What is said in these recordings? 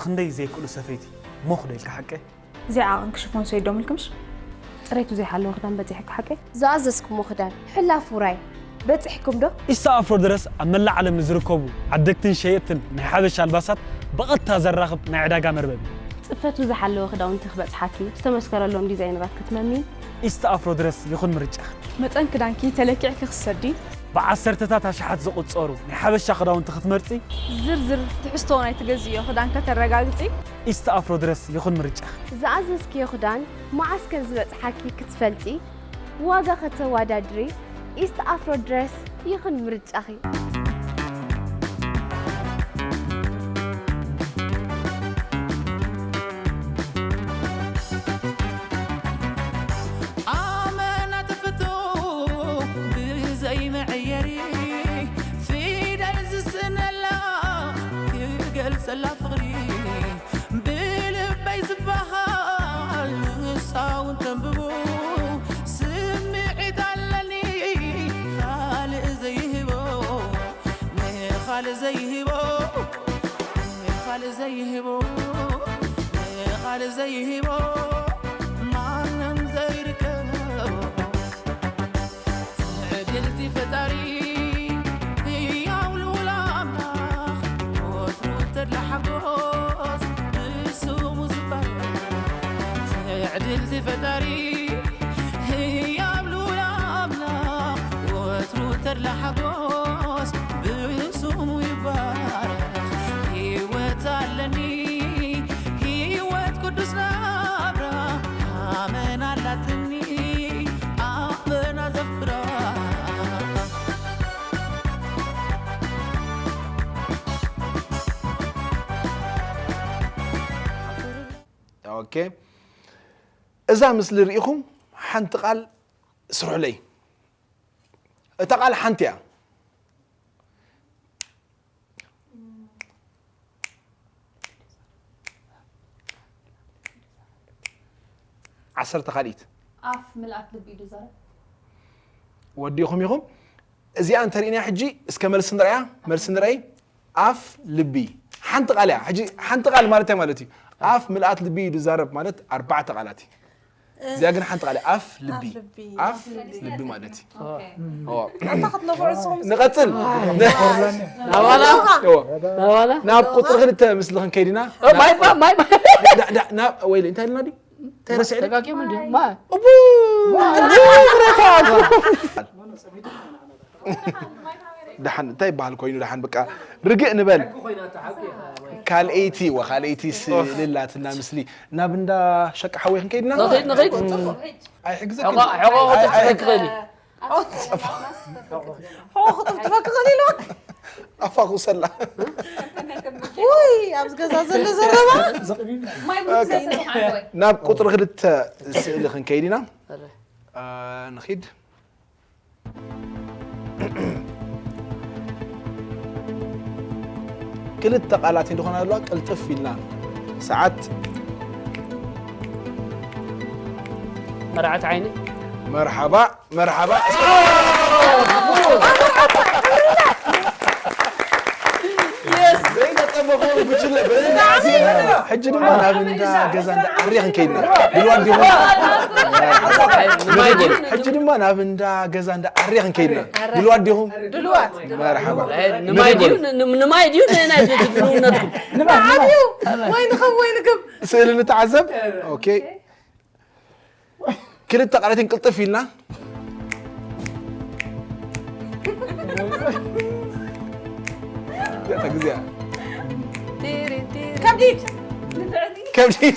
ክንደይ ዘይክእሉ ሰፈይቲ ሞኽ ዶ ኢልካ ሓቀ? እዚኣ ዓቐንኪ ሽፎን ሰይዶምልክምሽ? ጽሬቱ ዘይሓለወ ክዳን በጺሕኪ ሓቀ? ዝኣዘዝኩሞ ክዳን ሕላፍ ውራይ በጺሕኩም ዶ? ኢስታ ኣፍሮ ድረስ ኣብ መላእ ዓለም ንዝርከቡ ዓደግትን ሸየጥትን ናይ ሓበሻ ኣልባሳት ብቐጥታ ዘራኽብ ናይ ዕዳጋ መርበብ እዩ። ጽፈቱ ዝሓለወ ክዳውንቲ ክበጽሓኪ፣ ዝተመስከረሎም ዲዛይነራት ክትመምዪን፣ ኢስታ ኣፍሮ ድረስ ይኹን ምርጫኺ። መጠን ክዳንኪ ተለኪዕኪ ክትሰዲ። ብዓሰርተታት ኣሽሓት ዝቑጸሩ ናይ ሓበሻ ክዳውንቲ ክትመርጺ። ዝርዝር ትሕዝቶ ናይ ትገዝእዮ ክዳን ከተረጋግጺ። ኢስታ ኣፍሮ ድረስ ይኹን ምርጫኺ። ዝኣዘዝክዮ ክዳን መዓስ ከም ዝበጽሓኪ ክትፈልጢ፣ ዋጋ ከተወዳድሪ፣ ኢስት ኣፍሮ ድረስ ይኹን ምርጫኺ። ኣመና ትፍቶ ብዘይ መዐየሪ፣ ፊደል ዝስእነላ ክገልጸላ ፍቕሪ። ብልበይ ዝበሃል ንሳ እውን ተንብቦ፣ ስምዒት ኣለኒ ካልእ ዘይህቦ፣ ንኻልእ ዘይህቦ፣ ንኻልእ ዘይህቦ፣ ንኻልእ ዘይህቦ፣ ማንም ዘይርከቦ። ትዕድልቲ ፈጣሪ ህያው ልኡል ኣምላኽ፣ ወትሩ ተድላ ሓጎስ ብስሙ ዝባረኽ። ትዕድልቲ ፈጣሪ ህያው ልኡል ኣምላኽ፣ ወትሩ ተድላ ሓጎስ ብስሙ ይባረኽ። ህይወት ኣለኒ ህይወት ቅዱስ ናብራ፣ ኣመና ኣላትኒ ኣመና ዘፍቅራ። ኦኬ፣ እዛ ምስሊ ርኢኹም ሓንቲ ቃል ስርሑለይ። እታ ቃል ሓንቲ እያ። ዓሰርተ ካልኢት። ኣፍ ምልኣት ልቢ እዩ ዝዛረብ። ወዲኹም ኢኹም። እዚኣ እንተሪእና ሕጂ እስከ መልሲ ንርኣያ፣ መልሲ ንርኣይ። ኣፍ ልቢ። ሓንቲ ቃል እያ። ሕጂ ሓንቲ ቃል ማለት እንታይ ማለት እዩ? ኣፍ ምልኣት ልቢ እዩ ዝዛረብ ማለት ኣርባዕተ ቃላት እዩ። እዚኣ ግን ሓንቲ ቃል እያ። ኣፍ ልቢ። ኣፍ ልቢ ማለት እዩ። ንቐጽል። ናብ ቁፅሪ ክልተ ምስሊ ክንከይድ ኢና። ወይለ እንታይ ኢልና ድዩ? እንታይ ረሲዐ? ደሓን እንታይ ይበሃል ኮይኑ ደሓን በቃ ርግእ ንበል። ካልኣይቲ ወካልኣይቲ ስእሊ ኣላትና ምስሊ ናብ እንዳ ሸቃ ሓወይ ክንከይድ ኢና። ንኸይድ ንኸይድ። ኣይሕግዘክን። ሕቆ ሕቆ ክትፈክረኒ። ሕቆ ክትፈክረኒ ኢሉ። ኣፋ ክውሰላ። ውይ ኣብዚ ገዛ ዘሎ ዘረባ። ናብ ቁፅሪ ክልተ ስእሊ ክንከይድ ኢና። ንኺድ። ክልተ ቃላት እንድኾና ኣለዋ ቅልጥፍ ኢልና ሰዓት መርዓት ዓይኒ መርሓባ መርሓባ ዘይተጠበቑ ጉጅለ በዚ መዓልቲ ሕጂ ድማ ናብ እንዳ ገዛ እንዳ ኣርየ ክንከይድ ኢና ድልዋት ዲኹም ሕጂ ድማ ናብ እንዳ ገዛ እንዳ ኣርየ ክንከይድ ኢና ድልዋት ዲኹም ድልዋት መርሓባ ንማይ ድዩ ንማይ ድዩ ንናይ ድልውነትኩም ንማይ ድዩ ወይ ንኸም ወይ ንክም ስእሊ ንተዓዘብ ኦኬ ክልተ ቃላትን ቅልጥፍ ኢልና ግዜያ ከብዲድ ከብዲድ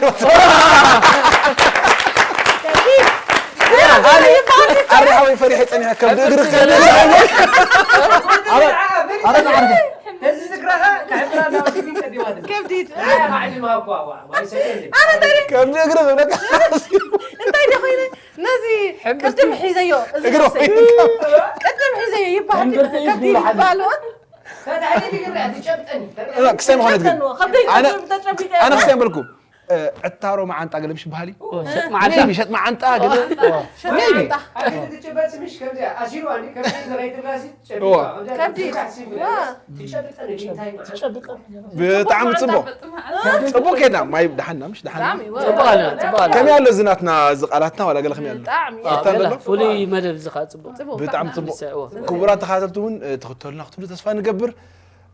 ኣረ ሓወይ ፈሪሐ ፀኒሐ ከብዲ እግሪ ከብዲ ከብዲድ ከብዲ እግሪ ክብለካ እንታይ ደ ኮይነ ነዚ ቅድም ሒዘዮ ቅድም ሒዘዮ ይበሃል ከብዲ ይበሃል ክስታይ ምዃነት ግን ኣነ ክስታይ በልኩም ዕታሮ መዓንጣ ገለ ምሽ በሃሊ ሸጥ መዓንጣ maybe ሸጥ መዓንጣ ገለ maybe ኣይትጨበጥ ስምሽ ከምዚኣ ኣሲሩ ኣንዲ ከብዲ ንኸይትብላሲ እዋ። ጨቢጣ ከብዲ። ዋ። ትጨብጠ ንግንታይ መዓንጣ ብጣዕሚ ጽቡቅ ጽቡቅ ከይድና ማይ ደሓና ምሽ ደሓና ብጣዕሚ ዋ። ጽቡቅ ኣለና ጽቡቅ ኣለና ከመይ ኣሎ ዝናትና ዝቃላትና ዋላ ገለ ከመይ ኣሎ ብጣዕሚ ኣዎ፣ ተንበሎ? ገለ ፍሉይ መደብ ዝኻ ጽቡቅ ጽቡቅ ብጣዕሚ ብጣዕሚ። ጽቡቅ እዋ። ክቡራት ተኸታተልቲ እውን እ፣ ትኽተሉና ክትብሉ ተስፋ ንገብር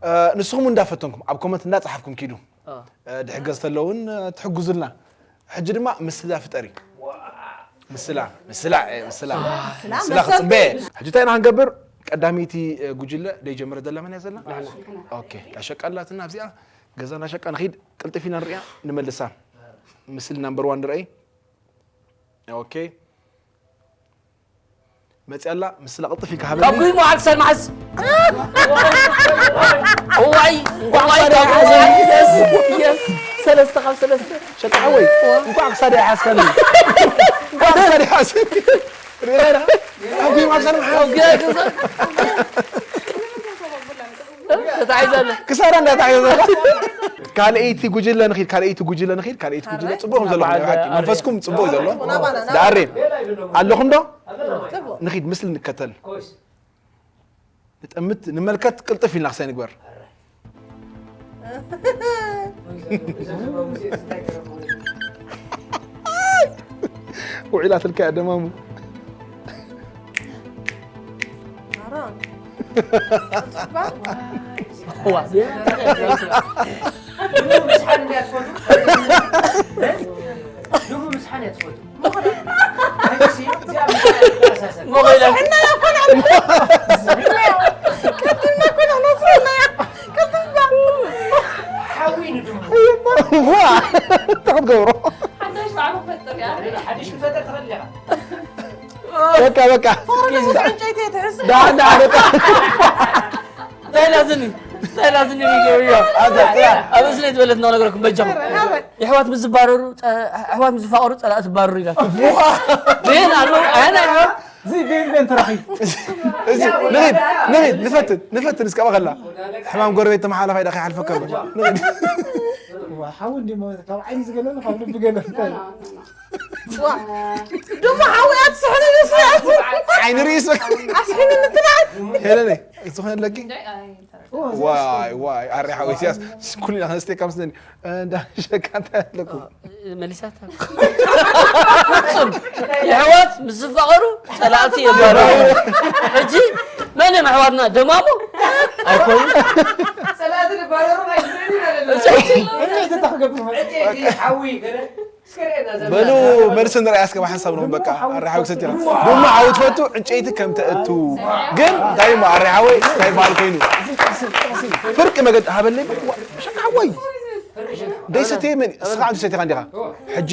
እ፣ ንስኹም እውን እንዳፈተንኩም ኣብ ኮመንት እንዳጻሓፍኩም ኪዱ ኣዎ። እ፣ ድሕገዝ ተለውን እ፣ ትሕግዙልና ሕጂ ድማ ምስላ ፍጠሪ ምስላ ምስላ እ፣ ምስላ ምስላ መሰልቲ። ክጽበየ ሕጂ እንታይ ኢና ክንገብር ቀዳመይቲ እ፣ ጉጅለ ደይጀመረ ዘላ መን እያ ዘላ ኦኬ ዳሸቃላትና ኣብዚኣ ገዛ እንዳሸቃ ንኺድ ቅልጥፍ ኢና ንሪኣ ንመልሳ ምስሊ ናምበር ዋን ንረኣይ ኦኬ መፅያ ኣላ ምስላ ቅልጥፍ ኢልካ ሃበኒ ካብ ጉይ መዓል ክሳድ መዓዝ እዋይ እዋይ ካብ ጉይ መዓል ክሳድ ሰለስተ ካብ ሰለስተ ሸቃ ሓወይ እንኳዕ ክሳድ ይሓዝካኒ እንኳዕ ክሳድ ይሓዝካኒ ሪራ ካብ ጉይ መዓል ክሳድ መዓዝ ተታሒዘ ኣሎ ክሳራ እንዳታሕዘ ካልኣይቲ ጉጅለ ንኺድ ካልኣይቲ ጉጅለ ንኺድ ካልኣይቲ ጉጅለ ጽቡቕ ዘለኹም ናይ ሓቂ መንፈስኩም ጽቡቕ ዘሎ ዳሬ ኣለኹም ዶ ንኺድ ምስሊ ንከተል ንጠምት ንመልከት ቅልጥፍ ኢልና ክሳይ ንግበር ውዒላትልካ እያ ደማሙ ተክትገብሮ ሓዳሽ ባዕሉ ክፈጥር እያ ሓድሽ ክፈጠር ትኽእል ኢኻ በቃ በቃ ዕንጨይቲ የትሕዝ ዳሓን ዳሓን በቃ እንታይ ላዝኒ እንታይ ላዝኒ ይገብርዮ ኣብ እስለ ዝበለት ነው ነገርኩም በጃኹም የሕዋት ምስ ዝባረሩ ጸ- ኣሕዋት ምስ ዝፋቐሩ ጸላእ ትባረሩ ኢላት ምን ኣሎ ኣነ ኣሕዋት እዚ ቤን ቤን ተራኺብ እዚ ንኺድ ንኺድ ንፈትን ንፈትን እስከ በኸላ ሕማም ጎረቤት ተመሓላፋይ ዳ ከይሓልፈካ እምበር ንኺድ ሓው እንዲ ካብ ዓይኒ ዝገለሉ ካብ ልቢ ገለሉ ደሞ ሓውያ ትስሕነ ይስሕነ ዓይኒ ርእስ ኣስሕነ ምትናት ሄለነ ዝኾነ ኣለኪ ዋይ ዋይ ኣረ ሓወይ ሲያስ ኩልና ከነስተካ ምስለኒ እንዳ ሸካ እንታይ ኣለኩም መሊሳታ ፍጹም የሕዋት ምስ ዝፋቐሩ ጸላእቲ የባረሩ ሕጂ መን እዮም ኣሕዋትና ደማሙ ኣይኮኑ ጸላእቲ ንባረሩ ኣይትርእዩን ኣለና እንታይ ተታኽገብር ማለት ዕንጨይቲ ሓዊ ገለ እስከ ርእየና ዘመና በሉ መልሲ ንርኣያ እስከ ብሓንሳብ ንኹም በቃ ኣረ ሓዊ ክሰትራ ድማ ሓዊ ትፈቱ ዕንጨይቲ ከም ተእቱ ግን እንታይ እሞ ኣረ ሓወይ እንታይ በሃል ኮይኑ ፍርቂ መገዲ ሃበለይ ሸካ ሓወይ ደይሰተየ መን እስኻ ዓንቱ ሰቲኻ እንዲኻ ሕጂ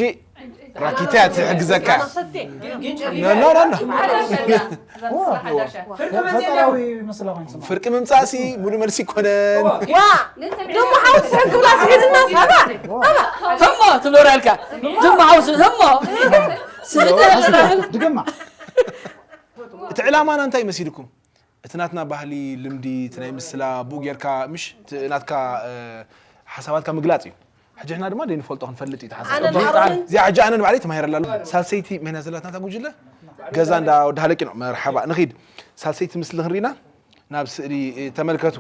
ራኪታ ትሕግዘካ ግን ኖ ኖ ኖ ኖ ፍርቂ መጽያ ፈጠራዊ መስላ ኮይኑ ስማ ፍርቂ ምምጻእሲ ሙሉ መልሲ ይኮነን ዋ ደሞ ሓውት ሰን ክብላ ዝሄድና ሳባ ህሞ ትብሎ ርኣልካ ድማ ሓውስ ህሞ ድገማ እቲ ዕላማና እንታይ መሲልኩም እቲ ናትና ባህሊ ልምዲ እቲ ናይ ምስላ ብኡ ጌርካ ምሽ እቲ ናትካ እ፣ ሓሳባትካ ምግላፅ እዩ ሕጂ ሕና ድማ ደይንፈልጦ ክንፈልጥ እዩ እቲ ሓሳብ ኣነ ንዓኹም እዚኣ ሕጂ ኣነ ንባዕለይ ተማሂረላ ኣለኹ ሳልሰይቲ መን እያ ዘላትና እታ ጉጅለ ገዛ እንዳ ወዲ ሃለቂ ነው መርሓባ ንኺድ ሳልሰይቲ ምስሊ ክንርኢና ናብ ስእሊ እ፣ ተመልከቱ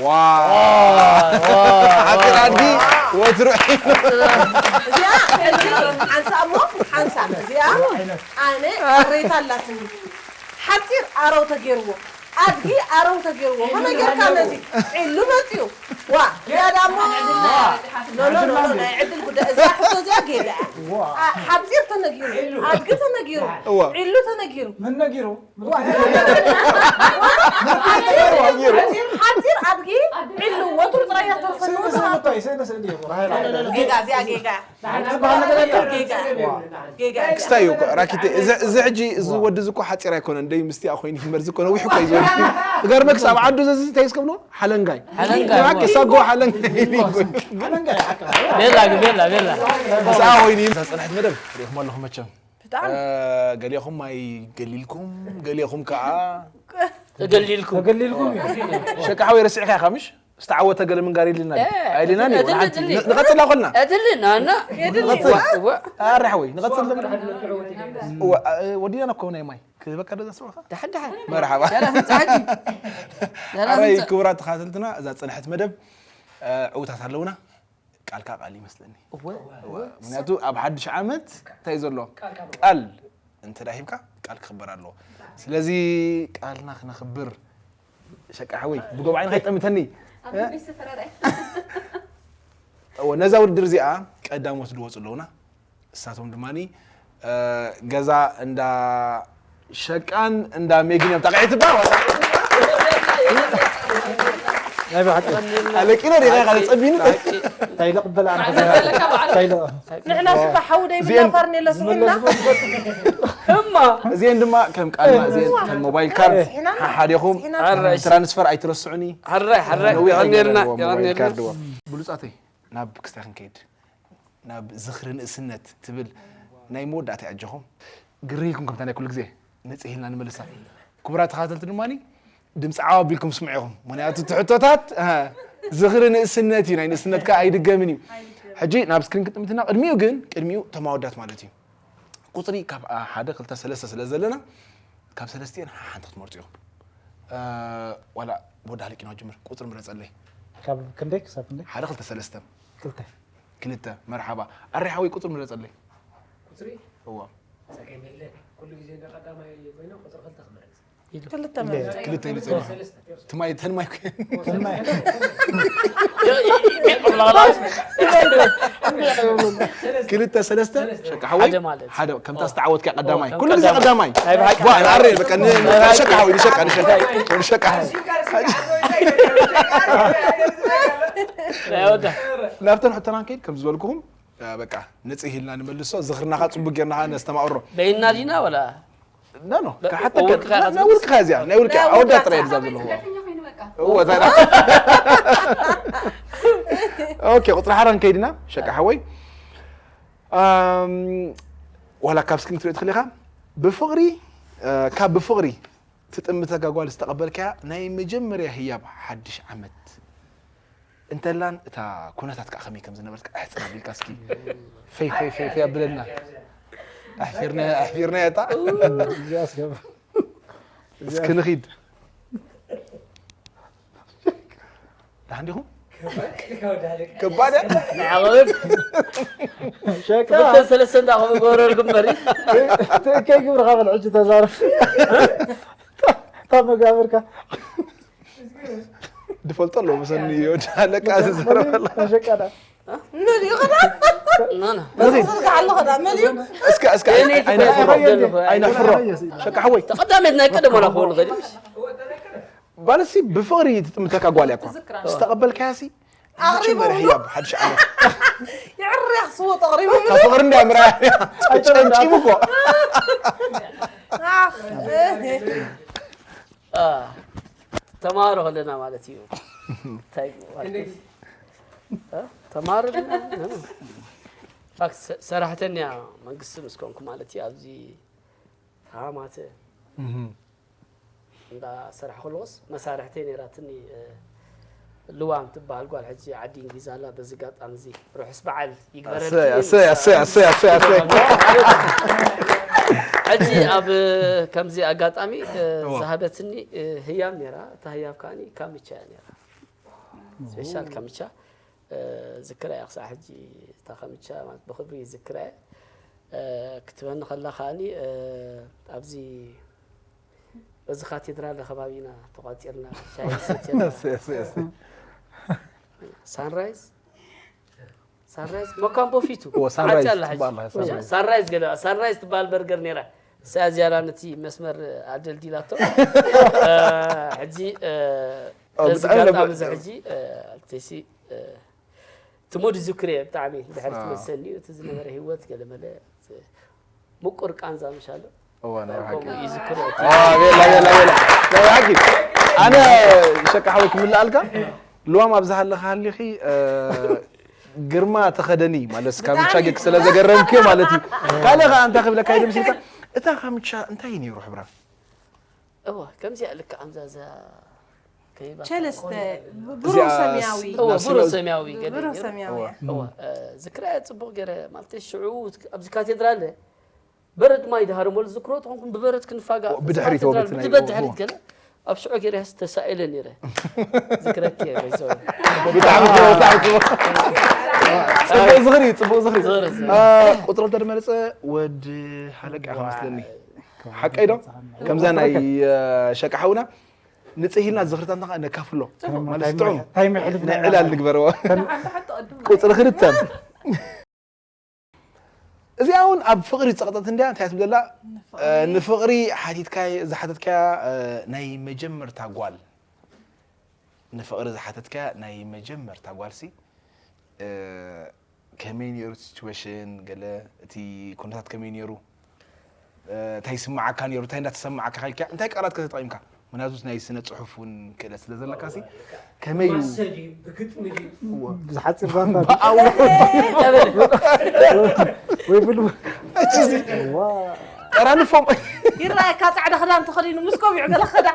ዋው ሓፂር ኣድጊ ወትሩ እዚኣ ሕጂ ሓንሳእ እሞ ሓንሳእ እዚኣ ኣነ ቅሬታ ኣላትኒ ሓፂር ኣረው ተገይርዎ ኣድጊ ኣረው ተገይርዎ ከመይ ጌርካ ነዚ ዒሉ መፅዩ ዋ እዚኣ ዳሞ ኖኖኖኖ ናይ ዕድል ጉዳይ እዚኣ ሕቶ እዚኣ ጌጋ እያ ሓፂር ተነጊሩ ኣድጊ ተነጊሩ እዋ ዒሉ ተነጊሩ ምን ነጊሩ ሓፂር ኣድጊ ዒሉ ወትሩ ጥራይ እያ ተርፈኒ ስእሊ ስእሊ እኮ እዩ፣ ስእሊ ስእሊ እዩ እኮ ራሄል ጌጋ እዚኣ ጌጋ ዝበሃል ነገር የለ ጌጋ ጌጋ ክስታይ እዩ እኮ ራኪቴ እዚ እዚ ሕጂ እዚ ወዲ እዚ እኮ ሓፂር ኣይኮነን ደይ ምስቲኣ ኮይኑ ይመር ዝኮነ ዊሕ እኮ እዩ ዝበል እገርመክስ ኣብ ዓዱ ዘዚ እንታይ ስከብሎ ሓለንጋይ ሓለንጋይ፣ ሓቂ እዋ። ሳጎ ሓለንጋይ ቤላ ግን ቤላ ቤላ ምስኣ ኮይኑ እዩ ዝፀንሐት መደብ ሪኢኹም ኣለኹም መቸም ብጣዕሚ ገሊኹም ማይ ገሊልኩም ገሊኹም ከዓ ተገሊልኩም። ተገሊልኩም እዩ። ሸቃ ሓወይ ረሲዕካ ኢኻ ምሽ? ዝተዓወተ ገለ ምንጋር የድልና እ፣ ኣይልና ኣድሊ- ንሓንቲ ኣድሊ- ንቐጽላ ኮልና የድሊ ኣረ ሓወይ ንቐጽል ለምና ወዲና ነኮ ናይ ማይ ክበካ ዶ ዘስበካ ደሓን ደሓን መርሓባ ያላ ህንፃ ሕጂ ያላ ኣራይ ህንፃ ክቡራት ተኸታተልትና እዛ ፀንሐት መደብ እ፣ ዕውታት ኣለውና ቃልካ ቃል ይመስለኒ እወ እወ፣ ምክንያቱ ኣብ ሓድሽ ዓመት እንታይ ዘሎ ቃል እንተ ዳ ሂብካ ቃል ክኽበር ኣለዎ ስለዚ ቃልና ክነኽብር ሸቃ ሓወይ ብጎብ ዓይንካ ይጠምተኒ ኣብ ቤት ሰፈራ ራይ እወ፣ ነዛ ውድድር እዚኣ ቀዳሞት ዝወፁ ኣለውና እሳቶም ድማ እ፣ ገዛ እንዳ ሸቃን እንዳ ሜግን እዮም ጣቃዒ ትባል ናይ ብሓቂ ኣለቂነ ዲኻ ኢኻ ተፀቢኒ እንታይ ኢለ ቅበል ኣነ እንታይ ኢለ ንሕና ስባ ሓው ደይ ብላ ፋርኔሎ ስሒና እማ እዚአን ድማ ከም ቃልና እዚአን ከም ሞባይል ካርድ ሓሓዲኹም ኣራሽ ትራንስፈር ኣይትረስዑኒ ሓራይ ሓራይ ነዊሕ የቐኔልና ሞባይል የቐኔልና ካርድ እዋ ብሉፃተይ ናብ ክስታይ ክንከይድ ናብ ዝኽሪ ንእስነት ትብል ናይ መወዳእታ ኣጀኹም ግርይኩም ከምታ ናይ ኩሉ ግዜ ነፅሂልና ንመልሳ ክቡራት ተኻተልቲ ድማ ድምፂ ዓው ኣቢልኩም ስምዑ ኢኹም ምክንያቱ እቲ ሕቶታት እ፣ ዝኽሪ ንእስነት እዩ ናይ ንእስነትካ ኣይድገምን እዩ ሕጂ ናብ ስክሪን ክጥምትና ቅድሚኡ ግን ቅድሚኡ ተማወዳት ማለት እዩ ቁፅሪ ካብ አ፣ ሓደ ክልተ ሰለስተ ስለ ዘለና ካብ ሰለስቲኤን ሓንቲ ክትመርፁ ኢኹም እ፣ ዋላ ወዳ ሃለቂና ጅምር ቁፅሪ ምረፀለይ ካብ ክንደይ ክሳብ ክንደይ ሓደ ክልተ ሰለስተ ክልተ ክልተ መርሓባ ኣረ ሓወይ ቁፅሪ ምረፀለይ ቁፅሪ እዋ ፀገም የለን። ኩሉ ግዜ እንደ ቀዳማይ ኮይኖም ቁፅሪ ክልተ ክመርፅ። ክልተ መርፅ ክልተ ኢሉ ፀኒሑ ትማይ ተንማይ ክልተ ሰለስተ ሸቃ ሓወይ ሓደ ማለት ሓደ ከምታ ዝተዓወትካ ቀዳማይ ከም ኩሉ ግዜ ቀዳማይ። ቀዳማይ ናይ ብሓቂ ዋ ንዓረ በቃ ን- ሸቃ ሓወይ ንሸቃ ንሸቃ ንሸቃ ናይ ወዳ ናብተን ሕቶና ከይድ ከም ዝበልኩኹም በቃ ንፅህ ኢልና ንመልሶ ዝኽርናኻ ፅቡቅ ጌርናኻ ነስተማቕሮ በይና ዲና ወላ ኖ ኖ በ- ሓተከ ውልቅኻ ኢኻ ናይ ውልቅኻ እዚኣ ናይ ውልቅኻ ኣወዳት ጥራይ እየ ዝዛ ዘለኹ እወ ታዲያ ኦኬ ቁፅሪ ሓራን ከይድና ሸቃ ሓወይ ኣም፣ ዋላ ካብ ስክሪን ክትሪኦ ትኽእል ኢኻ ብፍቕሪ እ፣ ካብ ብፍቕሪ ትጥምተካ ጓል ዝተቐበልካያ ናይ መጀመርያ ህያብ ሓድሽ ዓመት እንተላን እታ ኩነታት ከዓ ከመይ ከም ዝነበረት ከዓ ሕፅር ኣቢልካ እስኪ ፈይ ፈይ ፈይ ፈይ ኣብለና ኣሕፊርና ኣሕፊርና እታ እዚኣ ስገብ እስኪ ንኺድ ደሓን ዲኹም ከባድ እያ ዓቐብት ሸቃ ክልተ ሰለስተ እንዳ ከምኡ ገበረልኩም በሪ ትእከይ ግብርኻ በል ሕጂ ተዛረብ እታ መጋብርካ ድፈልጦ ኣለዎ መሰኒ ወዲ ኣለቃ ዝዘረበላ ሸቃዳ መሊኡ ኸዳ ኖ ኖ ዝርግሓ ኣሎ ኸዳ መሊኡ እስከ እስከ ኣይነፍሮ ኣይነፍሮ ሸቃ ሓወይ ተቐዳሜት ናይ ቀደም ወላ ክኸውን ይኽእል እዩ። ባለሲ ብፍቕሪ ትጥምተካ ጓል እያ እኳ ዝተቐበልካያ ሲ መጀመርያ ህያብ ሓድሽ ዓመት ይዕርያ ክስዎ ተቕሪቡ ካብ ፍቕሪ እንዲያ ምርኣያ ጨንጪሙ እኮ ተማሃሮ ከለና ማለት እዩ እንታይ ማለት እዩ? እ? ተማሃሮ ኣለና? እ? ፋክት ሰ- ሰራሕተኛ መንግስቲ ምስ ኮንኩ ማለት እዩ ኣብዚ ሃማተ እንዳ ሰራሕ ከለዎስ መሳርሕተይ ነይራትኒ እ፣ ልዋም ትበሃል ጓል ሕጂ ዓዲ እንግሊዝ ኣላ በዚ ኣጋጣሚ እዚ ርሑስ በዓል ይግበረልኪ ኣሰይ ኣሰይ ኣሰይ ኣሰይ ኣሰይ ኣሰይ ሕጂ ኣብ ከምዚ ኣጋጣሚ እ፣ ዝሃበትኒ እ፣ ህያብ ነይራ እታ ህያብ ከዓኒ ካምቻ እያ ነይራ ስፔሻል ካምቻ እ፣ ዝክራ እያ ክሳዕ ሕጂ እታ ካምቻ ማለት ብክብሪ ዝክራ እየ እ፣ ክትበኒ ከላ ከዓኒ እ፣ ኣብዚ በዚ ካቴድራል ከባቢና ተቋፂርና ሻሂ ሰቲና ኣሰይ ኣሰይ ኣሰይ ሳንራይዝ ሳንራይዝ ሞካምቦ ፊቱ ኦ፣ ሳንራይዝ ዓፂ ኣላ ሕጂ። ትበሃል ኣላ፣ ሳንራይዝ። ሳንራይዝ ገለ ሳንራይዝ ትበሃል በርገር ነይራ እሳ ዝያዳ ነቲ መስመር ኣደልዲላቶ ሕጂ ኦ፣ በዚ ብጣዕሚ ጋጣሚ ነበር- እዚ ሕጂ ኣልቴሲ እቲ ሙድ ዝክር እየ ብጣዕሚ ድሕሪ ኣዎ። ትመሰኒ እቲ ዝነበረ ህይወት ገለመለ ምቁር ቃንዛ ምሻሎ እዋ ናይ ሓቂ ከምኡ ይዝክሮ ዋ፣ ቤላ ቤላ ቤላ ናይ ሓቂ ኣነ ሸቃ ሓወይ ክምልኣልካ ልዋም ኣብዚ ሃለኻ ሃሊኺ እ፣ ግርማ ተኸደኒ ማለት ካምቻ ጌክ ስለ ዘገረምክዮ ማለት እዩ ካልእ ከዓ እንታይ ክብለካ ኢለ ምስልካ እታ ካምቻ እንታይ እዩ ነይሩ ሕብራ እወ፣ ከምዚኣ ልክዕ ኣምዛዛ ከይባ ቸለስተ ትኾን። ብሩህ እዚኣ ሰማያዊ እወ፣ ናብ ብሩህ ስለ- ሰማያዊ ገለ ብሩህ ነይሩ። ሰማያዊ እወ። እያ። እወ፣ እ፣ ዝክርያ ጽቡቕ ገይረ፣ ማለት፣ ሽዑ ኣብዚ ካቴድራል በረድ ማይ ድሃረመሉ ዝክሮ ተኾንኩም ብበረድ ክንፋጋ ብድሕሪት ካቴድራል ወበቲ ናይ ብትበት እወ። ድሕሪት ገለ ኣብ ሽዑ ገይረ ተሳኢለ ነይረ። ዝክረክ እየ በይዘው። ብጣዕሚ ጽቡቕ፣ ብጣዕሚ ጽቡቕ። ጽቡቕ ዝኽሪ፣ ጽቡቕ ዝኽሪ። ዝኽሪ፣ ዝኽሪ። አ፣ ቁጽሪ ክልተ ድመረጸ ወዲ ሃለቃ ኢኻ መስለኒ። ሓቀይ ዶ? ከምዛ ናይ አ፣ ሸቃ ሓውና ንጽህ ኢልና ዝኽርታት ነካ ነካፍሎ። ማለት ጥዑም። ታይም የሕልፍና ናይ ዕላል ንግበርዎ። ሓንቲ ሓንቲ ቅድም ቁጽሪ ክልተ። እዚኣ እውን ኣብ ፍቕሪ ጸቕጠት እንድያ። እንታይ ትብል ዘላ? እ፣ ንፍቕሪ ሓቲትካይ ዝሓተትካያ እ፣ ናይ መጀመርታ ጓል፣ ንፍቕሪ ዝሓተትካያ ናይ መጀመርታ ጓልሲ እ፣ ከመይ ነይሩ እቲ ሲቹዌሽን፣ ገለ እቲ ኩነታት ከመይ ነይሩ፣ እ፣ እንታይ ይስምዓካ ነይሩ፣ እንታይ እንዳተሰምዓካ ከይድካ፣ እንታይ ቃላት ከተጠቒምካ? ምክንያቱ ናይ ስነ ጽሑፍ እውን ክእለት ስለ ዘለካ ሲ ከመይ እዩ? ብሓፂር ዛንታ ብኣውራ ወይ ብሉ እቺ ሲ ጠራንፎም ይረኣየካ ፃዕዳ ክዳን ተኸዲኑ ምስ ከሚዑ ገለ ክዳ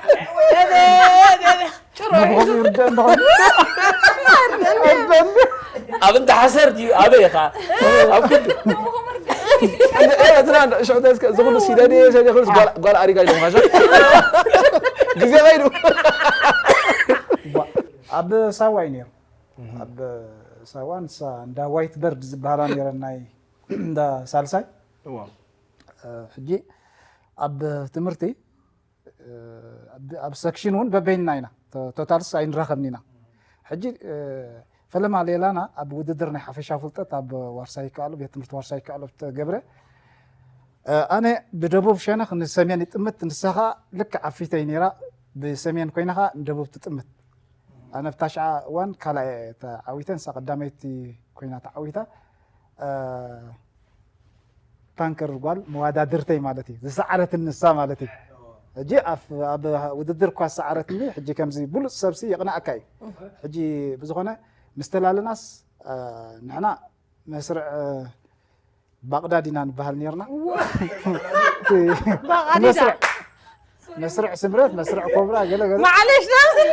ጭሮ ይርደ እንደኾነ ኣብ እንተ ሓሰር ድዩ ኣበይ ኢኻ ኣብ ክንዱ ዝኹሉ ሲደድ ሰደ ክልስ ጓል ኣሪጋ ኢሎም ካሸ ግዜ ኸይዱ ኣብ ሳዋ እዩ ነይሩ ኣብ ሳዋ ንሳ እንዳ ዋይት በርድ ዝበሃላ ነይረን ናይ እንዳ ሳልሳይ ሕጂ ኣብ ትምህርቲ ኣብ ሰክሽን እውን በበይንና ኢና ቶታልስ ኣይንራኸብን ኢና ሕጂ ፈለማ ሌላና ኣብ ውድድር ናይ ሓፈሻ ፍልጠት ኣብ ዋርሳይ ይከኣሉ ቤት ትምህርቲ ዋርሳይ ይከኣሉ ተገብረ ኣነ ብደቡብ ሸነኽ ንሰሜን ይጥምት ንሳ ከዓ ልክዕ ኣብ ፊተይ ነይራ ብሰሜን ኮይና ከዓ ንደቡብ ትጥምት ኣነ ብታሽዓ እዋን ካልኣይ ተዓዊተ ንሳ ቀዳመይቲ ኮይና ተዓዊታ ታንከር ጓል መዋዳድርተይ ማለት እዩ ዝሰዓረትኒ ንሳ ማለት እዩ ሕጂ ኣብ ውድድር እኳ ዝሰዓረትኒ ሕጂ ከምዚ ብሉፅ ሰብሲ የቕንኣካ እዩ ሕጂ ብዝኾነ ምስ ተላለናስ ንሕና መስርዕ ባቕዳድ ኢና ንበሃል ነርና መስርዕ ስምረት መስርዕ ኮብራ ገለ ገለ معلش لازم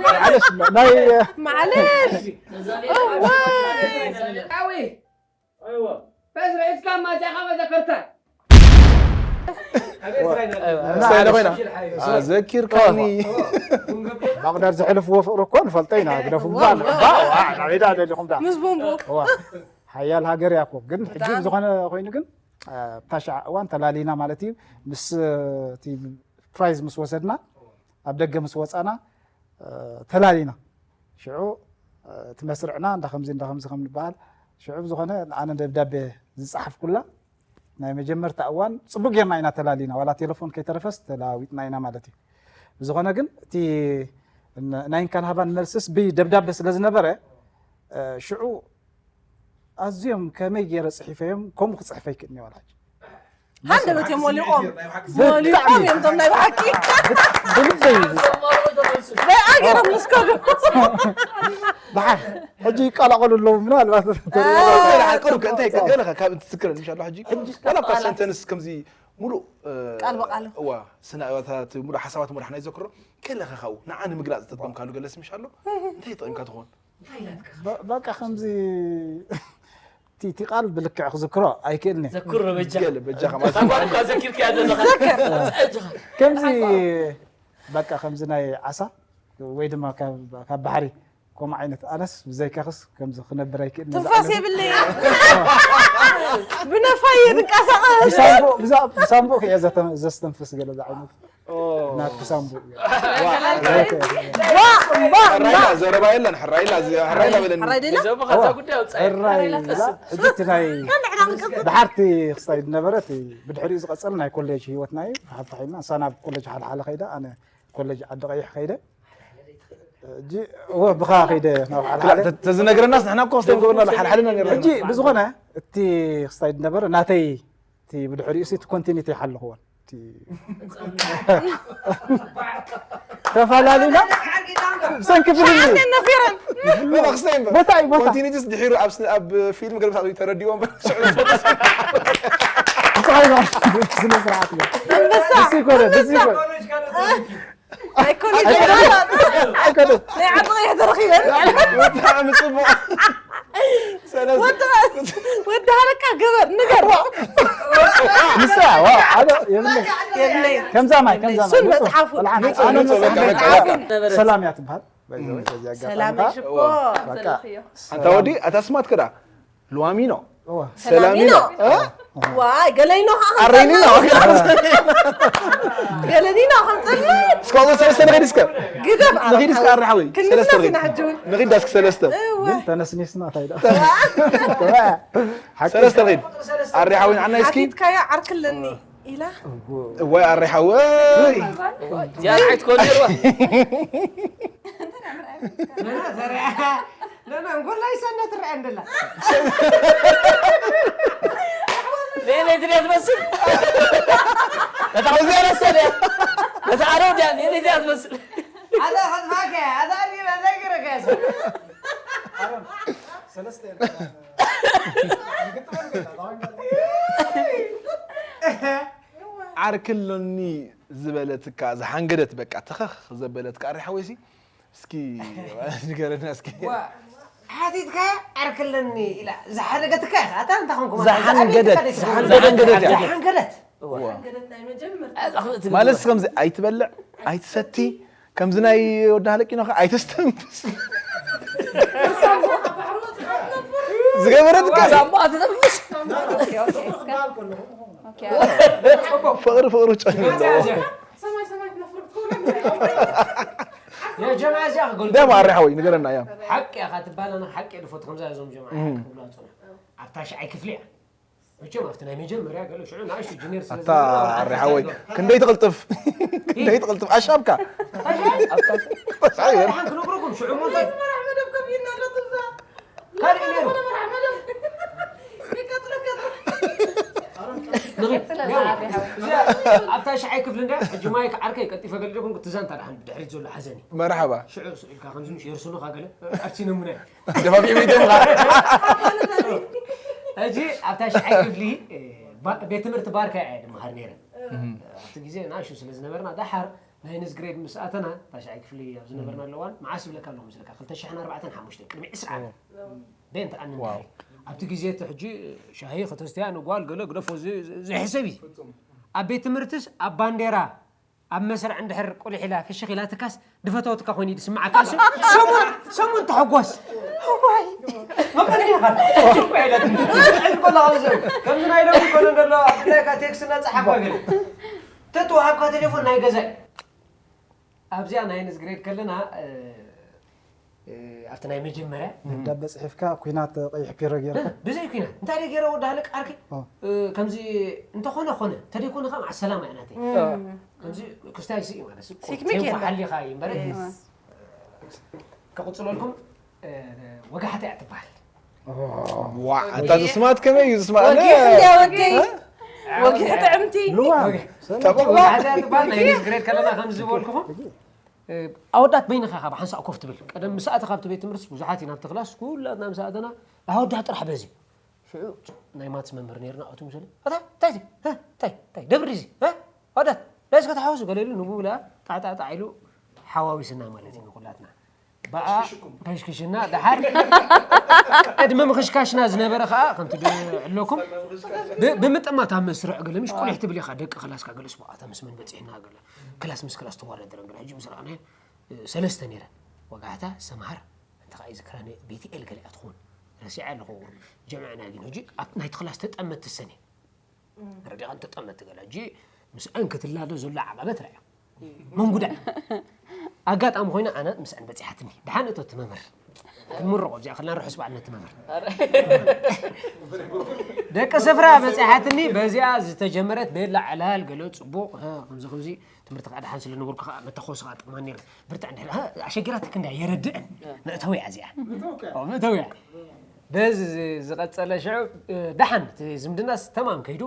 معلش ናይ معلش በስርዒትካ ማፅያኻ መዘከርታ ምሳሌ ኮይና ዘኪርካኒ ባቕዳድ ዘሕልፍዎ ፍቕሪ እኮ ንፈልጦ ኢና ግደፉ ናበይዳ ደሊኹም ዳ ምስ ቦምቦ ሓያል ሃገር እያ እኮ ግን ሕጂ ብዝኾነ ኮይኑ ግን ታሽዓ እዋን ተላሊና ማለት እዩ ምስ እቲ ፕራይዝ ምስ ወሰድና ኣብ ደገ ምስ ወፃና ተላሊና ሽዑ እቲ መስርዕና እንዳ ከምዚ እንዳ ከምዚ ከም ንበሃል ሽዑ ብዝኾነ ኣነ ደብዳቤ ዝፀሓፍኩላ ናይ መጀመርታ እዋን ፅቡቅ ጌርና ኢና ተላሊና ዋላ ቴሌፎን ከይተረፈስ ተለዋዊጥና ኢና ማለት እዩ ብዝኾነ ግን እቲ ናይ እንካን ሃባን መልስስ ብደብዳቤ ስለ ዝነበረ ሽዑ ኣዝዮም ከመይ ገይረ ፅሒፈዮም ከምኡ ክፅሕፈ ይክእልኒ ዋላ ሕጂ ሃንደበት እዮም ወሊቖም ወሊቖም እዮም ቶም ናይ ብሓቂ ብልበይ በይኣ ገይሮም ንስከዱ ደሓን ሕጂ ይቀላቐሉ ኣለዉ ምናልባት ቅሩብ እንታይ ገለኸ ካብ ትዝክረን ምሻ ኣሎ ሕጂ ዋላ እኳ ሰንተንስ ከምዚ ሙሉእ ቃል ብቃል እዋ ስናእዋታት ሙሉእ ሓሳባት ሙሉእ ሓና ይዘክሮ ከለኸ ካብኡ ንዓ ንምግላፅ ዝጠጠምካሉ ገለስ ምሻ ኣሎ እንታይ ተጠቂምካ ትኸውን በቃ ከምዚ እቲ ቃል ብልክዕ ክዝክሮ ኣይክእልኒ ዘክሮ በጃ ገለ በጃኻ ማለት ታጓልኳ ዘኪርካያ ዘለኻ እጅኻ ከምዚ በቃ ከምዚ ናይ ዓሳ ወይ ድማ ካብ ባሕሪ ከምኡ ዓይነት ኣነስ ብዘይካኽስ ከምዚ ክነብር ኣይክእልኒ ትንፋስ የብለይ ብነፋይ ንቀሳቐስ ብሳምቡእ ክየ ዘስተንፍስ ገለ ዝዓይነት ናት ብሳምቡእ እዩ ሕራይላ ዘረባ የለን ሕራይላ ሕራይላ በለኒ ዘቦ ከዛ ጉዳይ ኣውፃእ ሕራይ ሕጂ እቲ ናይ ድሓርቲ ክስታይ ዝነበረ እቲ ብድሕሪኡ ዝቐፀል ናይ ኮሌጅ ህይወትና እዩ ሓፋሒልና ንሳ ናብ ኮሌጅ ሓልሓለ ከይዳ ኣነ ኮሌጅ ዓዲ ቀይሕ ከይደ ሕጂ እወ ብኻ ከይደ ናብ ሓልሓለ ተዝነግረናስ ንሕና እኮ ክስታይ ንገብርና ኣሎ ሓልሓልና ነርና ሕጂ ብዝኾነ እቲ ክስታይ ዝነበረ ናተይ እቲ ብድሕሪኡ ሲ እቲ ኮንቲኒቲ ይሓለኽዎን ተፈላለዩና ብሰንኪ ፍልልይ ነፊረን መለኽሰይ እምበር ቦታ እዩ ቦታ ኮንቲኒቲስ ድሒሩ ኣብ ስ- ኣብ ፊልም ገለምሳ ተረዲዎም ስነ ስርዓት እዩ ኣንበሳ ብስ ይኮነ ብስ ይኮነ ናይ ኮሌጅ ኣይኮነን። ናይ ዓዲ ቀይሕ ተረኺበን። ብጣዕሚ ፅቡቕ። ሰለስተ ወዲ ወዲ ሃለካ ግበር ንገር። ንሳ ዋ፣ ኣዶ የብለይ። የብለይ። ከምዛ ማይ ከምዛ ማይ ሱን ንጹህ። መጽሓፉ። ወልዓን ንጹህ፣ ኣነ ንጹህ፣ መጽሓፍ በቃ፣ መጽሓፍ በቃ። ሰላም እያ ትበሃል። በዚ በዚ ኣጋጣሚ ሰላም ከዓ ሽኮ። በቃ ዘለኽዮ። ኣንታ ወዲ ኣታ ስማት ከዳ ሉዋሚኖ እዋ ሰላሚኖ ሰላሚኖ። ዋይ ገለይኖ ኸዓ ኣሬኒኖ ገለኒኖ ከምፀልእ እስካሁን ሰለስተ ንኺድ እስከ ግደፍ ንኺድ እስከ ኣረ ሓወይ ክንዲ ሰለስተ ስናት ንኺድ ኢና ሕጂ እውን ንኺድ ዳስክ ሰለስተ እወ። ግን ተነስኒስና እንታይ ዳ ሓቂ ሰለስተ ንኺድ ኣረ ሓወይ ንዓና እስኪ ሓቲትካዮ ዓርክለኒ ኢላ እዋይ ኣረ ሓወይ ዚኣ ንዓይ ትኮን ነርዋ ለመን ጎላይ ሰነ ትረአ እንደላ ለይቲ ድያ ትመስል እታ ከምዚኣ መሰለ እታ ኣረው ድያ ለይቲ ድያ ትመስል ኣዛ ከጥፋከ ኣዛ ዲና ዘይገረከ ዓርክሎኒ ዝበለትካ ዝሓንገደት በቃ ተኸኽ ዘበለትካ ኣረ ሓወይሲ እስኪ ንገረና እስኪ ሓቲትካ ዓርክለኒ ኢላ ዝሓደገትካ ኢኻ ኣታ እንታይ ኮንኩም ዝሓንገደት ዝሓንገደት እያ ዝሓንገደት ማለት ከምዚ ኣይትበልዕ ኣይትሰቲ ከምዚ ናይ ወዲ ሃለቂኖ ከዓ ኣይተስተንፍስ ዝገበረትካ ሳባ ተተንፍስ ኦኬ ኦኬ እስከ ኦኬ ፍቕሪ ፍቕሪ ጨኒዎ የጀማ እዚኣ ክገልጹ ደማ ኣረ ሓወይ ንገረና እያ ሓቂ ኢኻ ትባል ኣነ ሓቂ ድፎት ከምዛ እዞም ጀማ ክብላቱና ኣብታ ሽዓይ ክፍሊ እያ መቸም ኣብቲ ናይ መጀመርያ ገለ ሽዑ ንኣሽቱ ጅኒር ስለ ኣታ ኣረ ሓወይ ክንደይ ትቕልጥፍ ክንደይ ትቕልጥፍ ኣሻብካ ሓን ክነግረኩም ሽዑ ሞ እንታይ ካልእ ነይሩ ኣብታ ሽዓይ ክፍሊ እንዳ ሕጂ ማይክ ዓርከይ ቀጢፈ ገሊለኩም ክትዛንታ ድሓን ብድሕሪት ዘሎ ሓዘኒ መርሓባ ሽዑ ስኢልካ ከምዚ ምሽ የርሱኑኻ ገለ ኣብቲ ነሙና ደፋፊ ሚድዮም ሕጂ ኣብታ ሽዓይ ክፍሊ ቤት ትምህርቲ ባርካ እየ ድመሃር ነይረ ኣብቲ ግዜ ናሹ ስለ ዝነበርና ዳሓር ናይ ንዝ ግሬድ ምስ ኣተና ታሽዓይ ክፍሊ ኣብ ዝነበርና ኣለዋን መዓስ ይብለካ ኣለኹ ምስለካ ክልተ ሽሕን ኣርባዕተን ሓሙሽተን ቅድሚ ዕስራ ዓመት ቤንት ኣንንታይ ኣብቲ ግዜ እቲ ሕጂ ሻሂ ከተስትያ ንጓል ገለ ግደፎ ዝሕሰብ እዩ ኣብ ቤት ትምህርትስ ኣብ ባንዴራ ኣብ መስርዕ እንድሕር ቁልሕ ኢላ ፍሽኽ ኢላ ትካስ ድፈተወትካ ኮይኑ ድስምዓካ እሱ ሰሙን ሰሙን ተሐጎስ ዋይ መቀኒኻ ከምዚ ናይ ሎሚ ኮነ እንደሎ ኣብላይካ ቴክስት እናፀሓፋ ገለ ተተዋሃብካ ቴሌፎን ናይ ገዛ ኣብዚኣ ናይ ንዝግሬድ ከለና ኣብቲ ናይ መጀመርያ ደብዳበ ፅሒፍካ ኩናት ቀይሕ ፒሮ ገይርካ ብዘይ ኩናት እንታይ ደ ገይረ ወዲ ሃለቅ ዓርኪ ከምዚ እንተኾነ ኾነ እንተደይኮነ ከዓ ማዓ ሰላማ እያ ናተይ ከምዚ ክስታይ ስኢ ማለት ሲክሚክ የለን። ሓሊኻ እዩ እምበር ከቕፅለልኩም ወጋሕታ እያ ትበሃል ዋ ኣታ ዝስማት ከመይ እዩ ዝስማት ወጊሕ እንዲያ ወደይ ወጊሕ ጥዕምቲ ልዋ ተበላ ወጋሕታ እያ ትበሃል ናይ ንዝግሬድ ከለና ከምዚ ዝበልኩኹም ኣወዳት በይንኻ ካብ ሓንሳእ ኮፍ ትብል ቀደም ምስ ኣተኻ ኣብቲ ቤት ትምህርትስ ብዙሓት ኢና ኣብቲ ክላስ ኩላትና ምስ ኣተና ኣወዳት ጥራሕ በዚ ሽዑ ናይ ማትስ መምህር ነርና ኣቱ ምስለ ኣታ እንታይ እዚ? እ? እንታይ እንታይ ደብሪ እዚ እ? ኣወዳት ናይ እስከ ተሓወሱ ገለ ኢሉ ንብኡ ኢላ ጣዕጣዕጣዕ ኢሉ ሓዋዊስና ማለት እዩ ንኩላትና በኣ ከሽክሽና ደሓር ቅድሚ ምኽሽካሽና ዝነበረ ከዓ ከምቲ ዕለኩም ብ- ብምጥማት ኣብ መስርዕ ገለ ምሽ ቁልሕ ትብል ኢኻ ደቂ ክላስካ ገለ ስቡዓታ ምስ መን በፂሕና ገለ ክላስ ምስ ክላስ ተዋዳደረን ገለ ሕጂ ምስ ረኣናዮ ሰለስተ ነይረን ወጋሕታ ሰምሃር እንተ ከዓ ይዝክራ ቤትኤል ገለ እያ ትኸውን ረሲዐ ኣለኹ ጀምዕና ግን ሕጂ ኣብ ናይቲ ክላስ ተጠመት ትሰኒ ረዲኻ እንተጠመት ገለ ሕጂ ምስአን ክትላደ ዘሎ ዓቐበት ረያ መንጉዳ ኣጋጣሚ ኮይና ኣነ ምስአን በፂሓትኒ ድሓን እቶ ትመምህር ክንምርቆ እዚኣ ከልና ርሑስ በዓል ነቲ መምህር ደቂ ስፍራ በፂሓትኒ በዚኣ ዝተጀመረት ቤላ ዕላል ገለ ፅቡቕ ከምዚ ከምዚ ትምህርቲ ከዓ ድሓን ስለ ነበርኩ ከዓ መተኮሲ ከዓ ጥቕማ ነይረ ብርትዕ እንድሕር ኣሸጊራትክ እንዳ የረድእን መእተዊ እያ እዚኣ መእተዊ እያ በዚ ዝቐፀለ ሽዑ ደሓን እቲ ዝምድናስ ተማም ከይዱ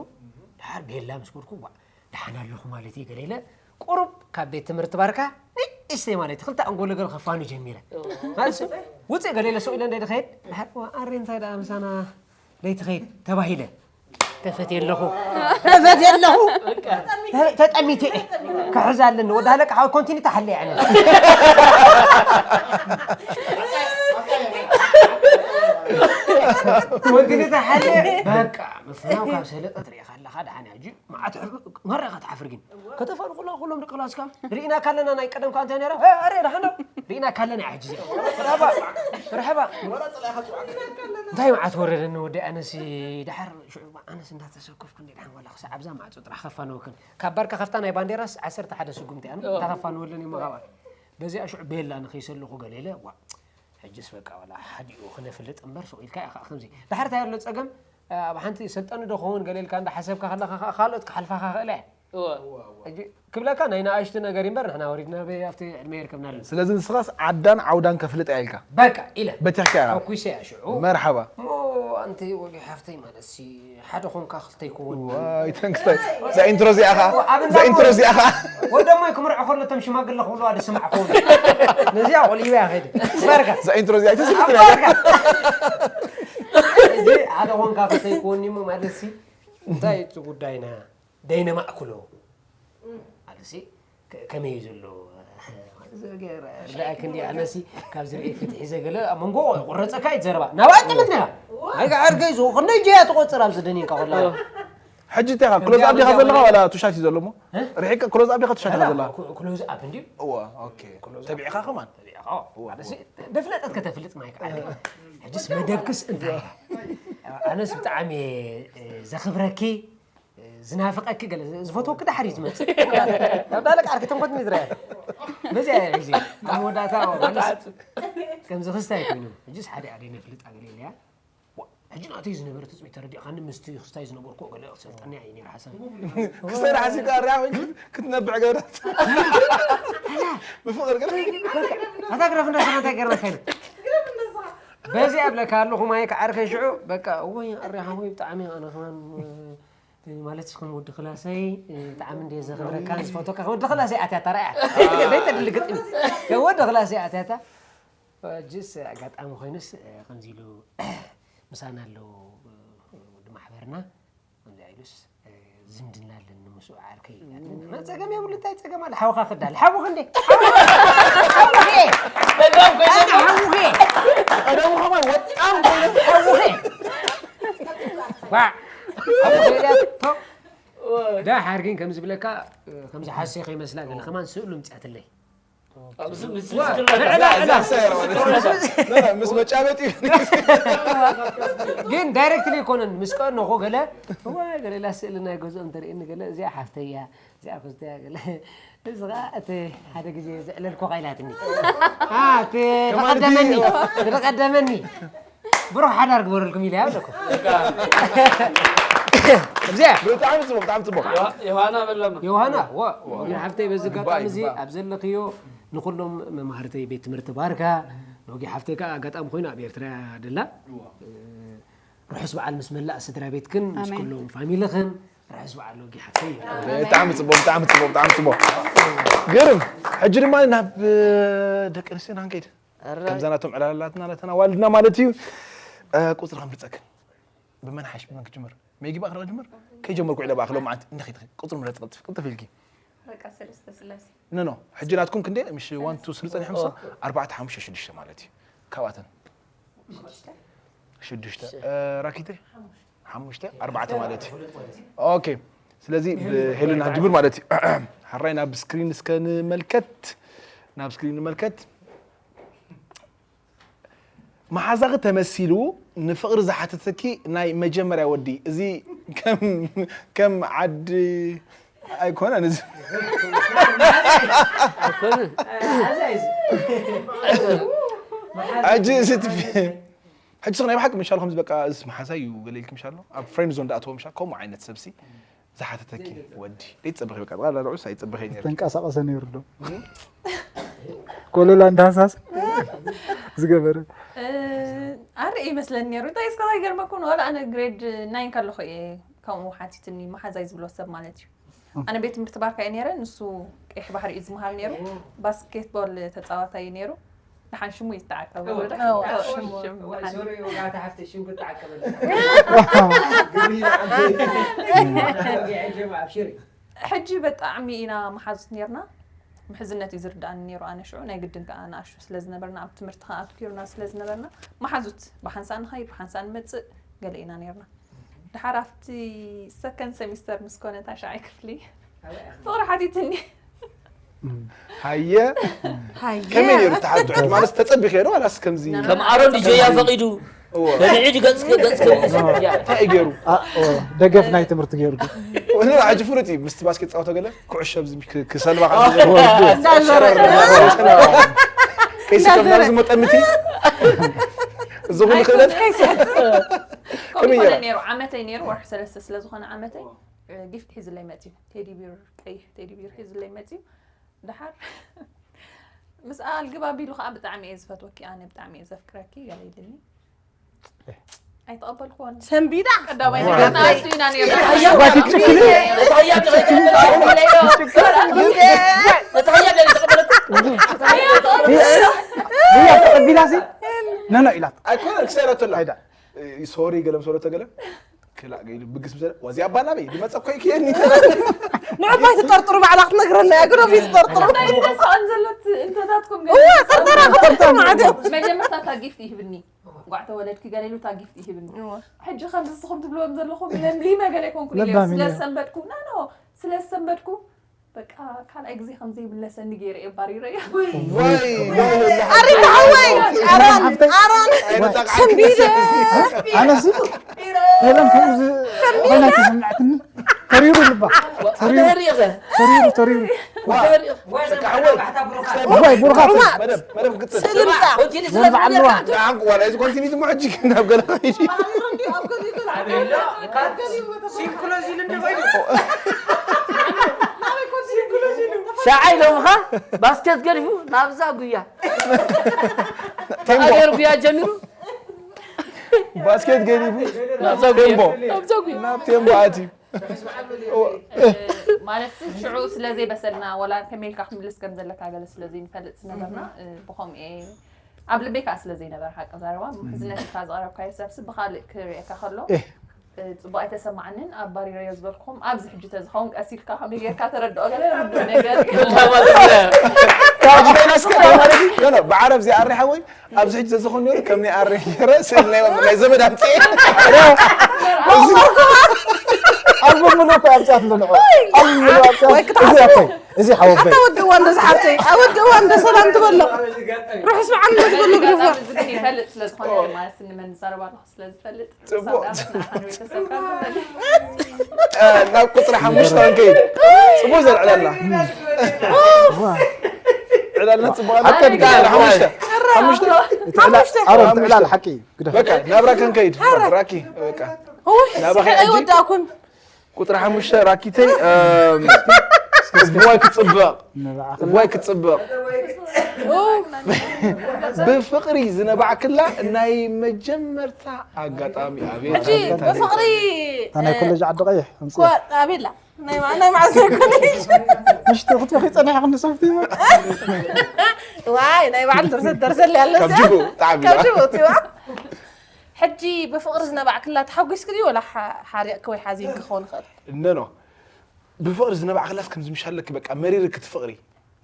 ድሓር ቤላ ምስ ጎድኩ ዋ ደሓን ኣለኹ ማለት እዩ ገለ ኢለ ቁሩብ ካብ ቤት ትምህርቲ ባርካ ንእሽተይ ማለት እዩ ክልተ ኣንጎሎ ገለ ከፋኑ ጀሚረ ማለት ውፅእ ገለ ኢለ ስቕ ኢለ እንደ ድኸይድ ድሓር ኣሬ እንታይ ደኣ ምሳና ደይትኸይድ ተባሂለ ከፈት የለኹ ከፈት የለኹ ተ- ተጠሚተ እየ ክሕዝ ኣለኒ ወዳ ሃለቃ ሓወይ ኮንቲኒ ተሓለ ኣነ ኮንቲኒ ተሓለ በቃ ምፍናው ካብ ሰለጠ ትሪኢኻ ኣለኻ ደሓን ሕጂ መዓት መረኻ ትሓፍር ግን ከተፋሉ ኩላ ኩሎም ደቂ ክላስካ ርኢናካ ኣለና ናይ ቀደምካ እንታይ ነይራ ኣረ ደሓን ርኢናካ ኣለና ሕጂ ርሕባ ርሕባ እንታይ መዓት ወረደኒ ወዲ ኣነሲ ደሓር ሽዑ ኣነስ እንዳተሰከፍኩ እንዴ ደሓን ዋላ ክሳዕ ኣብዛ ማዕጾ ጥራሕ ከፋንወክን ካብ ባርካ ከፍታ ናይ ባንዴራስ ዓሰርተ ሓደ ስጉምቲ ኣነ ተኸፋንወለን እሞ ካብኣ በዚኣ ሽዑ ቤላ ንኸይሰልኹ ገለ ኢለ ዋ ሕጅስ በቃ ዋላ ሓዲኡ ክነፍልጥ እምበር ሱቕ ኢልካ ኢኻ ከምዚ ድሓር እንታይ ኣሎ ጸገም ኣብ ሓንቲ ሰልጠኒ ዶ ክኸውን ገለ ኢልካ እንዳ ሓሰብካ ከለኻ ከዓ ካልኦት ክሓልፋኻ ክእለ እየ እወ። ሕጂ ክብለካ ናይ ንኣሽቱ ነገር እምበር ንሕና ወሪድና በይ ኣብቲ ዕድመ የርከብናሉ ስለዚ ንስኻስ ዓዳን ዓውዳን ከፍልጥ እያ ኢልካ በቃ ኢለ በቲሕካ ኢኻ ተኩሰ እያ ሽዑ መርሓባ እሞ ኣንቲ ወጊ ሓፍተይ ማለት ሲ ሓደ ኾንካ ክልተ ይከውን ዋይ ተንክስታይ እዛ ኢንትሮ እዚኣ ኸዓ እዛ ኢንትሮ እዚኣ ኸዓ ወደሞ ክምርዖ ከሎ እቶም ሽማግለ ክብልዋ ዝሰማዕኹ ነዚኣ ቆልይበያ ከይደ ባርካ እዛ ኢንትሮ እዚኣ ኣይተስልጥና ባርካ እዚ ሓደ ኾንካ ክልተ ይከውን እሞ ማለት ሲ እንታይ እቲ ጉዳይና ደይነ ማእክሎ ኣልሲ ከመይ እዩ ዘሎ ርዳእክ እንዲ ኣነሲ ካብ ዝርኢ ክትሒዘ ገለ ኣብ መንጎ ቁረፀካ እዩ ዘረባ ናባይ ጥምት ነያ ኣይካ ዓርከይ ዝ ክንደይ ጀያ ትቆፅር ኣብዚ ደኒንካ ኮላ ሕጂ እንታይ ኢኻ ክሎዝ ኣብ ዲኻ ዘለኻ ዋላ ቱሻት እዩ ዘሎ እሞ ርሒቅ ክሎዝ ኣብ ዲኻ ቱሻት ኢኻ ዘለኻ ክሎዝ ኣብ እንዲ እዋ ኦኬ ተቢዕኻ ከማን ደፍለጠት ከተፍልጥ ማይካ ዓርከይ ሕጅስ መደብክስ እንታይ ኣነስ ብጣዕሚ ዘኽብረኪ ዝናፍቀኪ ገለ ዝፈትወኪ ድሓር እዩ ዝመፅእ ናብ ዳለቅ ዓርኪ ተንኮት ንዝረአ በዚኣ እየ ሕዚ ኣብ መወዳእታ ማለት ከምዚ ክስታይ ኮይኑ ሕጅስ ሓደ ኣደይ ነፍልጣ ገለ ኢለያ ሕጂ ናተይ ዝነበረ ትፅቢት ተረዲእካኒ ምስቲ ክስታይ ዝነበርኩ ገለ ክሰልጠኒ ኣየ ነይሩ ሓሳብ ክስታይ ሓሲብካ ኣርያ ክትነብዕ ገብረት ብፍቅር ገለ ኣታ ግረፍ እንዳሰና እንታይ ገርና ካይነ በዚ ኣብለካ ኣለኹ ማይ ክዓርከ ሽዑ በቃ እወይ ኣርያ ሓወይ ብጣዕሚ ኣነ ከማን ማለት እስኩም ወዲ ክላሰይ ብጣዕሚ እንደ ዘኽብረካን ዝፈቶካ ወዲ ክላሰይ ኣትያታ ራያ ዘይተድሊ ግጥሚ ወዲ ክላሰይ ኣትያታ ጅስ ኣጋጣሚ ኮይኑስ ከምዚ ኢሉ ምሳና ኣለዉ ወዲ ማሕበርና ከምዚ ኢሉስ ዝምድና ኣለኒ ምስኡ ዓርከይ ጸገም የብሉ እንታይ ጸገም ኣለ ሓውኻ ክዳል ሓውኽ እንዴ ሓውኽ ቀደሙ ከማን ወጣም ሓውኽ ዳሓር ግን ከም ዝብለካ ከም ዝሓሰ ከይመስላ ገለ ከማን ስእሉ ምፅኣትለይ ምስ መጫበጢ ግን ዳይሬክትሊ ይኮነን ምስ ቀነኹ ገለ እዋ ገለ ላ ስእሊ ናይ ገዝኦም ተርእየኒ ገለ እዚኣ ሓፍተያ እዚኣ ክዝተያ ገለ እዚ ከዓ እቲ ሓደ ግዜ ዘዕለልኩ ቃይላትኒ እቲ ዝቐደመኒ ዝቐደመኒ ብሩኽ ሓዳር ግበረልኩም ኢለ ኣለኩ እዚኣ ብጣዕሚ ፅቡቅ ብጣዕሚ ፅቡቅ ዮሃና በለማ ዮሃና ወ ሓፍተይ በዚ ኣጋጣሚ እዚ ኣብ ዘለክዮ ንኩሎም መማህርተይ ቤት ትምህርቲ ባርካ ኖጊ ሓፍተይ ከዓ ኣጋጣሚ ኮይኑ ኣብ ኤርትራ ደላ ርሑስ በዓል ምስ መላእ ስድራ ቤትክን ምስ ኩሎም ፋሚልኽን ርሑስ በዓል ኖጊ ሓፍተይ ይብል። ብጣዕሚ ጽቡቅ ብጣዕሚ ጽቡቅ ብጣዕሚ ጽቡቅ ግርም ሕጂ ድማ ናብ ደቂ ኣንስትዮና ክንከይድ ከምዛ ናቶም ዕላላትና ናተን ኣዋልድና ማለት እዩ ቁፅሪ ከምልፀክን ብመን ሓይሽ ብመን ክጅምር ሜጊ ባእኽረ ጅምር ከይጀመርኩ ዕለ ባእኽሎም ዓንቲ እንደ ከይትኸ ቁፅሪ ምረፅ ቅልጥፍ ቅልጥፍ ኢልኪ በቃ ሰለስተ ስላሴ ኖ ኖ ሕጂ ናትኩም ክንደ ምሽ ዋን ቱ ስልጠን ይሐምሳ ኣርባዕተ ሓሙሽተ ሽዱሽተ ማለት እዩ ካብኣተን ሽዱሽተ ራኪተ ሓሙሽተ ኣርባዕተ ማለት እዩ ኦኬ ስለዚ ብሄሉና ጅምር ማለት እዩ ሓራይ ናብ ስክሪን እስከ ንመልከት ናብ ስክሪን ንመልከት መሓዛኺ ተመሲሉ ንፍቕሪ ዝሓተተኪ ናይ መጀመርያ ወዲ እዚ ከም ዓዲ ኣይኮነን እዚ ሕጂ እዚ ሕጂ ናይ ብሓቂ ምሻሉ ከምዚ በቃ እዚ መሓዛ እዩ ገለ ኢልኪ ምሻሎ ኣብ ፍሬንድ ዞን ዳኣተወ ምሻ ከምኡ ዓይነት ሰብሲ ዝሓተተኪ ወዲ ደይትፀበኺ በቃ ጠቕላላ ዑስ ኣይፀበኸ ነይሩ ተንቀሳቐሰ ነይሩ ዶ ኮለላ እንዳሃሳስ ዝገበረ ኣርኢ ይመስለኒ ነይሩ እንታይ እስከ ይገርመኩም ዋላ ኣነ ግሬድ ናይን ከለኹ እየ ከምኡ ሓቲትኒ መሓዛይ ዝብሎ ሰብ ማለት እዩ ኣነ ቤት ትምህርቲ ባርካ እየ ነይረ ንሱ ቀይሕ ባሕሪ እዩ ዝምሃር ነይሩ ባስኬትቦል ተፃዋታይ እዩ ነይሩ ደሓን ሽሙ ይተዓቀብ ሽሙ ደሓን ሕጂ በጣዕሚ ኢና መሓዙት ነርና። ምሕዝነት እዩ ዝርዳእኒ ነይሩ። ኣነ ሽዑ ናይ ግድን ከዓ ንኣሽቱ ስለ ዝነበርና ኣብ ትምህርቲ ከዓ ኣትኪሩና ስለ ዝነበርና መሓዙት ብሓንሳእ ንኸይድ ብሓንሳእ ንመፅእ ገለ ኢና ነርና። ድሓር ኣብቲ ሰከንድ ሰሚስተር ምስ ኮነ ታሽዓይ ክፍሊ ፍቕሪ ሓቲትኒ። ሃየ ከመይ ነይሩ ተሓትሑት ማለት ተጸቢኸ ዶ ኣላስ ከምዚ ከም ኣሮን ዲጆያ ፈቒዱ በብዒድ ገጽ ገጽ ክብል ሰብ እያ። እንታይ እዩ ገይሩ? ደገፍ ናይ ትምህርቲ ገይሩ ግን ወላ ሕጂ ፍሉጥ እዩ ምስቲ ባስኬት ጻወተ ገለ ኩዕሾ ኣብዚ ክሰልባ ካብ እንዳዘረ እንዳዘረ ቀይሲ ከም ናብዚ መጠምቲ እዚ ኩሉ ክእለት ከይሰጥ ከመይ ኮነ ገይራ? ነይሩ ዓመተይ ነይሩ ወርሒ ሰለስተ ስለ ዝኾነ ዓመተይ እ፣ ጊፍት ሒዝለይ መፅዩ ቴዲ ቢር ቀይሕ ቴዲ ቢር ሒዝለይ መፅዩ ድሓር ምስ ኣልግብ ኣቢሉ ከዓ ብጣዕሚ እየ ዝፈትወኪ ኣነ ብጣዕሚ እየ ዘፍቅረኪ ገለ ኢልኒ ኣይተቐበልኩዎን ሰንቢዳ ቀዳማይ ነገር ንኣሽቱ ኢና ነርና እታ ህያብ ዶ ኣይተቐበለትኩም? እታ ህያብ ዶ ኣይተቐበለትኩም? ህያ ተቐቢላ ሲ ነኖ ኢላት ኣይኮነ ክሰረተላ ኣይዳ ሶሪ ገለ ምስ ወለተ ገለ ክላእ ገይሉ ብግስ ምስ ወዚያ ኣባላበይ ዝመፀ ኮይ ክየኒ ንዕባይ ትጠርጥሩ ባዕላ ክትነግረና እያ ግደፉ ትጠርጥሩ ደስኣን ዘሎት እንተታትኩም እዋ ጥርጠራ ክጠርጥሩ ማለት እዮም መጀመርታ እታ ጊፍት ይህብኒ ጓዕ ተወለድኪ ገለ ኢሉ እታ ጊፍት ይህብኒ ሕጂ ከምዚ ንስኹም ትብልዎም ዘለኹም ኢለ ሊመ ገለ ይኮንኩ ለባም ኢለ። ስለዝሰንበድኩ ናኖ ስለዝሰንበድኩ በቃ ካልኣይ ግዜ ከምዘይምለሰኒ ገይረ እየ ባሪረዮ ወይ ኣሪታ ሓወይ ኣሮን ኣሮን ሰንቢደ ኣነስ ሄለን ከምዚ ኮይና ተሰማዕትኒ ተሪሩ ልባ ተሪሩ ተሪሩ ተሪሩ ተሪሩ ዋይ ቡርኻት መደብ መደብ ክትፅል ስልምታ ንዓንቁ ዋላ እዚ ኮንቲኒቲ ሞ ሕጂ ናብ ገለ ኸይዲ ሻዓይ ሎምኻ ባስኬት ገዲፉ ናብዛ ጉያ ቴምቦ ኣገር ጉያ ጀሚሩ ባስኬት ገዲፉ ናብ ቴምቦ ናብዛ ጉያ ናብ ቴምቦ ኣትዩ ማለት ሽዑ ስለዘይበሰልና ወላ ከመይ ኢልካ ክምልስ ከም ዘለካ ገለ ስለዘይንፈልጥ ዝነበርና ብኸምኡ እየ ኣብ ልበይ ከዓ ስለዘይነበረ ሓቂ ዘረባ ምሕዝነት ኢልካ ዝቐረብካዮ ሰብሲ ብካልእ ክርእየካ ከሎ ፅቡቅ ኣይተሰማዓንን ኣብ ባሪረዮ ዝበልኩም ኣብዚ ሕጂ ተዝኸውን ቀስ ኢልካ ከመይ ጌርካ ተረድኦ ገለ ርዱእ ነገር ብዓረብ ዚኣሪ ሓወይ ኣብዚ ሕጂ ተዝኾን ነሩ ከም ናይ ኣሪ ገረ ስእሊ ናይ ዘመድ ኣምፅኤ ኣልቡም ምሉእ እኮ ኣብፅኣት ኣሎ ንዑ ኣልቡም ምሉእ ኣብፅኣት እዚ ኣኮይ እዚ ሓወበይ ኣታ ወዲ እዋን ዶ ዝሓፍተይ ኣወዲ እዋን ዶ ሰላም ትበሎ ርሑስ በዓል ዶ ትበሎ ግደፎ ይፈልጥ ስለዝኾነ ማለት ንመን ዝዛረባ ኣለኹ ስለዝፈልጥ ፅቡቅ ናብ ቁፅሪ ሓሙሽተ ክንከይድ ፅቡቅ ዘልዕለና ዕላልና ፅቡቅ ኣለ ቁፅሪ ሓሙሽተ ሓሙሽተ ኣሮን ትዕላል ሓቂ እዩ ግደፍ በቃ ናብራ ክንከይድ ራኪ በቃ ናብራ ኣይወዳእኩን ቁፅሪ ሓሙሽተ ራኪተይ እዋይ ክፅብቕ እዋይ ክፅብቕ ብፍቕሪ ዝነባዕክላ ናይ መጀመርታ ኣጋጣሚ ኣቤት ሕጂ ብፍቕሪ እታ ናይ ኮሌጅ ዓዲ ቀይሕ ዕንቁ ኮ- ኣቤላ ናይ ማ- ናይ መዓዝ ናይ ኮሌጅ ምሽቲ ክትበኺ ፀኒሕኹም ንሰብቲ ዋይ ናይ ባዕሉ ደርሰት ደርሰል ያለ ካብ ጅቡ ብጣዕሚ ካብ ጅቡቲ ዋ ሕጂ ብፍቕሪ ዝነባዕክላ ተሓጒስክ ድዩ ወላ ሓ- ሓሪቕክ ወይ ሓዚንክ ክኸውን ይኽእል እነኖ ብፍቕሪ ዝነባዕክላስ ከምዚ ምሻለክ በቃ መሪርክ እቲ ፍቕሪ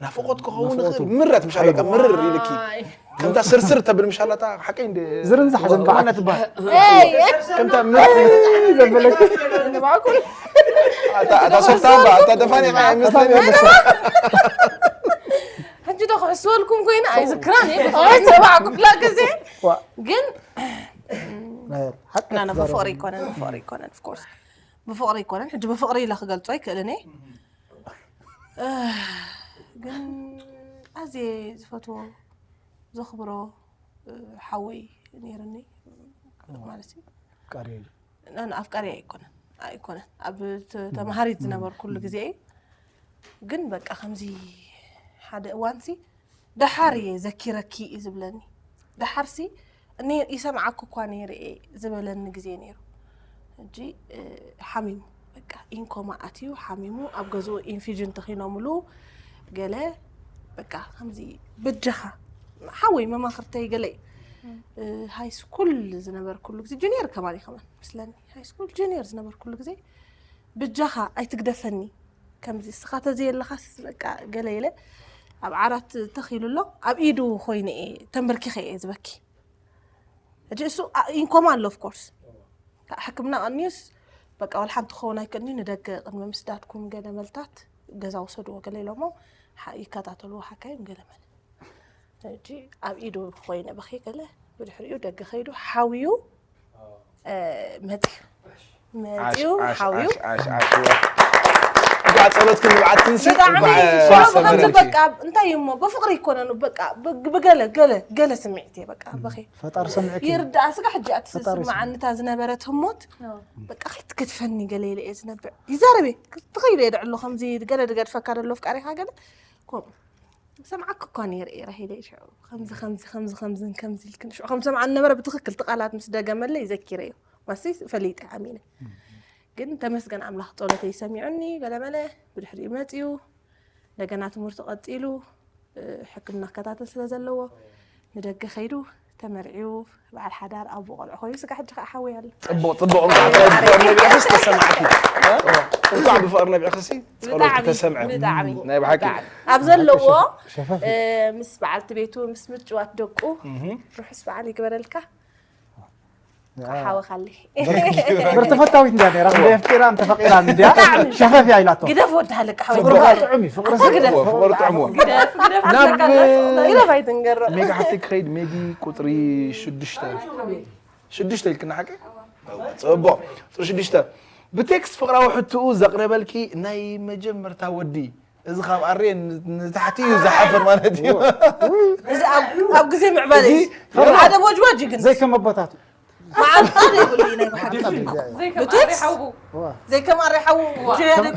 ናፍቆት ክኸውን ይኽእል ምረት ምሻለካ ምርር ኢልኪ ከምታ ስርስር ተብል ምሻላታ ሓቀይ እንደ ዝርንዛሕ ዘንባዕ ማና ትበሃል ኤይ ከምታ ምረት ዘበለክ ንባዕኩም ኣታ ኣታ ሶፍታ እምባ ኣታ ደፋኒ ቃ ኣይመስለኒ ሕጂ ዶ ክሕስበልኩም ኮይነ ኣይዝክራን እየ ብፍቕሪ ዝነባዕኩ ክላ ግዜ ግን ሓቂ ና ብፍቕሪ ይኮነን ብፍቕሪ ይኮነን ኦፍኮርስ ብፍቕሪ ይኮነን ሕጂ ብፍቕሪ ኢለ ክገልጾ ኣይክእልን እየ ግን ኣዝየ ዝፈትዎ ዘኽብሮ ሓወይ ነይርኒ ማለት እዩ ቃሪ ና ኣፍቃሪ ኣይኮነን ኣይኮነን ኣብ ተ- ተምሃሪት ዝነበርኩሉ ግዜ እዩ ግን በቃ ከምዚ ሓደ እዋንሲ ደሓር እየ ዘኪረኪ እዩ ዝብለኒ ደሓርሲ እኔ ይሰምዓኩ እኳ ነይረ እየ ዝበለኒ ግዜ ነይሩ ሕጂ እ፣ ሓሚሙ በቃ ኢንኮማ ኣትዩ ሓሚሙ ኣብ ገዝኡ ኢንፊዥን ተኺኖምሉ ገለ በቃ ከምዚ ብጃኻ ሓወይ መማኽርተይ ገለ እዩ ሃይ ስኩል ዝነበርኩሉ ግዜ፣ ጁኒየር ከማን እዩ ከማን መስለኒ። ሃይ ስኩል ጁኒየር ዝነበርኩሉ ግዜ፣ ብጃኻ ኣይትግደፈኒ፣ ከምዚ እስኻ ተዘየለኻስ በቃ ገለ ኢለ፣ ኣብ ዓራት ተኺሉ ኣሎ፣ ኣብ ኢዱ ኮይነ እየ ተንበርኪኸ እየ ዝበኪ። ሕጂ እሱ ኢንኮማ ኣሎ ኦፍኮርስ። ሕክምና ቀኒዩስ በቃ ዋላ ሓንቲ ክኸውን ኣይክእልኒ፣ ንደገ ቅድሚ ምስዳድኩም ገለ መልታት ገዛ ውሰድዎ ገለ ኢሎሞ ይከታተልዎ ሓካይም ገለ መለ። ሕጂ ኣብ ኢዱ ኮይነ በኺ ገለ፣ ብድሕሪኡ ደገ ከይዱ ሓውዩ መፅዩ መፅዩ ሓውዩ። እንኳዕ ጸሎትክን ንብዓትክንሲ ብጣዕሚ ከምዚ በቃ እንታይ እዩ እሞ ብፍቅሪ ይኮነኑ በቃ ብገለ ገለ ገለ ስምዒት እየ በቃ በኺ ፈጣሪ ሰሚዕኪ ይርዳእ ስጋ ሕጂ ኣትስምዓኒ እታ ዝነበረት ህሞት በቃ ከይትገድፈኒ ገለ ኢለ እየ ዝነብዕ ይዛረብ እየ ትኸይሉ እየ ድዕሎ ከምዚ ገለ ድገድፈካ ደሎ ፍቃሪኻ ገለ ከምኡ ሰምዓክ እኳ ነይረ እየ ራሄለ ሽዑ ከምዚ ከምዚ ከምዚ ከምዚ ከምዚ ኢልክን ሽዑ ከም ሰምዓ ነበረ ብትኽክል እቲ ቃላት ምስ ደገመለይ ዘኪረዮ ማሲ ፈሊጠ ኣሚነ ግን ተመስገን ኣምላኽ ጸሎተይ ሰሚዑኒ ገለመለ ብድሕሪኡ መጽዩ እንደገና ትምህርቱ ቀጺሉ ሕክምና ክከታተል ስለ ዘለዎ ንደገ ከይዱ ተመርዕዩ በዓል ሓዳር ኣቦ ቆልዑ ኮይኑ ስጋ ሕጂ ከዓ ሓወይ ኣሎ ጽቡቅ ጽቡቅ እንኳዕ ብፍቅር ነቢዕክስ ተሰማዕኪ እንኳዕ ብፍቅር ነቢዕክሲ ጸሎት ተሰምዐ ናይ ብሓቂ ኣብ ዘለዎ ምስ በዓልቲ ቤቱ ምስ ምጭዋት ደቁ ርሑስ በዓል ይግበረልካ ሓወኻሊ ፍቅር ተፈታዊት እንዲያ ነራ እንደ ፍቅራ እንተ ፈቂራ እንዲያ ሸፈፍ እያ ኢላቶ ግደፍ ወዲ ሃለቃ ሓወይ ጥዑም እዩ ፍቅሪ ግደፍ ፍቅሪ ጥዑም ግደፍ ግደፍ ግደፍ ኣይትንገሮ ሜጋ ሓፍተይ ክኸይድ ሜጊ ቁፅሪ ሽዱሽተ ሽዱሽተ ኢልክና ሓቂ ፅቡቅ ቁፅሪ ሽዱሽተ ብቴክስት ፍቅራዊ ሕትኡ ዘቅረበልኪ ናይ መጀመርታ ወዲ እዚ ካብ ኣሬ ንታሕቲ እዩ ዝሓፍር ማለት እዩ እዚ ኣብ ግዜ ምዕባለ እዩ ሓደ ቦጅባጅ ግን ዘይከም ኣቦታቱ መዓልታ ዘይብሉ እዩ ናይ ብሓቂ ብቴክስት ዘይከም ኣሬ ሓዉ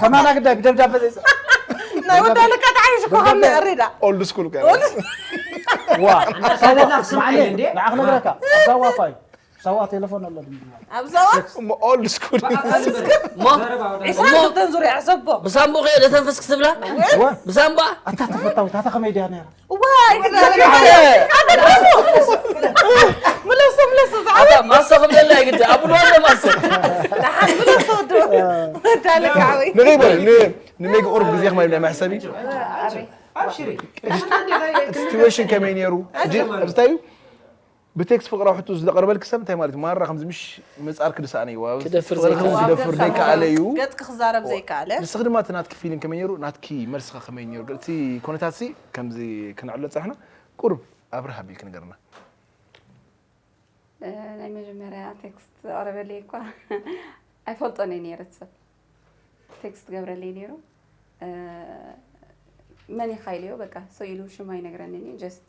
ከማና ግዳይ ብደብዳበ ዘይፅ ናይ ወዳ ልካ ተሓይሽ ኮሃም ናይ ኣሬዳ ኦልድ ስኩል ከ ዋ ሳይለና ክስማዓኒ እንዴ ንዓኽ ነግረካ ኣብዛ ዋፋ እዩ ሳዋ ቴሌፎን ኣሎ ድምድማ ኣብዛዋ ኦልድ ስኩል ዒስራን ክልተን ዙርያ ሕሰቦ ብሳምቦ ከየ ደተንፍስ ክትብላ ብሳምባ ኣንታ ተፈታዊት ኣታ ከመይ ድያ ነራ ዋይ ምለሶ ምለሶ ዝዓበ ማሶ ክብለላ ይግዲ ኣብሉ ወለ ማሶ ደሓን ምለሶ ወዲ ወዳልካዊ ንገይበል ንሜግ ቁሩብ ግዜ ክማይ ናይ መሕሰቢ ኣብሽሪ ሲትዌሽን ከመይ ነይሩ እንታይ እዩ ብቴክስት ፍቅራዊ ሕቶ ዝለቀርበልኪ ሰብ እንታይ ማለት እዩ? ማራ ከምዚ ምሽ ምጻር ክድሳእነ እዩ። ክደፍር ፍቅሪ ከምዚ ዘይከኣለ። ክደፍር ዘይከኣለ እዩ። ገጽ ክዛረብ ዘይከኣለ። ንስኺ ድማ እቲ ናትኪ ፊሊንግ ከመይ ነይሩ? ናትኪ መልስኻ ከመይ ነይሩ? እቲ ኩነታት ሲ ከምዚ ክነዕሎ ጸሕና ቁሩብ ኣብርህ ኣቢልኪ ንገርና። ናይ መጀመርያ ቴክስት ኣቕረበለይ እኳ ኣይፈልጦን እየ ነይረ እቲ ሰብ ቴክስት ገብረለይ ነይሩ መን ኢኻ ኢለዮ በቃ ሰው ኢሉ ሽም ኣይነግረንን እዩ ጀስት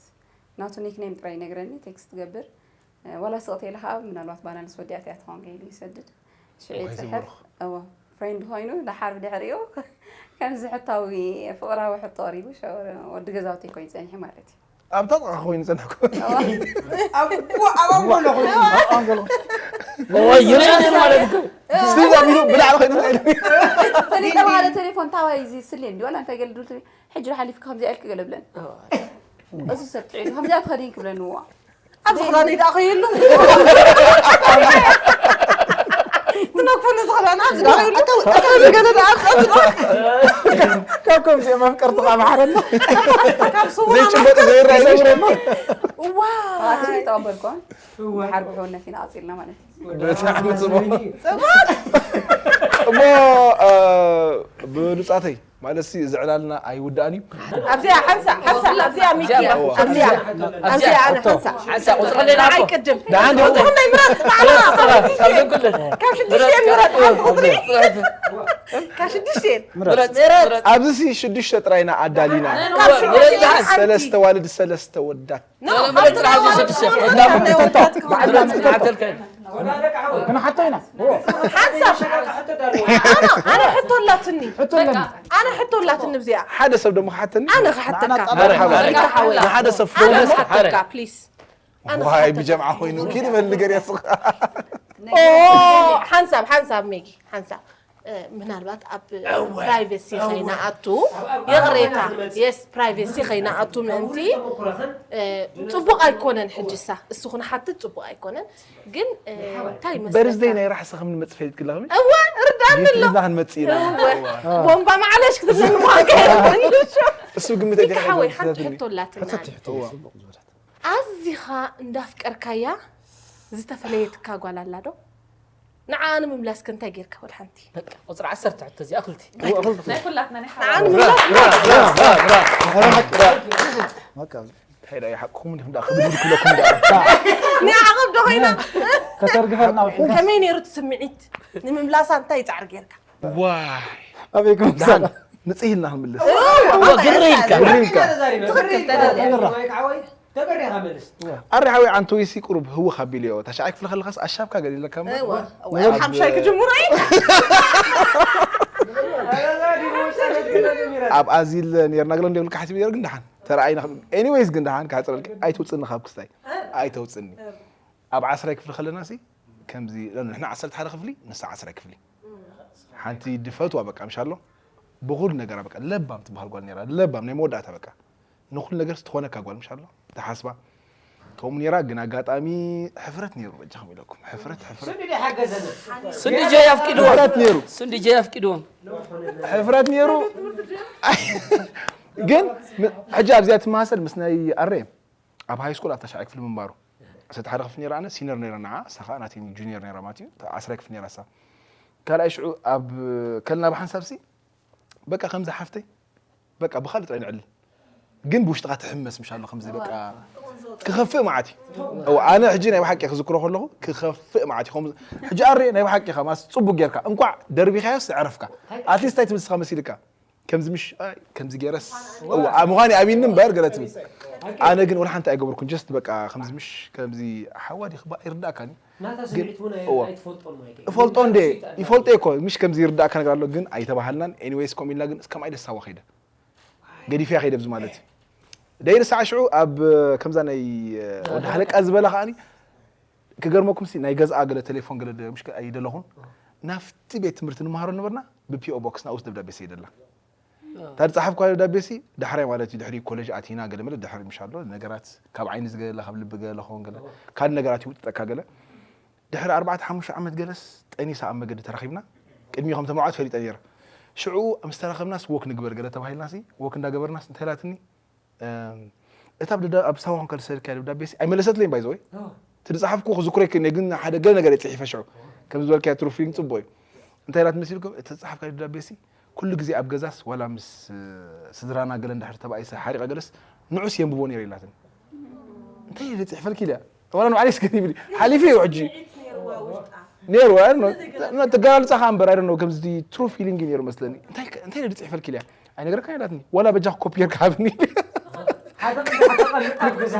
ናቱ ኒክኔም ጥራይ ይነግረኒ ቴክስት ትገብር ዋላ ስቕት ኢለ ከዓ ምናልባት ባና ንስ ወዲኣት እያ ትኸውን ከይሉ ይሰድድ ሽዑ ይፅሕፍ እዎ ፍሬንድ ኮይኑ ደሓር ብድሕሪኡ ከምዚ ሕታዊ ፍቕራዊ ሕቶ ቀሪቡ ወዲ ገዛውተይ ኮይኑ ፀኒሑ ማለት እዩ ኣብታ ጥቓ ኮይኑ ፀንሕኩ ኣብ ኣባንጎሎ ኮይኑ ይርአየን ማለት እኮ ስቲቭ ኣቢሉ ብላዕሊ ኮይኑ ፈሊጠ ማለት ቴሌፎን ታዋይ እዚ ስሌ እንዲ ዋላ እንታይ ገለ ድብል ሕጂ ሓሊፍካ ከምዚኣ ኢልክ ገለ ብለን እዚ ሰብ ጥዒሉ ከምዚኣ ትኸዲን ክብለኒ ዋ ኣብ ዝኽዳነይ ደኣ ከየሉ ትነግፉኒ ዝኽዳና ኣብዚ ደኣ ከየሉ ገለ ደኣ ካብ ከምዚኦም ኣፍቀርቲ ቃ ማሕረና ካብ ስውራ ዘይጭበጥ ዘይራይ ዋ ኣቲ ተቐበልኳ ሓርቢ ሕውነት ኢና ቀፂልና ማለት እዩ እሞ ብሉፃተይ ማለት ሲ እዚ ዕላልና ኣይውዳእን እዩ ኣብዚኣ ሓንሳ ሓንሳ ኣብዚኣ ሚኪ ኣብዚኣ ኣብዚኣ ኣነ ሓንሳ ሓንሳ ቁፅሪ ሌላ ንዓይ ቅድም ንዓይ ምረጥ ንዓና ካብ ሽዱሽተ ምረጥ ሓንቲ ቁፅሪ ካብ ሽዱሽተ ምረጥ ኣብዚ ሲ ሽዱሽተ ጥራይና ኣዳሊና ካብ ሽዱሽተ ሓንቲ ሰለስተ ዋልድ ሰለስተ ወዳት ክንሓቶ ኢና ኣነ ሕቶ ኣላትኒ ኣነ ሕቶ ኣላትኒ ብዚኣ ሓደ ሰብ ደሞ ክሓተኒ ኣነ ክሓተካ ንሓደ ሰብ ኣነ ክሓተካ ፕሊስ ዋይ ብጀምዓ ኮይኑ ኪድ በል ንገር ያስኻ ሓንሳብ ሓንሳብ ሜጊ ሓንሳብ ምናልባት ኣብ ፕራይቬሲ ከይንኣቱ፣ ይቕሬታ፣ የስ፣ ፕራይቬሲ ከይንኣቱ ምእንቲ ጽቡቕ ኣይኮነን። ሕጂ ሳ እሱ ክንሓትት ጽቡቕ ኣይኮነን። ግን እንታይ ይመስለካ? በርዝደይ ናይ ራሕሲ ከም ንመጽእ ፈሊጥክላ ከመይ? እወ፣ ርዳኒ ኣሎ። ጌትልና ክንመጽእ ኢና። እወ። ቦምባ ማዕለሽ ክትብለኒ ምዃንካ የለን። እሱ ግምተይ ጌታ ሓወይ፣ ሓንቲ ሕቶ ኣላትና። ሕቶ፣ ሕቶ። ኣዚኻ እንዳፍቀርካያ ዝተፈለየትካ ጓል ኣላ ዶ? ንዓ ንምምላስ ከ እንታይ ጌርካ? ወላ ሓንቲ። በቃ፣ ቁጽሪ ዓሰርተ ሕቶ እዚኣ ክልቲ። ናይ ኩላትና ናይ ሓራ። ንዓ ንምምላስ። እንታይ ደኣ ይሓቅኹም እንዲኹም ደኣ ክብል ክብለኩም ደኣ። ንዓ ዓቐብ ዶ ኮይና? ከተርግፈልና። ከመይ ነይሩ እቲ ስምዒት? ንምምላሳ እንታይ ጻዕሪ ጌርካ? ዋይ። ኣበይኩም ደሓን ሰላም። ንጽህ ኢልና ክንምልስ። እዎ፣ ግርህ ኢልካ። ግርህ ኢልካ። ትኽክል፣ ተደርያ። ተበሪኻ መልስ። ኣረ ሓወይ፣ ዓንተወይሲ ቁሩብ ህውኽ ኣቢልዮ። ታሽዓይ ክፍሊ ከለኻስ ኣሻብካ ገለ ኢለካ እምበር። እዋ፣ እዋ፣ ሓምሻይ ክጅምሮ እዩ። ኣብ ኣዚል ነርና ገለ እንዲብልካ ሓሲብ ነር ግን ደሓን ተረኣይና። ኤኒዌይስ ግን ደሓን ክሓጽረልካ ኣይተውጽኒ ካብ ክስታይ። ኣይተውጽኒ። ኣብ ዓስራይ ክፍሊ ከለና ሲ ከምዚ ንሕና ዓሰርተ ሓደ ክፍሊ ንሳ ዓስራይ ክፍሊ ሓንቲ ድፈትዋ በቃ ምሻሎ ብኹሉ ነገራ በቃ ለባም ትበሃል ጓል ነራ። ለባም ናይ መወዳእታ በቃ ንኹሉ ነገር ስትኾነካ ጓል ምሻሎ ትሓስባ ከምኡ ነራ። ግን ኣጋጣሚ ሕፍረት ነሩ በጃኹም ኢለኩም። ሕፍረት፣ ሕፍረት። ስንዲ ዶ ሓገዘና? ስንዲ ጀይ ኣፍቂድዎ። ሕፍረት ነሩ። ስንዲ ጀይ ኣፍቂድዎም። ሕፍረት ነሩ። ግን ም-፣ ሕጂ ኣብዚኣ ትመሳሰል ምስ ናይ ኣረ ኣብ ሃይ ስኩል ኣብ ታሽዓይ ክፍሊ ምንባሩ። ዓሰርተ ሓደ ክፍሊ ነራ ኣነ ሲነር ነራ ንዓ፣ እሳ ኸዓ ናተይ ጁኒየር ነራ ማለት እዩ። ዓስራይ ክፍሊ ነራ እሳ። ካልኣይ ሽዑ ኣብ ከልና ብሓንሳብ ሲ በቃ ከምዛ ሓፍተይ በቃ ብኻልእ ጥራይ ንዕልል። ግን ብውሽጥኻ ትሕመስ ምሻሎ ከምዚ በቃ ክኸፍእ መዓት እዩ። እወ፣ ኣነ ሕጂ ናይ ብሓቂ ክዝክሮ ከለኹ ክኸፍእ መዓት እዩ። ከምዚ ሕጂ ኣረ ናይ ብሓቂ ኢኻ ማስ ጽቡቅ ጌርካ እንቋዕ ደርቢኻዮስ ዕረፍካ። ኣትሊስት እንታይ ትብል ንስኻ መሲልካ? ከምዚ ምሽ ኣይ ከምዚ ጌረስ እወ፣ ኣ-፣ ምዃን ኣሚኒ እምበር ገለ ትብል። ኣነ ግን ወላ ሓንቲ ኣይገበርኩን። ጀስት በቃ ከምዚ ምሽ ከምዚ ሓዋ ዲኺ ባ-፣ ይርዳእካኒ። ናታ ግን ስምዒት እውን ኣይ-፣ እወ። ኣይትፈልጦን ማይከል። እፈልጦ እንዴ? ይፈልጦ እኮ። ምሽ ከምዚ ይርዳእካ ነገር ኣሎ ግን ኣይተባሃልናን። ኤኒዌይስ ከምኡ ኢልና ግን እስከማይ ደሳዋ ከይደ። ገዲፈያ ከይደ ብዚ ማለት እዩ። ደይርሳዕ ሽዑ ኣብ ከምዛ ናይ ወዲ ሃለቃ ዝበላ ከኣኒ ክገርመኩም ሲ ናይ ገዝኣ ገለ ቴሌፎን ገለ ደ-፣ ምሽ ኣይደለኹን። ናብቲ ቤት ትምህርቲ ንመሃሮ ነበርና ብፒኦ ቦክስ ናብኡስ ደብዳቤ ሰይደላ። እታ ዝጸሓፍኳ ደብዳቤ ሲ ዳሕራይ ማለት እዩ፣ ድሕሪ ኮሌጅ ኣቲና ገለ መለ ድሕሪ ምሽ ኣሎ ነገራት ካብ ዓይኒ ዝገለላ ካብ ልቢ ገለ ኸውን ገለ ካልእ ነገራት ይውጥጠካ ገለ። ድሕሪ ኣርባዕተ ሓሙሽተ ዓመት ገለስ ጠኒሳ ኣብ መገዲ ተራኺብና። ቅድሚኡ ከም ተመርዓወት ፈሊጠ ነይረ። ሽዑ ምስ ተራኸብናስ ወክ ንግበር ገለ ተባሂልናሲ ወክ እንዳገበርናስ እንታይ ኢላትኒ? እም፣ እታ ኣብ ደብዳ-፣ ኣብ ሳዋ ኮንካ ዝሰደድካያ ደብዳቤ ሲ ኣይመለሰትለይን ባይ ዘ ወይ። ኣዎ። እቲ ዝጸሓፍኩ ክዝክሮ ይክእል እየ፣ ግን ሓደ ገለ ነገር እየ ጽሒፈ ሽዑ። ከም ዝበልካዮ ትሩ ፊሊንግ ጽቡቕ እዩ። እንታይ ኢላት መሲልኩም? እቲ ዝጸሓፍካዮ ደብዳቤ ሲ ኩሉ ግዜ ኣብ ገዛስ ዋላ ምስ፣ እ፣ ስድራና ገለ እንድሕር ተባኢሰ ሓሪቐ ገለስ ንዑስ የንብቦ ነይረ ኢላትኒ። እንታይ ኢለ ጽሒፈልኪ ኢለያ? ዋላ ንባዕለይስ ከይብል ሓሊፉ እዩ ሕጂ። ስምዒት ነይርዋ ውሽጣ። ነይሩ፣ I don't know። ስለዚ ገለ ትገላልጻ ከኣ እምበር፣ I don't know፣ ከምዚ ትሩ ፊሊንግ እዩ ነይሩ መስለኒ። እንታይ ከ-፣ እንታይ ኢለ ጽሒፈልኪ ኢለያ? ኣይነገርካን ኢላትኒ። ዋላ በጃ ኮፒ ጌርካ ሃብኒ። ሓደ ሓደ ኣብ ገዛ።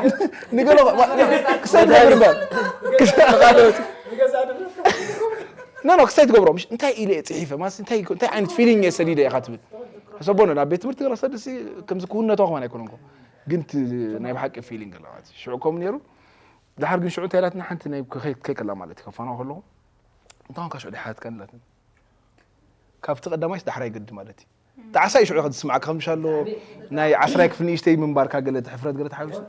ንገሎ፣ ዋ-፣ ክሳይ ትገብር እምበር። ክሳይ ካልኦት። ኖ፣ ኖ፣ ክሳይ ትገብሮ። ምሽ እንታይ ኢለ እየ ጽሒፈ? ማስ እንታይ፣ እንታይ ዓይነት ፊሊንግ እየ ሰዲደ ኢኻ ትብል? ሕሰቦ፣ ናብ ቤት ትምህርቲ ረሰድሲ ከምዚ ክውነቶ ከማን ኣይኮነን እኮ። ግን እቲ ናይ ብሓቂ ፊሊንግ ኣለዋ። ሽዑ ከምኡ ነይሩ። ድሓር ግን ሽዑ እንታይ ኢላትና ሓንቲ ናይ ከ-፣ ከይከላ ማለት እዩ። ከፋንዋ ከለኹ፣ እንታይ ኾንካ ሽዑ ዲሓትካ ኢላትኒ። ካብቲ ቀዳማይስ ዳሕራይ ግዲ ማለት እዩ። ጣዕሳ እዩ ሽዑ ከ ዝስምዓካ፣ ከም ምሻሎ ናይ ዓስራይ ክፍሊ ንእሽተይ ምንባርካ ገለ እቲ ሕፍረት ገለ ተሓዊሱ፣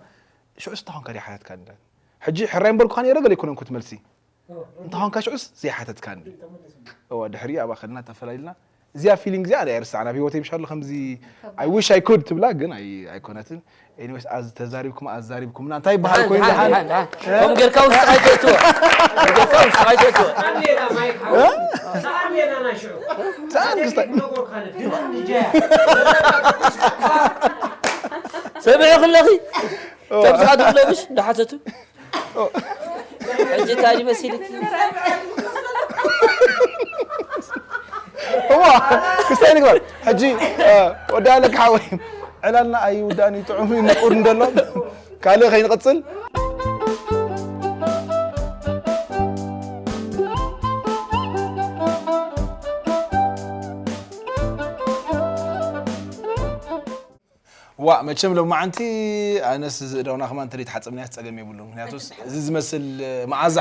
ሽዑስ እንታይ ኾንካ ዲሓትካ ኢላትኒ። ሕጂ ሕራይ ምበልኩኻ ነይረ ገለ ኣይኮነን እኮ እቲ መልሲ። እንታይ ኾንካ ሽዑስ ዘይሓተትካኒ። እዋ፣ ድሕሪ ኣብኣ ከድና ተፈላሊልና። እዚኣ ፊሊንግ እዚኣ ኣነ ኣይርስዓን። ኣብ ህይወተይ ምሻሎ ከምዚ I wish I could ትብላ ግን ኣይ-፣ ኣይኮነትን። ኤኒዌይስ፣ ኣዝ-፣ ተዛሪብኩም፣ ኣዛሪብኩምና። እንታይ ይበሃል ደሓን፣ ኮይኑ ደሓን፣ ደሓን? ደሓን፣ ደሓን። ከምኡ ጌርካ ውሽጥኻ ኣይተእትዎ። ከምኡ ጌርካ ውሽጥኻ ኣይተእትዎ። ሰኣን ጌርና ናይ ሽዑ። ሰኣን ክስታይ። ሰሚዕኺ ኣለኺ? እዋ። ከምዚ ከኣ ትብሎ ምሽ እንዳሓተቱ። ሕጂ እንታይ ይመስልኪ? እዋ፣ ክስታይ ንግበር። ሕጂ፣ እ፣ ወዲ ኣለካ ሓወይ፣ ዕላልና ኣይውዳእን እዩ፣ ጥዑም እዩ፣ ምቁር እንደሎ። ካልእ ከይንቕጽል። ዋ፣ መቸም ሎማዓንቲ ኣነስ እዚ እዳውና ከማን እንተደይ ተሓጽብናያስ ጸገም የብሉን። ምክንያቱስ እዚ ዝመስል መኣዛ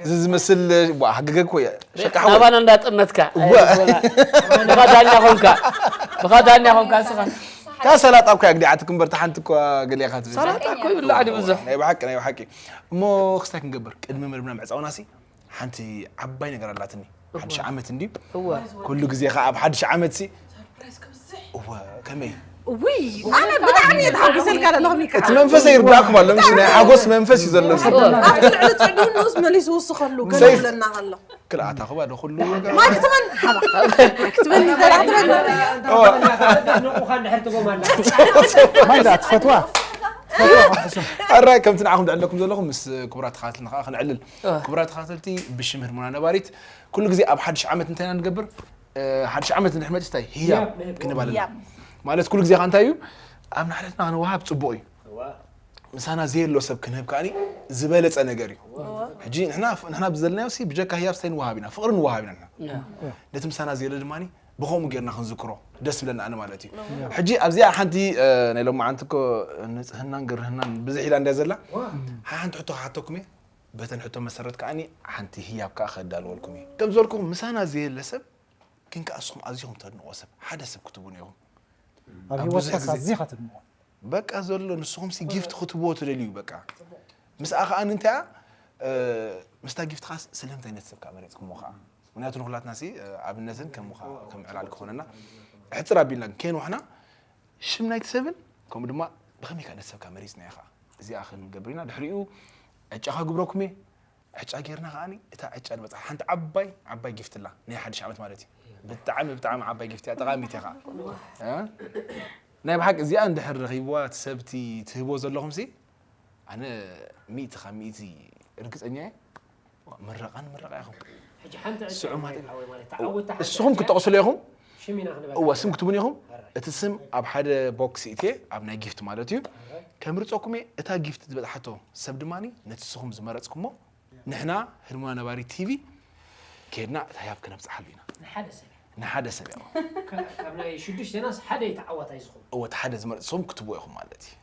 እዚ ዝመስል ዋ ሃገገ እኮ እየ ሸቃ ኣባና እንዳጠመትካ እወ። ብኻ ዳኛ ኾንካ ብኻ ዳኛ ኾንካ ንስኻ ካ ሰላጣ እኮ ያግዲ ዓትክ እምበር ተሓንቲ እኮ ገሊኻ ትብል ሰላጣ እኮ ይብላዕ ድዩ ብዙሕ ናይ ብሓቂ ናይ ብሓቂ እሞ ክስታይ ክንገብር ቅድሚ መርብና ምዕፃውና ሲ ሓንቲ ዓባይ ነገር ኣላትኒ ሓድሽ ዓመት እንድዩ እወ ኩሉ ግዜ ከዓ ኣብ ሓድሽ ዓመት ሲ እወ ከመይ ውይ ኣነ ብጣዕሚ እየ ተሓጒሰልካ ዘለኹ ሚካ እቲ መንፈስ ይርዳእኩም ኣሎ ምስ ናይ ሓጎስ መንፈስ እዩ ዘሎ ኣብቲ ልዕሊ ፅዕዱ ንኡስ መሊሱ ውስኸሉ ገለ ሰይፍ። ይብለና ኣሎ ክልኣታ ክባ ዶ ኩሉ ነገር ማይክ ትበል ሓባ ማይክ ትበል ይደራ ትበል ንቑኻ እንድሕር ትቦም ኣላ ማይዳ ትፈትዋ ኣራይ ከምቲ ንዓኹም ዝዕለኩም ዘለኹም ምስ ክቡራት ተኻተልትና ከዓ ክነዕልል ክቡራት ተኻተልቲ ብሽም ህርሙና ነባሪት ኩሉ ግዜ ኣብ ሓድሽ ዓመት እንታይ ኢና ንገብር እ፣ ሓድሽ ዓመት ንድሕር መፅእ እንታይ ህያብ ክንባለና ማለት ኩሉ ግዜ ከዓ እንታይ እዩ ኣብ ናሕለትና ክንወሃብ ፅቡቅ እዩ ምሳና ዘየሎ ሰብ ክንህብ ከዓኒ ዝበለፀ ነገር እዩ ሕጂ ንሕና ንሕና ብዘለናዮ ሲ ብጀካ ህያብ ስታይ ንወሃብ ኢና ፍቅሪ ንወሃብ ኢና ንሕና ነቲ ምሳና ዘየለ ድማ ብኸምኡ ጌርና ክንዝክሮ ደስ ብለና ኣነ ማለት እዩ ሕጂ ኣብዚኣ ሓንቲ እ፣ ናይ ሎማዓንቲ እኮ ንፅህናን ግርህናን ብዝሕ ኢላ እንድያ ዘላ ሓንቲ ሕቶ ክሓተኩም እየ በተን ሕቶ መሰረት ከዓኒ ሓንቲ ህያብ ከዓ ከዳልወልኩም እየ ከም ዝበልኩም ምሳና ዘየለ ሰብ ግን ከዓ እስኹም ኣዚኹም ተድንቆ ሰብ ሓደ ሰብ ክትቡን ኢኹም ኣብ ህይወትካ ኣዚኻ ትድንቆ በቃ ዘሎ ንስኹም ሲ ጊፍት ክትብዎ ትደልዩ በቃ ምስኣ ከዓ እንታይ እያ ምስታ ጊፍት ከዓ ስለምንታይ ነቲ ሰብ ከዓ መሪፅኩሞ ከዓ ምክንያቱ ንኩላትና ሲ ኣብነትን ከም ከም ዕላል ክኾነና ሕፅር ኣቢልና ግን ከየንዋሕና ሽም ናይቲ ሰብን ከምኡ ድማ ብኸመይ ከዓ ነቲ ሰብ ከዓ መሪፅና ኢኻ እዚኣ ክንገብር ኢና ድሕሪኡ ዕጫ ከግብረኩም እየ ዕጫ ጌርና ከዓኒ እታ ዕጫ ንበፅሓ ሓንቲ ዓባይ ዓባይ ጊፍት ኣላ ናይ ሓድሽ ዓመት ማለት እዩ ብጣዕሚ ብጣዕሚ ዓባይ ጊፍት እያ ጠቃሚት እያ ከዓ እ? ናይ ብሓቂ እዚኣ እንድሕር ረኺብዋ እቲ ሰብቲ ትህቦ ዘለኹም ሲ ኣነ ሚእቲ ካብ ሚእቲ ርግፀኛ እየ ምረቓ ንምረቓ ኢኹም ሕጂ ሓንቲ ዕጫ ስዑ ማለት ማለት- ሓወይ ማለት ተዓወታ እስኹም ክትጠቕሱሉ ኢኹም ሽም ኢና ክንበል እወ ስም ክትቡን ኢኹም እቲ ስም ኣብ ሓደ ቦክስ ይእትየ ኣብ ናይ ጊፍት ማለት እዩ ከምርፀኩም እየ እታ ጊፍት ዝበፅሓቶ ሰብ ድማ ነቲ ስኹም ዝመረፅኩሞ ንሕና ህልሙና ነባሪ ቲቪ ከድና እታ ያብ ከነብፅሓሉ ኢና ንሓደ ሰብ ንሓደ ሰብ እያ ካብ ናይ ሽዱሽተናስ ሓደ ተዓዋታይ ዝኸውን እወ እቲ ሓደ ዝመረፅኩም ክትብዎ ኢኹም ማለት እዩ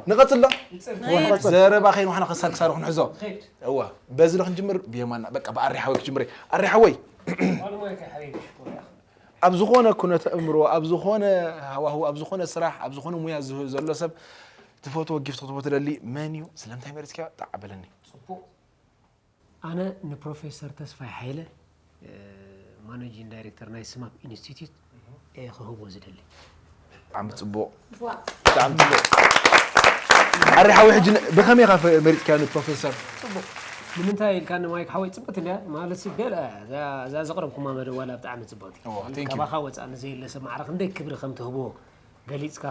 ንቐፅሎ ዘረባ ከይንዋሕና ከሳር ክሳር ክንሕዞ ኸይድ እወ በዚ ዶ ክንጅምር ብየማና በቃ ብኣሪ ሓወይ ክጅምር ኣሪ ሓወይ ዋልማይ ከይ ሓቢቢ ሽኮር ኣብ ዝኾነ ኩነት ኣእምሮ ኣብ ዝኾነ ሃዋህው ኣብ ዝኾነ ስራሕ ኣብ ዝኾነ ሙያ ዝህ- ዘሎ ሰብ ትፈትዎ ጊፍት ክትቦ ትደሊ መን እዩ ስለምንታይ መሪፅካ ጣዕ በለኒ ፅቡቅ ኣነ ንፕሮፌሰር ተስፋይ ሓይለ ማኔጂንግ ዳይሬክተር ናይ ስማፕ ኢንስቲትዩት እየ ክህቦ ዝደሊ ብጣዕሚ ፅቡቅ ብጣዕሚ ፅቡቅ ኣሪ ሓወይ ሕጂ ን- ብኸመይ ኢኻ ፈ- መሪፅካዮ ንፕሮፌሰር ንምንታይ ኢልካ ንማይክ ሓወይ ፅብት እንድያ ማለት ሲ ገለ እዛ- እዛ ዘቕረብኩማ መደብ ዋላ ብጣዕሚ ፅብቕቲ ኦ፣ thank you። ካባኻ ወፃእ ንዘየለ ሰብ ማዕረ ክንደይ ክብሪ ከም ትህብዎ ገሊፅካ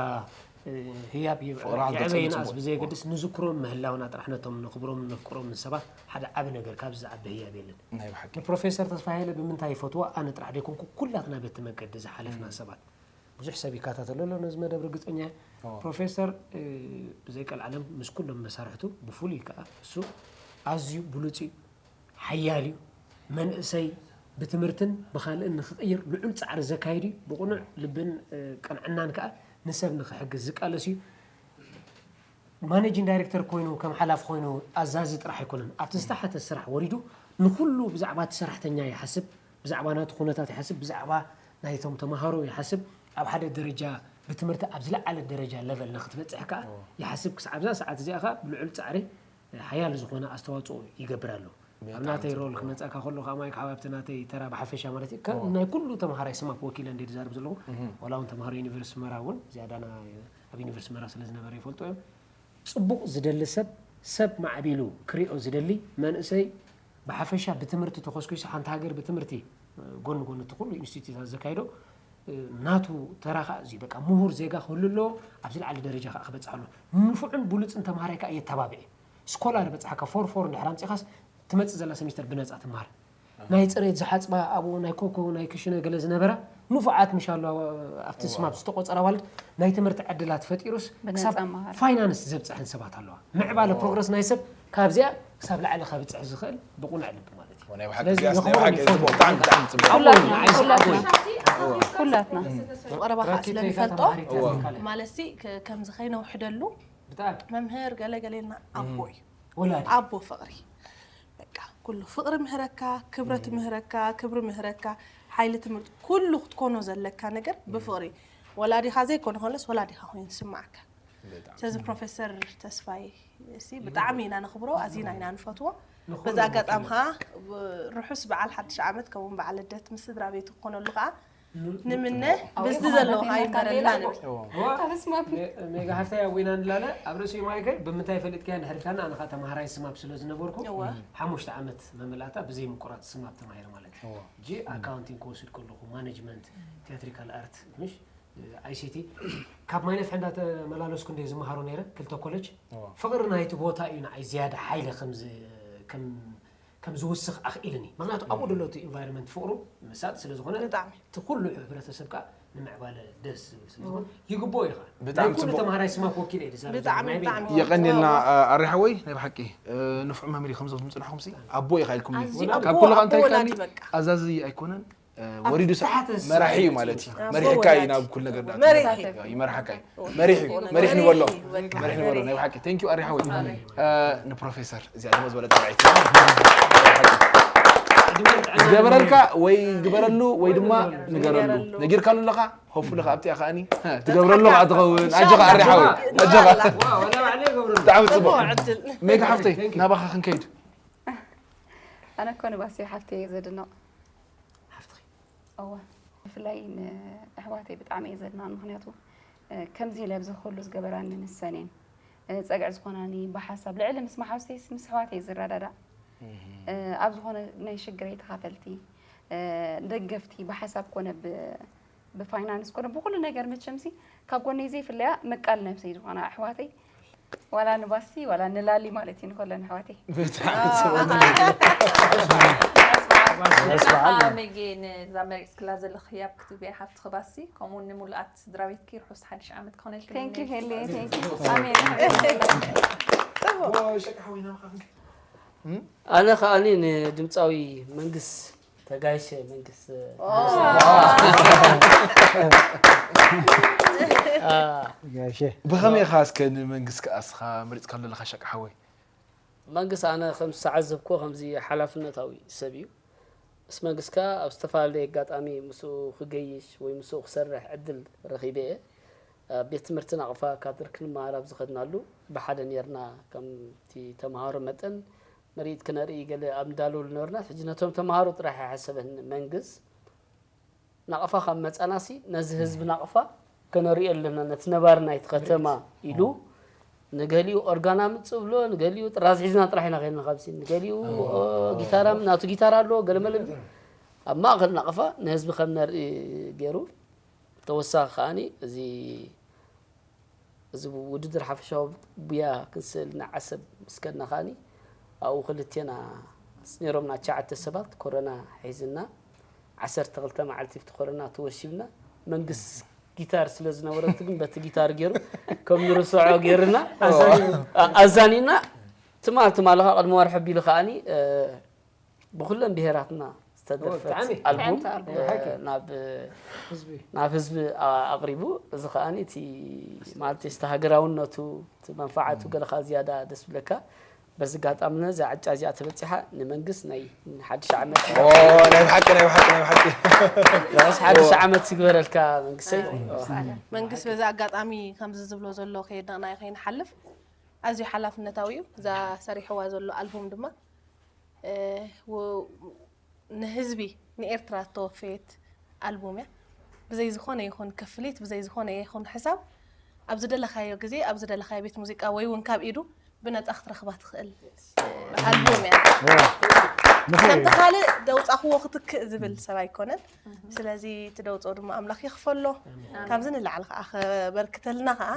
እ፣ ህያብ ይ- ፍቕሪ ኣልበፅን ይዕበይናስ ፅቡቕ። ብዘየገድስ ንዝክሮም ምህላውና ጥራሕ ነቶም ንኽብሮም ነፍቅሮም ንሰባት ሓደ ዓቢ ነገር ካብዚ ዝዓቢ ህያብ የለን ናይ ብሓቂ ንፕሮፌሰር ተስፋ ሃይለ ብምንታይ ይፈትዎ ኣነ ጥራሕ ደይኮንኩ ኩላትና በቲ መገዲ ዝሓለፍና ሰባት ብዙሕ ሰብ ይከታተሎ ኣሎ ነዚ መደብ ርግፀኛ እየ። ፕሮፌሰር እ፣ ብዘይ ቀልዓለም ምስ ኩሎም መሳርሕቱ ብፍሉይ ከዓ እሱ ኣዝዩ ብሉፅ እዩ ሓያል እዩ መንእሰይ ብትምህርትን ብካልእን ንክቕይር ልዑል ፃዕሪ ዘካይድ እዩ ብቕኑዕ ልብን እ፣ ቅንዕናን ከዓ ንሰብ ንክሕግዝ ዝቃለስ እዩ ማኔጂንግ ዳይሬክተር ኮይኑ ከም ሓላፊ ኮይኑ ኣዛዚ ጥራሕ ኣይኮነን ኣብቲ ዝተሓተ ስራሕ ወሪዱ ንኩሉ ብዛዕባ እቲ ሰራሕተኛ ይሓስብ ብዛዕባ ናቱ ኩነታት ይሓስብ ብዛዕባ ናይቶም ተምሃሮ ይሓስብ ኣብ ሓደ ደረጃ ብትምህርቲ ኣብ ዝለዓለ ደረጃ ለቨል ንክትበፅሕ ከዓ ይሓስብ ክሳብ ኣብዛ ሰዓት እዚኣ ከዓ ብልዑል ፃዕሪ ሓያል ዝኾነ ኣስተዋፅኦ ይገብር ኣሎ ኣብ ናተይ ሮል ክመፀካ ከሎ ከዓ ማይክ ሓወይ ኣብቲ ናተይ ተራ ብሓፈሻ ማለት እዩ ከም ናይ ኩሉ ተምሃራይ ስማፕ ወኪለ እንደ ዝዛርብ ዘለኹ ዋላ እውን ተምሃሮ ዩኒቨርሲቲ መራ እውን ዝያዳና ኣብ ዩኒቨርሲቲ መራ ስለ ዝነበረ ይፈልጦ እዮም ፅቡቕ ዝደሊ ሰብ ሰብ ማዕቢሉ ክሪኦ ዝደሊ መንእሰይ ብሓፈሻ ብትምህርቲ ተኾስኩሱ ሓንቲ ሃገር ብትምህርቲ ጎኒ ጎኒ እቲ ኩሉ ኢንስቲትዩታት ዘካይዶ ናቱ ተራ ከዓ እዚ በቃ ምሁር ዜጋ ክህሉ ኣለዎ ኣብዚ ላዕሊ ደረጃ ከዓ ክበፅሕ ኣለዎ ንፉዕን ብሉፅን ተምሃራይ ከዓ የተባብዕ ስኮላር በፅሓካ ፎር ፎር እንድሕር ኣምፂኻስ ትመፅእ ዘላ ሰሚስተር ብነፃ ትምሃር ናይ ፅሬት ዝሓፅባ ኣብኡ ናይ ኮኮ ናይ ክሽነ ገለ ዝነበራ ንፉዓት ምሽ ኣለዋ ኣብቲ ስማፕ ዝተቆፀራ ዋልድ ናይ ትምህርቲ ዕድላት ፈጢሩስ ክሳብ ፋይናንስ ዘብፅሐን ሰባት ኣለዋ ምዕባለ ፕሮግረስ ናይ ሰብ ካብዚኣ ክሳብ ላዕሊ ከብፅሕ ዝኽእል ብቁኑዕ ልቢ ማለት እዩ ናይ ብሓቂ እዚኣ ናይ ብሓቂ ጽቡቕ ብጣዕሚ ብጣዕሚ ጽቡቕ ኩላትና ቀረባ ከዓ ስለ ንፈልጦ ማለት ሲ ከምዚ ከይነውሕደሉ መምህር ገለ ገሌልና ኣቦ እዩ ወላዲ ኣቦ ፍቕሪ በቃ ኩሉ ፍቕሪ ምህረካ፣ ክብረት ምህረካ፣ ክብሪ ምህረካ፣ ሓይሊ ትምህርቲ፣ ኩሉ ክትኮኖ ዘለካ ነገር ብፍቕሪ፣ ወላዲኻ ዘይኮነ ኾነስ ወላዲኻ ኮይኑ ትስምዓካ። ስለዚ ፕሮፌሰር ተስፋይ እሲ ብጣዕሚ ኢና ነኽብሮ፣ ኣዚና ኢና ንፈትዎ። በዚ ኣጋጣሚ ከዓ ርሑስ በዓል ሓድሽ ዓመት ከምኡውን በዓል ልደት ምስ ስድራ ቤቱ ክኾነሉ ከዓ ንምነ። ብዝዲ ዘለውካ ይንበረልና ንብል። ሜጋ ሓፍታይ ኣዊና ንላለ ኣብ ርእሲ ማይከ ብምንታይ ፈሊጥካያ እንድሕር ኢልካና፣ ኣነ ከዓ ተምሃራይ ስማፕ ስለ ዝነበርኩ ሓሙሽተ ዓመት መመላእታ ብዘይ ምቁራፅ ስማፕ ተማሂረ ማለት እዩ። ሕጂ ኣካውንቲንግ ክወስድ ከለኹ ማኔጅመንት፣ ቲያትሪካል ኣርት፣ ምሽ ኣይሲቲ ካብ ማይነፍሕ እንዳተመላለስኩ እንደ ዝመሃሮ ነይረ ክልተ ኮሌጅ። ፍቕሪ ናይቲ ቦታ እዩ ንዓይ ዝያዳ ሓይለ ከም ዝውስኽ ኣኽኢልኒ። ምክንያቱ ኣብኡ ደሎ እቲ ኢንቫይሮንመንት ፍቕሩ መሳጢ ስለ ዝኾነ፣ እቲ ኩሉ ሕብረተሰብ ከዓ ንምዕባለ ደስ ዝብል ስለ ዝኾነ ይግብኦ እዩ። ከዓ ብጣዕሚ ናይ ኩሉ ጽቡቕ። ተምሃራይ ስማፕ ወኪል እየ ዝዛረብ ዘለኹ። ብጣዕሚ፣ ናይ ቤት ብጣዕሚ። የቐንየልና፣ ኣሪ ሓወይ፣ ናይ ብሓቂ፣ ንፉዕ መምህር እዩ። ከምዞም ዝምጽናኹም ሲ ኣቦ ኢኻ ኢልኩም። ኣዝዩ ካብ ኣቦ፣ ኩሉ ኣቦ እንታይ ወላዲ ኢልካኒ? በቃ። ኣዛዚ ኣይኮነን፣ ወሪዱ ሰብ ታሕተ ሰብ መራሒ እዩ ማለት እዩ። ኣቦ መሪሕካ እዩ ወላዲ። ናብ ኩሉ ነገር ዳ-፣ መሪሕ እዩ። ይመርሓካ እዩ። መሪሕ እዩ። መሪሕ ንበሎ። መሪሕ ንበሎ። ናይ ብሓቂ። Thank you ኣሪ ሓወይ። ንፕሮፌሰር እዚኣ ድማ ዝበለጸ ራእይቲ። ዝገበረልካ ወይ ግበረሉ ወይ ድማ ንገረሉ። ነጊርካሉ ኣለኻ? ሆፉ ለኻ ኣብቲኣ ከኣኒ ትገብረሉ ከዓ ትኸውን። ኣጆኻ ኣሪ ሓወይ። ኣጆኻ። ብጣዕሚ ጽቡቕ። ሜጋ ሓፍተይ ናባኻ ክንከይድ። ኣነ እኮ ንባሲ ሓፍተይ እየ ዘድንቕ። ሓፍትኺ? እወ። ብፍላይ ንኣሕዋተይ ብጣዕሚ እየ ዘድንቐን። ምኽንያቱ ከምዚ ኢለ ኣብዚ ኩሉ ዝገበራኒ ንሰን እየን። ጸግዒ ዝኾናኒ ብሓሳብ ልዕሊ ምስ መሓዙተይስ ምስ ኣሕዋተይ ዝረዳዳእ። ኣብ ዝኾነ ናይ ሽግረይ ተኻፈልቲ፣ ደገፍቲ ብሓሳብ ኮነ ብ-፣ ብፋይናንስ ኮነ ብኹሉ ነገር መቸምሲ ካብ ጎነይ ዘይፍለያ መቃል ነብሰይ ዝኾና ኣሕዋተይ ዋላ ንባሲ ዋላ ንላሊ ማለት እዩ ንኮለን ኣሕዋተይ። ብጣዕሚ ጽቡቕ። ሜጌ ንዛ መሪጽክላ ዘለኺ ህያብ ክትብያ ሓፍትኺ ባሲ ከምኡ እውን ንሙሉኣት ስድራ ቤትኪ ርሑስ ሓድሽ ዓመት ክኾነልኪ Thank you ንምነየልኪ። ሄሊ thank you ኣሜን። ኣነ ከዓኒ ንድምፃዊ መንግስ ተጋይሸ መንግስ ብኸመይ ኢኻ እስከ ንመንግስ ከኣ እስኻ መሪፅካሉ ዘለኻ ሸቃ ሓወይ? መንግስ ኣነ ከም ዝተዓዘብክዎ ከምዚ ሓላፍነታዊ ሰብ እዩ። ምስ መንግስ ከኣ ኣብ ዝተፈላለየ ኣጋጣሚ ምስኡ ክገይሽ ወይ ምስኡ ክሰርሕ ዕድል ረኺበ እየ። ኣብ ቤት ትምህርቲ ናቕፋ ካድር ክንመሃር ኣብ ዝኸድናሉ ብሓደ ኔርና ከምቲ ተምሃሮ መጠን ምርኢት ክነርኢ ገለ ኣብ እንዳለሉ ነበርና። ሕጂ ነቶም ተምሃሮ ጥራሕ ኣይሓሰበን መንግስ። ናቕፋ ካብ መጻናሲ ነዚ ህዝቢ ናቕፋ ከነርእዮ ኣለና ነቲ ነባሪ ናይቲ ከተማ ኢሉ ንገሊኡ ኦርጋን ኣምጽእ ብሎ ንገሊኡ ጥራዝ ሒዝና ጥራሕ ኢና ከይድና ካብሲ ንገሊኡ ጊታራ ናቱ ጊታራ ኣሎ ገለመለ ኣብ ማእኸል ናቕፋ ንህዝቢ ከም ነርኢ ገይሩ ተወሳኺ ከዓኒ እዚ እዚ ውድድር ሓፈሻዊ ቡያ ክንስእል ንዓሰብ ምስ ከድና ከዓኒ ኣብኡ ክልቴና ነይሮምና ትሽዓተ ሰባት ኮሮና ሒዝና ዓሰርተ ክልተ መዓልቲ ብቲ ኮሮና ተወሺብና መንግስ ጊታር ስለ ዝነበረቱ ግን በቲ ጊታር ገይሩ ከም ንርስዖ ገይርና ኣዛኒና ትማል ትማል ኸዓ ቅድሚ ወርሒ ኣቢሉ ከዓኒ ብኹለን ብሄራትና ዝተደርፈት ኣልቡም ናብ ህዝቢ ኣቕሪቡ። እዚ ከዓኒ እቲ ማለት እቲ ሃገራውነቱ እቲ መንፋዓቱ ገለኻ ዝያዳ ደስ ብለካ። በዚ ኣጋጣሚ ነዛ ዕጫ እዚኣ ተበፂሓ ንመንግስት ናይ ሓድሽ ዓመት ናይ ብሓቂ ናይ ብሓቂ ናይ ብሓቂ ራስ ሓድሽ ዓመት ይግበረልካ መንግስተይ። መንግስት በዚ ኣጋጣሚ ከምዚ ዝብሎ ዘሎ ከየድነቕናዮ ከይንሓልፍ ኣዝዩ ሓላፍነታዊ እዩ። እዛ ሰሪሕዋ ዘሎ ኣልቡም ድማ ንህዝቢ ንኤርትራ እተወፈየት ኣልቡም እያ። ብዘይ ዝኾነ ይኹን ክፍሊት ብዘይ ዝኾነ ይኹን ሕሳብ ኣብ ዝደለኻዮ ግዜ ኣብ ዝደለኻዮ ቤት ሙዚቃ ወይ እውን ካብ ኢዱ ብነፃ ክትረኽባ ትኽእል ኣልቡም እያ። ከምቲ ካልእ ደውፃኽዎ ክትክእ ዝብል ሰብ ኣይኮነን። ስለዚ እቲ ደውፅኦ ድማ ኣምላኽ ይኽፈሎ። ካብዚ ንላዕሊ ከዓ ከበርክተልና ከዓ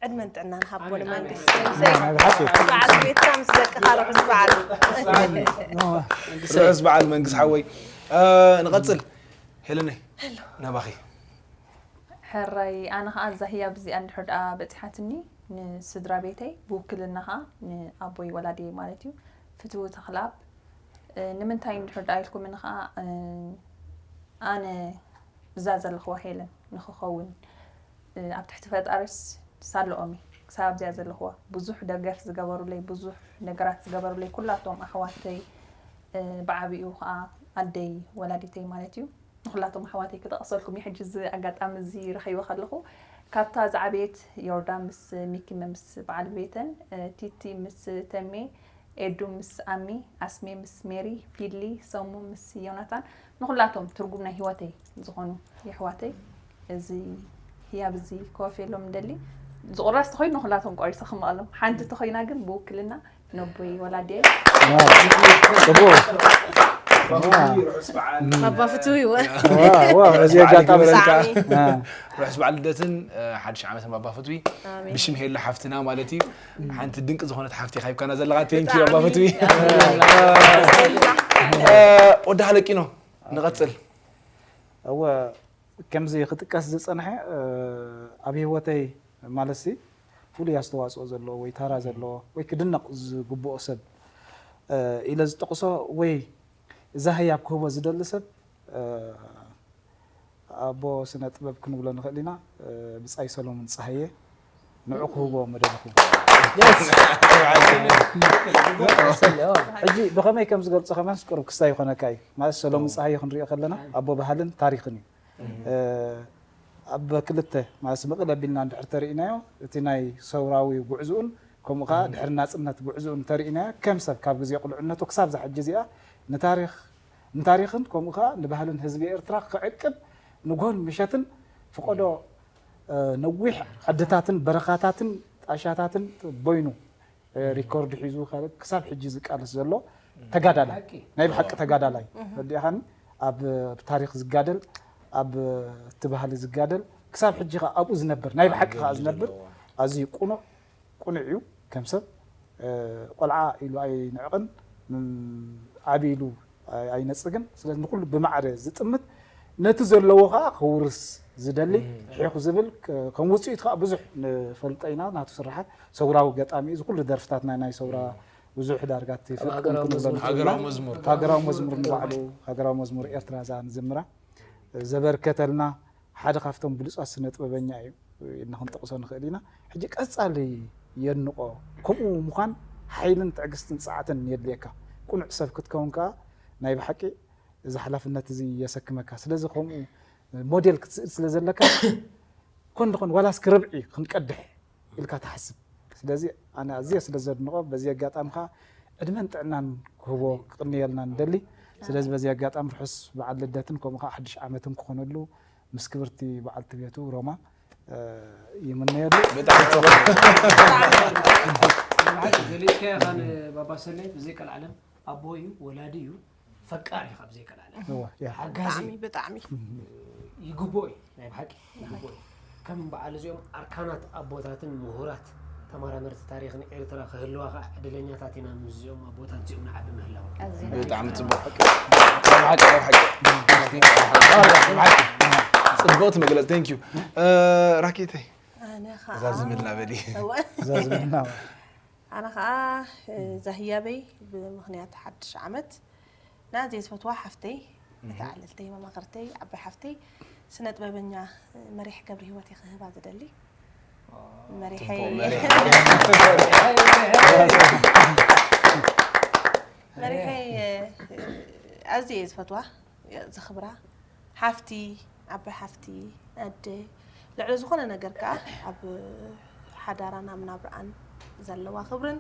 ዕድመን ጥዕናን ሃቦ ንመንግስቲ። በዓል ቤትካ ምስ ደቅኻ ርሑስ በዓል። ርሑስ በዓል መንግስ ሓወይ። ንቐፅል ሄለነይ ናባኺ። ሕራይ ኣነ ከዓ እዛ ህያብ እዚኣ እንድሕር ደኣ በፂሓትኒ ንስድራ ቤተይ ብውክልና ከዓ ንኣቦይ ወላዲየይ ማለት እዩ ፍትዊ ተኽለኣብ ንምንታይ እንድሕር ደኣ ኢልኩምኒ ከዓ ኣነ ብዛ ዘለኽዋ ሄለን ንኽኸውን ኣብ ትሕቲ ፈጣሪስ ሳልኦም እየ ክሳብ ኣብዚኣ ዘለኽዋ ብዙሕ ደገፍ ዝገበሩለይ ብዙሕ ነገራት ዝገበሩለይ ኩላቶም ኣሕዋተይ ብዓቢኡ ከዓ ኣደይ ወላዲተይ ማለት እዩ። ንኹላቶም ኣሕዋተይ ክጠቕሰልኩም እዩ ሕጂ እዚ ኣጋጣሚ እዚ ረኺበ ከለኹ። ካብታ ዝዓበየት ዮርዳ ምስ ሚኪ ምስ በዓል ቤተን፣ ቲቲ ምስ ተሜ፣ ኤዱ ምስ ኣሚ፣ ኣስሜ ምስ ሜሪ፣ ፊሊ፣ ሰሙ ምስ ዮናታን፣ ንኹላቶም ትርጉም ናይ ህይወተይ ዝኾኑ የሕዋተይ፣ እዚ ህያብ እዚ ክወፍየሎም ንደሊ። ዝቑረስ ተኾይኑ ንኹላቶም ቆሪሰ ክመቐሎም፣ ሓንቲ ተኾይና ግን ብውክልና ነቦይ ወላዲየይ። ጽቡቅ። ኣባ ፍትው ይወ በዚ ኣጋጣሚ ብጣዕሚ። ርሑስ በዓል ልደትን ሓድሽ ዓመትን ባባ ፍትዊ። ብሽም ሄላ ሓፍትና ማለት እዩ። ሓንቲ ድንቂ ዝኾነት ሓፍቲ ካ ሂብካና ዘለኻ። ቴንኪ ባባ ፍትዊ። ወዲ ሃለቂኖ ንቐጽል። እወ ከምዚ ክጥቀስ ዝጸንሐ ኣብ ህይወተይ ማለትሲ ፍሉይ ኣስተዋፅኦ ዘለዎ ወይ ታራ ዘለዎ ወይ ክድነቕ ዝግብኦ ሰብ ኢለ ዝጠቕሶ ወይ እዛ ህያብ ክህቦ ዝደሊ ሰብ ኣቦ ስነ ጥበብ ክንብሎ ንኽእል ኢና። ብጻይ ሰሎሙን ጸሃየ ንዑ ክህቦ መደብኹም። ሕጂ ብኸመይ ከም ዝገልጾ ከማንስ ቅሩብ ክስታይ ይኾነካ እዩ። ማለት ሰሎሙን ጸሃየ ክንሪኦ ከለና ኣቦ ባህልን ታሪኽን እዩ። ኣብ ክልተ ማለት መቕል ኣቢልና እንድሕር ተርኢናዮ እቲ ናይ ሰውራዊ ጉዕዝኡን ከምኡ ከዓ ድሕሪ ናፅነት ጉዕዝኡ እንተርኢናዮ ከም ሰብ ካብ ግዜ ቁልዕነቱ ክሳብ ዛ ሕጂ እዚኣ ንታሪኽ ንታሪኽን ከምኡ ከዓ ንባህልን ህዝቢ ኤርትራ ክዕቅብ ንጎን ምሸትን ፍቆዶ ነዊሕ ዓድታትን በረኻታትን ጣሻታትን ቦይኑ ሪኮርድ ሒዙ ክሳብ ሕጂ ዝቃለስ ዘሎ ተጋዳላይ ናይ ብሓቂ ተጋዳላይ ወዲእኻኒ ኣብ ታሪክ ዝጋደል ኣብ እቲ ባህሊ ዝጋደል ክሳብ ሕጂ ከዓ ኣብኡ ዝነብር ናይ ብሓቂ ከዓ ዝነብር ኣዝዩ ቁኑዕ ቁኑዕ እዩ ከም ሰብ ቆልዓ ኢሉ ኣይንዕቕን ዓቢ ኢሉ ኣይነጽግን ስለዚ ንኩሉ ብማዕረ ዝጥምት ነቲ ዘለዎ ከዓ ክውርስ ዝደሊ ሒኹ ዝብል ከም ውፅኢት ከዓ ብዙሕ ንፈልጦ ኢና ናቱ ስራሓት ሰውራዊ ገጣሚ እዚ ኩሉ ደርፍታት ናይ ናይ ሰውራ ብዙሕ ዳርጋ እቲ ፍርቂ ሃገራዊ ክንብሎ መዝሙር። ንኽእል ኢና። ሃገራዊ መዝሙር። ሃገራዊ መዝሙር ንባዕሉ ሃገራዊ መዝሙር ኤርትራ እዛ ንዝምራ ዘበርከተልና ሓደ ካብቶም ብሉፃት ስነ ጥበበኛ እዩ ኢልና ክንጠቕሶ ንኽእል ኢና። ሕጂ ቀፃሊ የድንቆ ከምኡ ምዃን ሓይልን ትዕግስትን ፀዓትን የድልየካ። ቁኑዕ ሰብ ክትከውን ከዓ ናይ ብሓቂ እዚ ሓላፍነት እዚ የሰክመካ። ስለዚ ከምኡ ሞዴል ክትስእል ስለ ዘለካ ኮን ድኾን ዋላስ ክርብዒ ክንቀድሕ ኢልካ ትሓስብ። ስለዚ ኣነ ኣዝየ ስለ ዘድንቆ በዚ ኣጋጣሚ ከዓ ዕድመን ጥዕናን ክህቦ ክቕንየልና ንደሊ። ስለዚ በዚ ኣጋጣሚ ርሑስ በዓል ልደትን ከምኡ ከዓ ሓድሽ ዓመትን ክኾነሉ ምስ ክብርቲ በዓልቲ ቤቱ ሮማ ይምነየሉ። ብጣዕሚ ጽቡቅ። ገሊጽካዮ ኢኻ ንባባ ሰናይ ብዘይ ቀልዓለም ኣቦ እዩ ወላዲ እዩ ፈቃር እዩ ካብ ዘይቀልዓለም እወ፣ ያ። ሓጋዚ ብጣዕሚ ብጣዕሚ ይግብኦ እዩ ናይ ብሓቂ ይግብኦ እዩ ከም በዓል እዚኦም ኣርካናት ኣቦታትን ምሁራት ተመራመርቲ ታሪኽን ኤርትራ ክህልዋ ከዓ ዕድለኛታት ኢና ምስዚኦም ኣቦታት እዚኦም ንዓቢ ምህላው ብጣዕሚ ጽቡቅ። ብሓቂ ብሓቂ ጽቡቅ መግለጽ። Thank you። ራኬተይ ኣነ እዛ ከዓ ዝምልና በሊ። እወ። እዛ ዝምልና ኣነ ከዓ እዛ ህያበይ ብምክንያት ሓድሽ ዓመት ናዘይ ዝፈትዋ ሓፍተይ መተዓልልተይ መማኽርተይ ዓባይ ሓፍተይ ስነ ጥበበኛ መሪሕ ገብረ ህይወት ክህባ ዝደሊ መሪሐይ መሪሐይ ኣዝየ ዝፈትዋ ዘኽብራ ሓፍቲ ዓባይ ሓፍቲ ኣደ ልዕሊ ዝኾነ ነገር ከዓ ኣብ ሓዳራን ኣብ ናብርኣን ዘለዋ ክብርን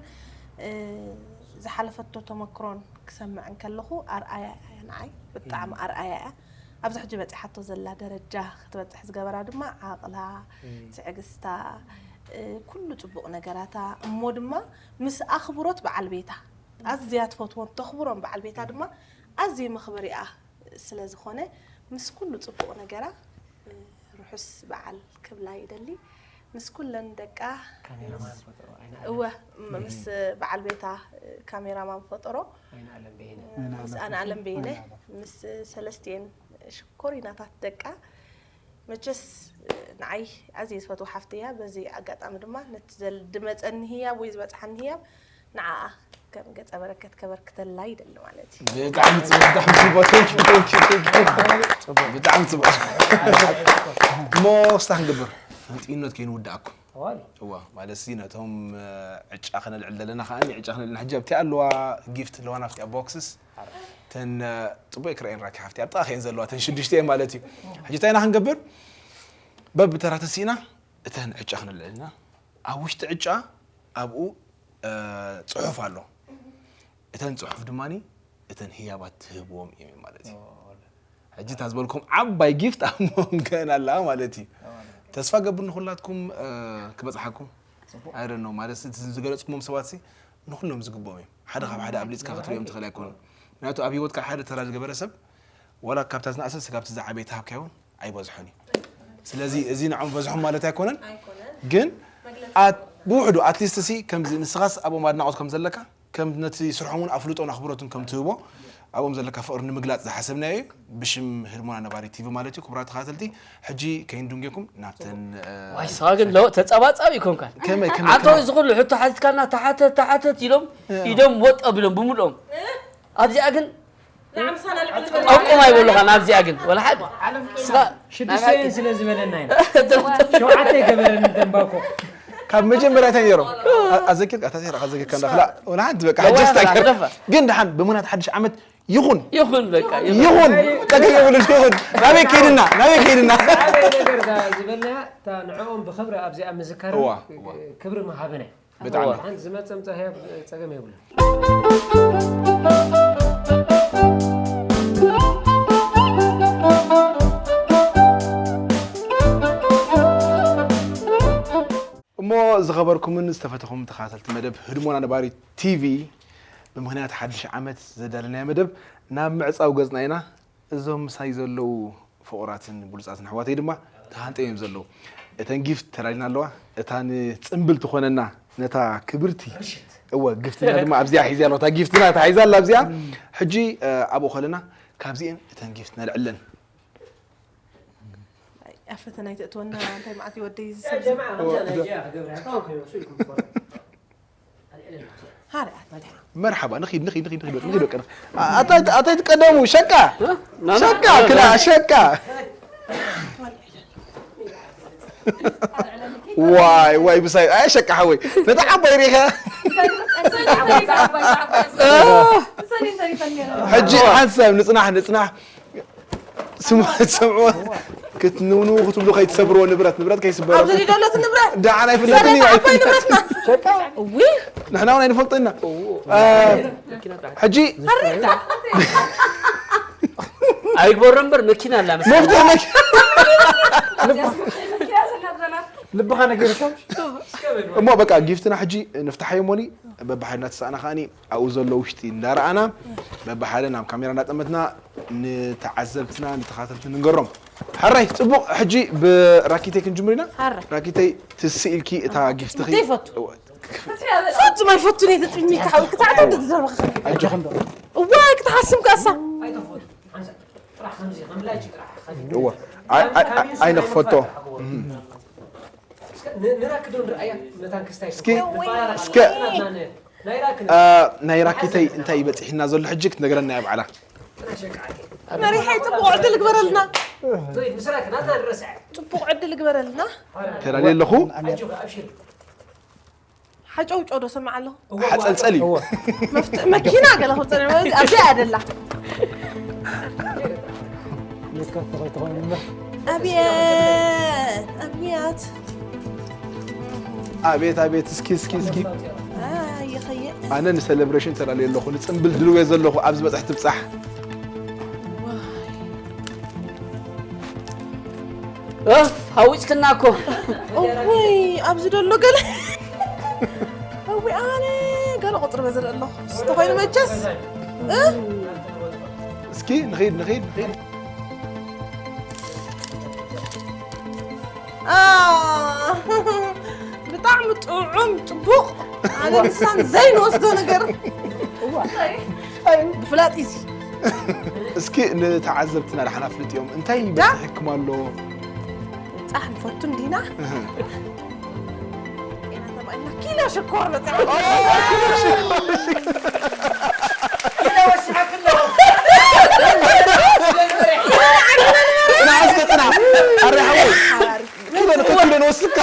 ዝሓለፈቶ ተመክሮን ክሰምዕ እንከለኹ ኣርኣያ እያ ንዓይ ብጣዕሚ ኣርኣያ እያ ኣብዚ ሕጂ በፂሓቶ ዘላ ደረጃ ክትበፅሕ ዝገበራ ድማ ዓቕላ ትዕግስታ ኩሉ ፅቡቕ ነገራታ እሞ ድማ ምስ ኣኽብሮት በዓል ቤታ ኣዝያ ትፈትዎን ተኽብሮን በዓል ቤታ ድማ ኣዝየ መኽበሪኣ ስለ ዝኾነ ምስ ኩሉ ፅቡቕ ነገራ ርሑስ በዓል ክብላ ይደሊ ምስ ኩለን ደቃ ካሜራማን ፈጠሮ ኣይነ እወ ም- ምስ በዓል ቤታ ካሜራማን ፈጠሮ ኣይነ ኣለም በየነ ምስ ኣነ ኣለም በየነ ምስ ሰለስቲኤን ሽኮሪናታት ደቃ መቸስ ንዓይ ኣዝየ ዝፈትዎ ሓፍቲ እያ በዚ ኣጋጣሚ ድማ ነቲ ዘል- ድመፀኒ ህያብ ወይ ዝበፅሓኒ ህያብ ንዓኣ ከም ገፀ በረከት ከበርክተላ ይደሊ ማለት እዩ ብጣዕሚ ጽቡቅ ብጣዕሚ ጽቡቅ። Thank you, thank you, thank you። ብጣዕሚ ጽቡቅ። እሞ ክስታ ክንገብር ህንጥዩነት ከይንውድኣኩም እዋ ማለት ሲ ነቶም ዕጫ ክነልዕል ዘለና ከዓ ዕጫ ክነልዕልና ሕጂ ኣብቲ ኣለዋ ጊፍት ኣለዋና ኣብቲ ኣብ ቦክስስ ተን ፅቡቅ ክረአን ራኪ ሓፍቲ ኣብ ጥቃ ከየን ዘለዋ ተን ሽዱሽተ ማለት እዩ። ሕጂ እንታይ ኢና ክንገብር? በብተራ ተሲእና እተን ዕጫ ክነልዕልና ኣብ ውሽጢ ዕጫ ኣብኡ ፅሑፍ ኣሎ። እተን ፅሑፍ ድማ እተን ህያባት ትህብዎም እዮም ማለት እዩ። ሕጂ እታ ዝበልኩም ዓባይ ጊፍት ኣብ መንገን ኣላ ማለት እዩ። ተስፋ ገብር ንኩላትኩም ክበፅሓኩም ኣይደኖ ማለት እቲ ዝገለፅኩሞም ሰባት ንኩሎም ዝግብኦም እዮም። ሓደ ካብ ሓደ ኣብሊፅካ ክትሪኦም ትኽእል ኣይኮኑን። ምክንያቱ ኣብ ሂወትካ ሓደ ተራ ዝገበረ ሰብ ዋላ ካብታ ዝነእሰ ስጋብ ዝዓበየ ተሃብካዮ እውን ኣይበዝሖን እዩ። ስለዚ እዚ ንዖም በዝሖም ማለት ኣይኮነን፣ ግን ብውሕዱ ኣትሊስት ሲ ከምዚ ንስኻስ ኣብኦም ኣድናቆት ከም ዘለካ ከም ነቲ ስርሖም እውን ኣፍልጦን ኣኽብሮትን ከም ትህቦ ኣብኦም ዘለካ ፍቕሪ ንምግላፅ ዝሓሰብናዮ እዩ። ብሽም ህድሞና ነባሪ ቲቪ ማለት እዩ። ክቡራት ተኸታተልቲ ሕጂ ከይንድንጌኩም ናብተን ዋይ ሰዋ ግን ለው ተፀባፃቢ ይኮንካን ከመይ ከመይ ኣቶ ከመይ እዚ ኩሉ ሕቶ ሓቲትካና ተሓተት ተሓተት ኢሎም ኢዶም ወጥ ኣቢሎም ብምልኦም ኣብዚኣ ግን ጠቁም ኣይበሉኻን ኣብዚኣ ግን ወላ ሓደ ስኻ ሽዱሽተ እየን ስለ ዝበለና ኢና ሸውዓተ ይገበረኒ ተንባኮ ካብ መጀመርያ እንታይ ነይሮም ኣዘኪርካ ኣታ ሴራ ኣዘኪርካ እንዳኽላ ወላ ሓንቲ በቃ ሓጀስታ ግን ደሓን ብምናት ሓድሽ ዓመት ይኹን ይኹን በቃ ይኹን ጠገብ የብሉን ይኹን ናበይ ከይድና ናበይ ከይድና ዝበልና እታ ንዕኦም ብኽብሪ ኣብዚኣ ምዝካር ክብሪ ምሃብና ብጣዕሚ ሓንቲ ዝመፀ ምፃ ህያብ ፀገም የብሉን እሞ ዝኸበርኩምን ዝተፈተኹም ተኸታተልቲ መደብ ህድሞና ነባሪ ቲቪ ብምኽንያት ሓድሽ ዓመት ዘዳለናዮ መደብ ናብ ምዕፃው ገፅና ኢና እዞም ምሳይ ዘለዉ ፍቑራትን ብሉፃትን ኣሕዋተይ ድማ ተሃንጠዮም እዮም ዘለዉ እተን ጊፍት ተዳሊና ኣለዋ እታ ንፅምብል ትኾነና ነታ ክብርቲ እወ ግፍትና ድማ ኣብዚኣ ሒዛ ኣለዋ እታ ጊፍትና ተሓይዛ ኣላ ኣብዚኣ ሕጂ ኣብኡ ከለና ካብዚአን እተን ጊፍት ነልዕለን ኣብ ፈተና ኣይተእትወና እንታይ መዓት ወደይ ዝሰብ መርሓባ ንኺድ ንኺድ ንኺድ ንኺድ ንኺድ በቃ ኣታይ ኣታይ ትቀደሙ ሸቃ ሸቃ ክላ ሸቃ ዋይ ዋይ ብሳይ ኣይ ሸቃ ሓወይ ነታ ዓባይ ሪኻ ሕጂ ሓንሳብ ንጽናሕ ንጽናሕ ስምዑ ክትንውንው ክትብሉ ከይትሰብርዎ ንብረት ንብረት ከይስበር ኣብዚ ደለት ንብረት ደዓና ይፍልጥኒ ንብረትና እዊ ንሕና እውን ኣይንፈልጦ ኢና ሕጂ ኣይግበሮ እምበር መኪና ኣላ መፍትሕ መኪና ልብኻ ነጊርካ እሞ በቃ ጊፍትና ሕጂ ንፍትሓዮ ሞኒ በብሓድና ተሳእና ከዓኒ ኣብኡ ዘሎ ውሽጢ እንዳረኣና በብሓደ ናብ ካሜራ እንዳጠመትና ንተዓዘብትና ንተኻተልቲ ንንገሮም ሓራይ ፅቡቅ ሕጂ ብራኪተይ ክንጅምር ኢና ራኪተይ ትስኢልኪ እታ ጊፍትኺ ፍጹም ኣይፈቱን እየ ተጥሚካ ሓዊ ክትዓታ ተዘርበኸ እዋ ክትሓስም ከሳ እዋ ኣይንክፈቶ እስኪ እስከ ናይ ራኪተይ እንታይ ይበፅሕና ዘሎ ሕጂ ክትነግረና እያ ባዕላ መሪሓይ ፅቡቅ ዕድል ግበረልና ፅቡቅ ዕድል ግበረልና ተላልየ ኣለኹ ሓጨውጨው ዶ ሰምዓ ኣለኹ ሓፀልፀል እዩ መፍትሕ መኪና ገለ ክፀንዕ ኣብዚ ኣደላ ኣብየት ኣብያት ኣቤት ኣቤት እስኪ እስኪ እስኪ ይኸየ ኣነ ንሰለብሬሽን ተላለየ ኣለኹ ንፅምብል ድልውየ ዘለኹ ኣብ ዝበፅሕ ትብፃሕ እፍ ሃዊፅክና እኮ እውይ ኣብዚ ደሎ ገለ እውይ ኣነ ገለ ቁፅሪ በዝር ኣለኹ ዝተኾይኑ መቸስ እስኪ ንኸይድ ንኸይድ ንኸይድ ብጣዕሚ ጥዑም ፅቡቕ ኣነ ንሳን ዘይንወስዶ ነገር ብፍላጥ እዚ እስኪ ንተዓዘብትና ዳሕና ፍልጥዮም እንታይ ይበፅሐኩም ኣሎ ፃሕ ንፈቱ እንዲና ጤና ተባኢልና ኪሎ ሽኮር በፅሐ ጽናሕ እስከ ጽናሕ ኣረ ሓወይ ኪሎ ንፈቱ ኪሎ ንወስካ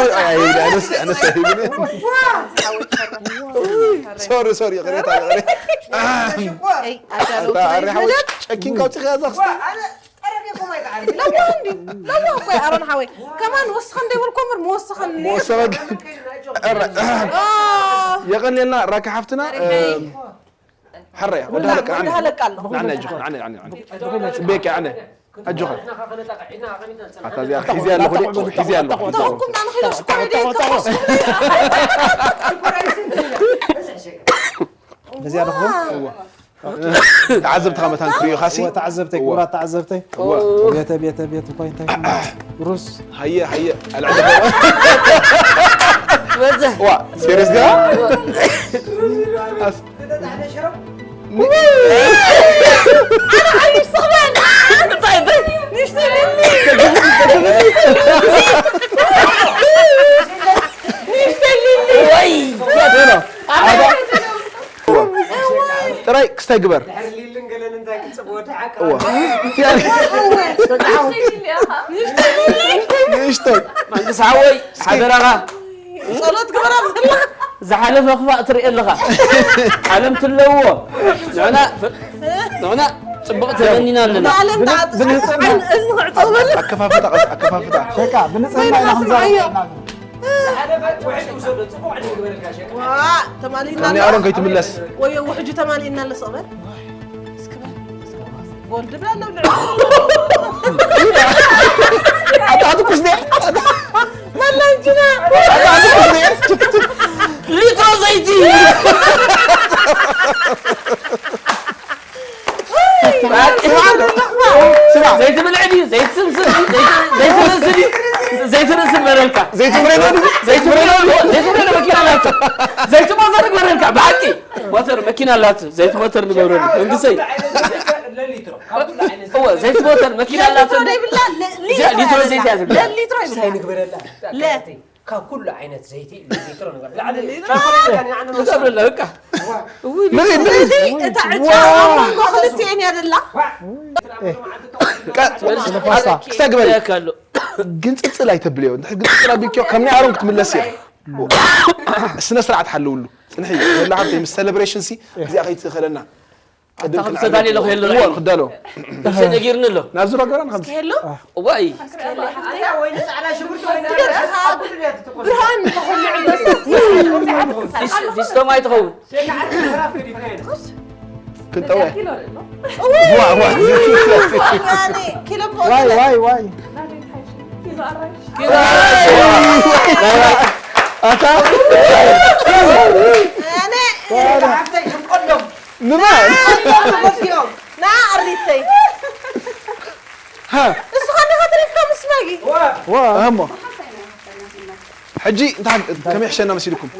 ኣይ፣ ኣይ፣ ኣነስ-፣ ኣነስ ኣይብልን። ሶሪ፣ ሶሪ፣ ይቕሬታ፣ ይቕሬታ። ኣይ፣ ኣዳለውቲ ኣታ፣ ኣሪ ናይዚ ሓወይ፣ መደብ። ጨኪንካ ኣውጺኻ እዛ ክስተ። ሎማ እንዲ፣ ሎማ እኮ ኣሮን ሓወይ። ከማን ወስኸ እንደ ይብልኮ እምበር መወሰኸኒ። መወሰኸ ግን። ኣረ። ኦ። የቐንየልና ራኪ ሓፍትና። ኣረ፣ ሓይ። እም፣ ሓረያ፣ ወደ ሃለቃ፣ ወደ ሃለቃ ኣሎ። ንዓና ኣጆኻ፣ ንዓና፣ ንዓና፣ ንዓና። ጽቤኪ፣ ኣነ። ኣጆኻ። ኣታ እዚኣ ሒዝያ ኣለኹ፣ ሒዝያ ኣለኹ። ተወኩም፣ ኣነ ኺደ ሽኮር ደይ ተወስኩም። በዚኣ ኣለኹ። እዋ። ተዓዘብቲ ከመታን ክርእዩኻ ሲ። እዋ፣ ተዓዘብተይ፣ እዋ። ክቡራት ተዓዘብተይ። እዋ። ቤተ፣ ቤተ፣ ቤተ፣ እኳ እንታይ ሩስ። ሃየ፣ ሃየ፣ ኣልዕል። በዛ። እዋ፣ ሴሪየስ ዲኻ? ኣስ-፣ ኣነ ሓይሽ ስቕ በል። እንታይ፣ እንታይ? ንእሽተይ ልሊ። ንእሽተይ ልሊ። ወይ፣ ሄሎ። ኣታ-፣ ጥራይ ክስታይ ግበር። ድሕሪ ሊልን ገለን እንታይ ክትጽብዎ ደሓን እዋ። ንእሽተይ። መንግስቲ ሓወይ፣ ሓደራኻ። ጸሎት ግበር ኣብ ዘላ። ዝሓለፈ ክፋእ ትርኢ ኣለኻ። ዓለም ትለዎ። ንዕና፣ ንዕና ጽቡቕ ተመኒና ኣለና። ንዓለም ብን-፣ ተዓጽ-፣ ብንጽህና። ዓይን እዝኒ ክዕጸው በል። ኣከፋፍታ፣ ቀስ-፣ ኣከፋፍታ። በቃ፣ ብንጽህና ኢና ክንዛረብ ዘለና። ዝሓለፈ ውሕጅ ውሰዶ፣ ጽቡቕ ዕድል ግበረልካ፣ ሸቃ። ዋ፣ ተማሊእና እኒ ኣሎ። ኣሮን ከይትምለስ። ወዮ፣ ውሕጁ ተማሊእና ኣሎ፣ ስቕ በል። እስኪ በል። ጎል ድብል ኣሎ፣ ብልዕ። ኣታ ትኩስ ድያ? መላንጅና። ኣታ ትኩስ ድያ? ሊትሮ ዘይቲ። ስማ፣ ዘይቲ ብልዒ ድዩ? ዘይቲ ስምስም ድዩ? ዘይቲ፣ ዘይቲ ርእሲ ድዩ? ዘይቲ ርእሲ ንበረልካ። ዘይቲ ፍሬኖ ድዩ? ዘይቲ ፍሬኖ ድዩ? ዘይቲ ፍሬኖ መኪና ኣላቶ። ዘይቲ ሞተር ንበረልካ። ብሓቂ ሞተር መኪና ኣላቶ። ዘይቲ ሞተር ንበረሉ። መንግስተይ። ካብ ኩሉ ዓይነት፣ ካብ ኩሉ ዓይነት እወ፣ ዘይቲ ሞተር መኪና ኣላቶ። ሊትሮ ዘይብላ፣ ለ-፣ እዚኣ ሊትሮ ሊትሮ ዘይብላ። ዘይትብላ። ለ-፣ ሊትሮ ይብላ። ሳይ ንግበረላ። ለ- ካብ ኩሉ ዓይነት ዘይቲ ሊትሮ ንገብር። ላዕሊ ሊትሮ። ሻኮር ይበቃ፣ ንዓና ንገብረላ፣ በቃ። ዋ። እውይ፣ ንርኢ፣ ንርኢ። ስለዚ እታ ዕጫ ዋው። ኣብ መንጎ ክልቲኤን እያ ዘላ። ዋ። ቀ-፣ ስለ ፖስታ። ክስታይ ግበሪ። ያካሉ። ግን ጽጽል ኣይተብልዮ። እንድሕር ግን ጽጽል ኣቢልክዮ፣ ከም ናይ ኣሮን ክትምለስ እያ። ስነ ስርዓት ሓልውሉ። ጽንሒ፣ ወላ ሓብተይ፣ ምስ ሴሌብሬሽን ሲ፣ እዚኣ ከይትኸለና። ቅድም ኣታ ክንዓልም ክተዳሊ ኣለኹ፣ የሎ እዎ፣ ራእይ። ክዳሎ። ልብሰይ ነጊርኒ ኣሎ። ናብ ዙራ ገራን ከም እስኪ ሄሎ። እዋይ። ወይኒ ጻዕዳ ሽጉርቲ ወይ ጻዕዳ ሽጉርቲ። ብርሃን ተኾልዑ። ፊስ-፣ ፊስቶ ማይ ትኸውን። ክንጠወ። ዋ፣ ዋ። ኪሎ ዋይ፣ ዋይ፣ ዋይ። ኣታ። ኣነ። ሓፍተይ፣ ክንቆሎም። ንመን? ና፣ ኣሪተይ። ሃ። ንስኻ ዲኻ ተሪፍካ ምስ መጊ? ዋ። እሞ። ሕጂ እንታይ ከመይ ይሕሸና መሲልኩም?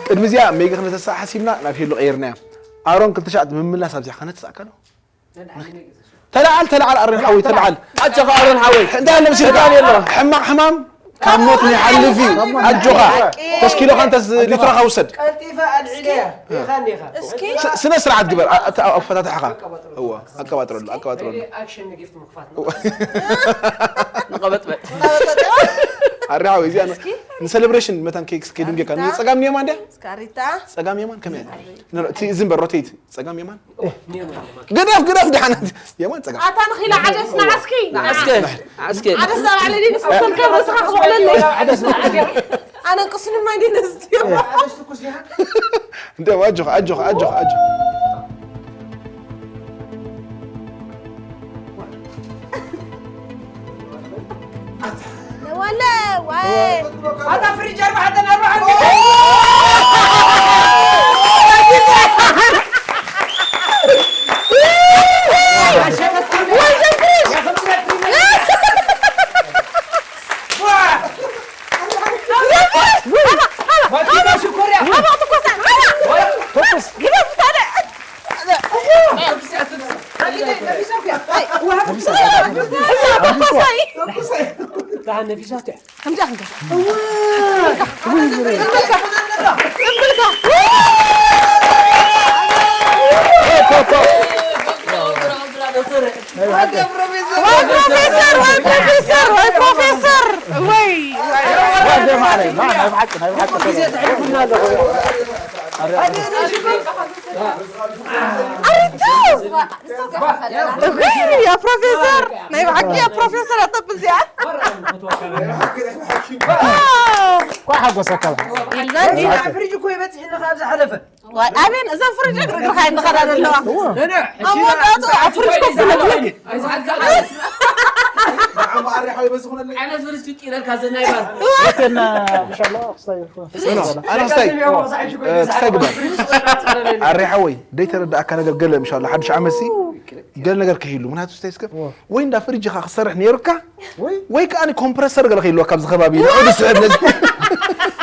ቅድሚ እዚኣ ሜጊ ክነተሰሓሲብና ናብ ሄሎ ቀይርናያ። ኣሮን ክልተ ሻዕ ምምላስ ኣብዚኣ ከነተሳእካ ዶ? ተለዓል፣ ተለዓል ኣሮን ሓወይ፣ ተለዓል። ኣጆኻ ኣሮን ሓወይ። እንታይ ኣሎ መሲልካ? ሕማቕ ሕማም ካብ ሞት ንሓልፍ እዩ። ኣጆኻ። ተስኪሎኻ እንተ ሊትሮኻ ውሰድ። ቀልጢፈ ኣልዒለያ። ኢኻ፣ ኢኻ። እስኪ። ስ-፣ ስነ ስርዓት ግበር። ኣ-፣ ኣተ-፣ ኣፈታትሓኻ። እዋ፣ ኣቀባጥረሉ፣ ኣቀባጥረሉ። ኣክሽን ንጊፍት ምኽፋት ነው። እዋ። ንቐበጥበጥ። ኣረ ሓወይ፣ እዚኣ ን-፣ እስኪ። ንሴሌብሬሽን መታን ኬክ እስኪ ድንጌካ። ንጸጋም ንየማን ድያ? እስካሪታ። ጸጋም የማን ከመይ እያ? ኖ፣ ኖ፣ እቲ ዝንበር ሮቴት ጸጋም የማን? ግደፍ፣ ግደፍ፣ ደሓን። የማን ጸጋም። ኣታ ንኺላ ዓደስ ንዓስኪ። ንዓስኪ። ንዓስኪ። ዓደስ ኣብ ላዕሊ ንስክሰልከ ርእስኻ ክበቕለለይ። ዓደስ ንዓስኪ። ኣነ ቅስኒ ማይ እንዴ ነስትዮ። ዓደስ ትኩስ ዲኻ? እንደ ኣጆኻ፣ ኣጆኻ፣ ኣጆኻ፣ ኣጆኻ። ወለ፣ ዋይ። ኣታ ፍሪጅ ኣርባዕተን ኣርባዕተን። ወይ ፕሮፌሰር፣ ወይ ፕሮፌሰር፣ ወይ ፕሮፌሰር፣ ወይ፣ ወይ። ናይ ብሓቂ ናይ ብሓቂ ግዜ ተሕልፉና ኣለኹ። ኣሪቱ እግሪ ያ ፕሮፌሰር ናይ ብሓቂ ያ ፕሮፌሰር ኣተብል እዚኣ ኳ ሓጎሰካ ኢልናኒ ፍሪጅ እኮ ይበፅሕኒ ካብ ዝሓለፈ ኣቤን እዛ ፍርጅ እግርግርካ ይንኸዳ ዘለዋ ኣብ መወዳእቱ ኣብ ፍርጅ ኮፍ ዝነብለክ ዓይነት ፍርጅ ትቂረልካ ዘናይ ባር ቴና ኢንሻላ ክስታይ ኣነ ክስታይ ክስታይ ግበር ኣሬ ሓወይ ደይተረዳእካ ነገር ገለ ምሻላ ሓድሽ ዓመት ሲ ገለ ነገር ክህሉ ምክንያቱ ስታይ እስከ ወይ እንዳ ፍሪጅኻ ክሰርሕ ነይሩካ ወይ ከኣ ኮምፕረሰር ገለ ከይልዋ ካብዚ ከባቢ ንዑ ዝስዕብ ነዚ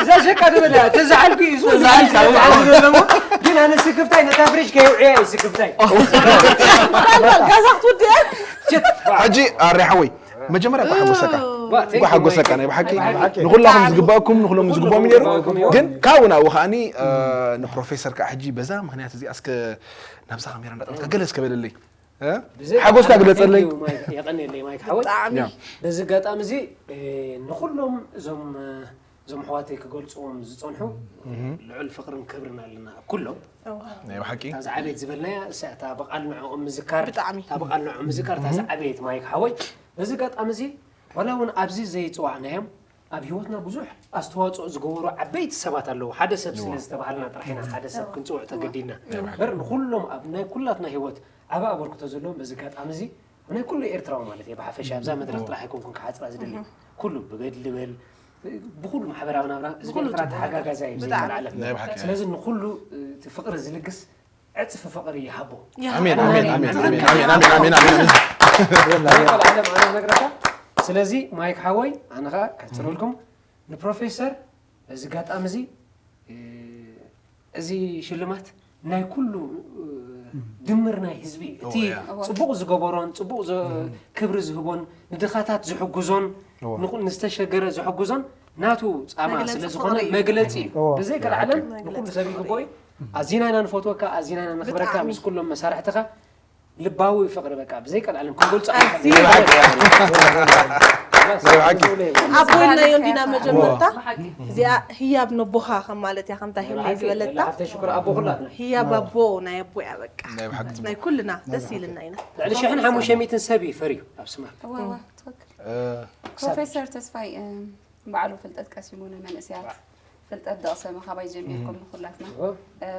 እዛ ሸቃ ትበል እያ ተዛሓልኩ እዩ ተዛሓልኩ ኣለዎ ግን ኣነ ስክፍታይ ነታ ፍሪጅ ከየውዕያ እዩ ስክፍታይ ጋዛ ክትውድእ ሕጂ ኣሬ ሓወይ መጀመርያ ኳ ሓጎሰካ ኳ ሓጎሰካ ናይ ብሓቂ ንኩላኹም ዝግባእኩም ንኩሎም ዝግባኦም ነይሩ ግን ካብኡ ናብኡ ከዓኒ ንፕሮፌሰር ከዓ ሕጂ በዛ ምክንያት እዚኣ እስከ ናብዛ ካሜራ እንዳጠመትካ ገለ እስከ በለለይ ሓጎስካ ግለፀለይ የቐንየለይ ማይክ ሓወይ በዚ ኣጋጣሚ እዚ ንኩሎም እዞም እዞም ኣሕዋተይ ክገልፅዎም ዝፀንሑ ልዑል ፍቕርን ክብርን ኣለና ኣብ ኩሎም ናይ ብሓቂ እታ ዝዓበየት ዝበልናያ እሳ እታ ብቓል ንዕኦም ምዝካር ብጣዕሚ። እታ ብቓል ንዕኦም ምዝካር እታ ዝዓበየት ማይክ ሓወይ በዚ ኣጋጣሚ እዚ ዋላ እውን ኣብዚ ዘይፅዋዕናዮም ኣብ ሂወትና ብዙሕ ኣስተዋፅኦ ዝገበሩ ዓበይቲ ሰባት ኣለዉ ሓደ ሰብ ስለ ዝተባሃልና ጥራሕ ኢና ሓደ ሰብ ክንፅውዕ ተገዲድና እምበር ንኩሎም ኣብ ናይ ኩላትና ሂወት ዓብ ኣበርክቶ ዘለዎም በዚ ኣጋጣሚ እዚ ናይ ኩሉ ኤርትራዊ ማለት እየ ብሓፈሻ ኣብዛ መድረክ ጥራሕ ኣይኮንኩን ክሓፅራ ዝደሊ ኩሉ ብገድሊ በል ብኩሉ ማሕበራዊ ናብራ እዚ ኩሉ ኤርትራ ተሓጋጋዛ እዩ ብጣዕሚ። ዘይተላዕለ ናይ ብሓቂ። ስለዚ ንኩሉ እቲ ፍቅሪ ዝልግስ ዕፅፊ ፍቅሪ ይሃቦ ኣሜን ኣሜን ኣሜን ኣሜን ኣሜን ኣሜን ኣሜን ኣሜን ኣሜን ናይ ቀልዓለም ኣነ ነግረካ ስለዚ ማይክ ሓወይ ኣነ ከዓ ከሕፅረልኩም ንፕሮፌሰር በዚ ኣጋጣሚ እዚ እዚ ሽልማት ናይ ኩሉ ድምር ናይ ህዝቢ እዩ እቲ ጽቡቕ ዝገበሮን ጽቡቕ ክብሪ ዝህቦን ንድኻታት ዝሕግዞን ንዝተሸገረ ዝሕግዞን ናቱ ጻማ ስለ ዝኾነ መግለጺ እዩ ብዘይ ከልዓለም ንኩሉ ሰብ ይግብኦ እዩ ኣዚና ኢና ንፈትወካ ኣዚና ኢና ነኽብረካ ምስ ኩሎም መሳርሕትኻ ልባዊ ፍቕሪ በቃ ብዘይ ቀልዓለም ክንገልጾ ኣቦይናዮ እንዲና መጀመርታ እዚኣ ህያብ ነቦኻ ከም ማለት እያ ከምታ ሄምለይ ዝበለታ ሽኩር ኣቦ ኩላትና ህያብ ኣቦ ናይ ኣቦ እያ በቃ ናይ ኩልና ደስ ኢልና ኢና ልዕሊ ሽሕን ሓሙሽተ ሚእትን ሰብ እዩ ፈርዩ ኣብ ስማ ፕሮፌሰር ተስፋይ ባዕሉ ፍልጠት ቀሲሙ ንመንእሰያት ፍልጠት ደቕሰመ ካባይ ጀሚርኩም ንኩላትና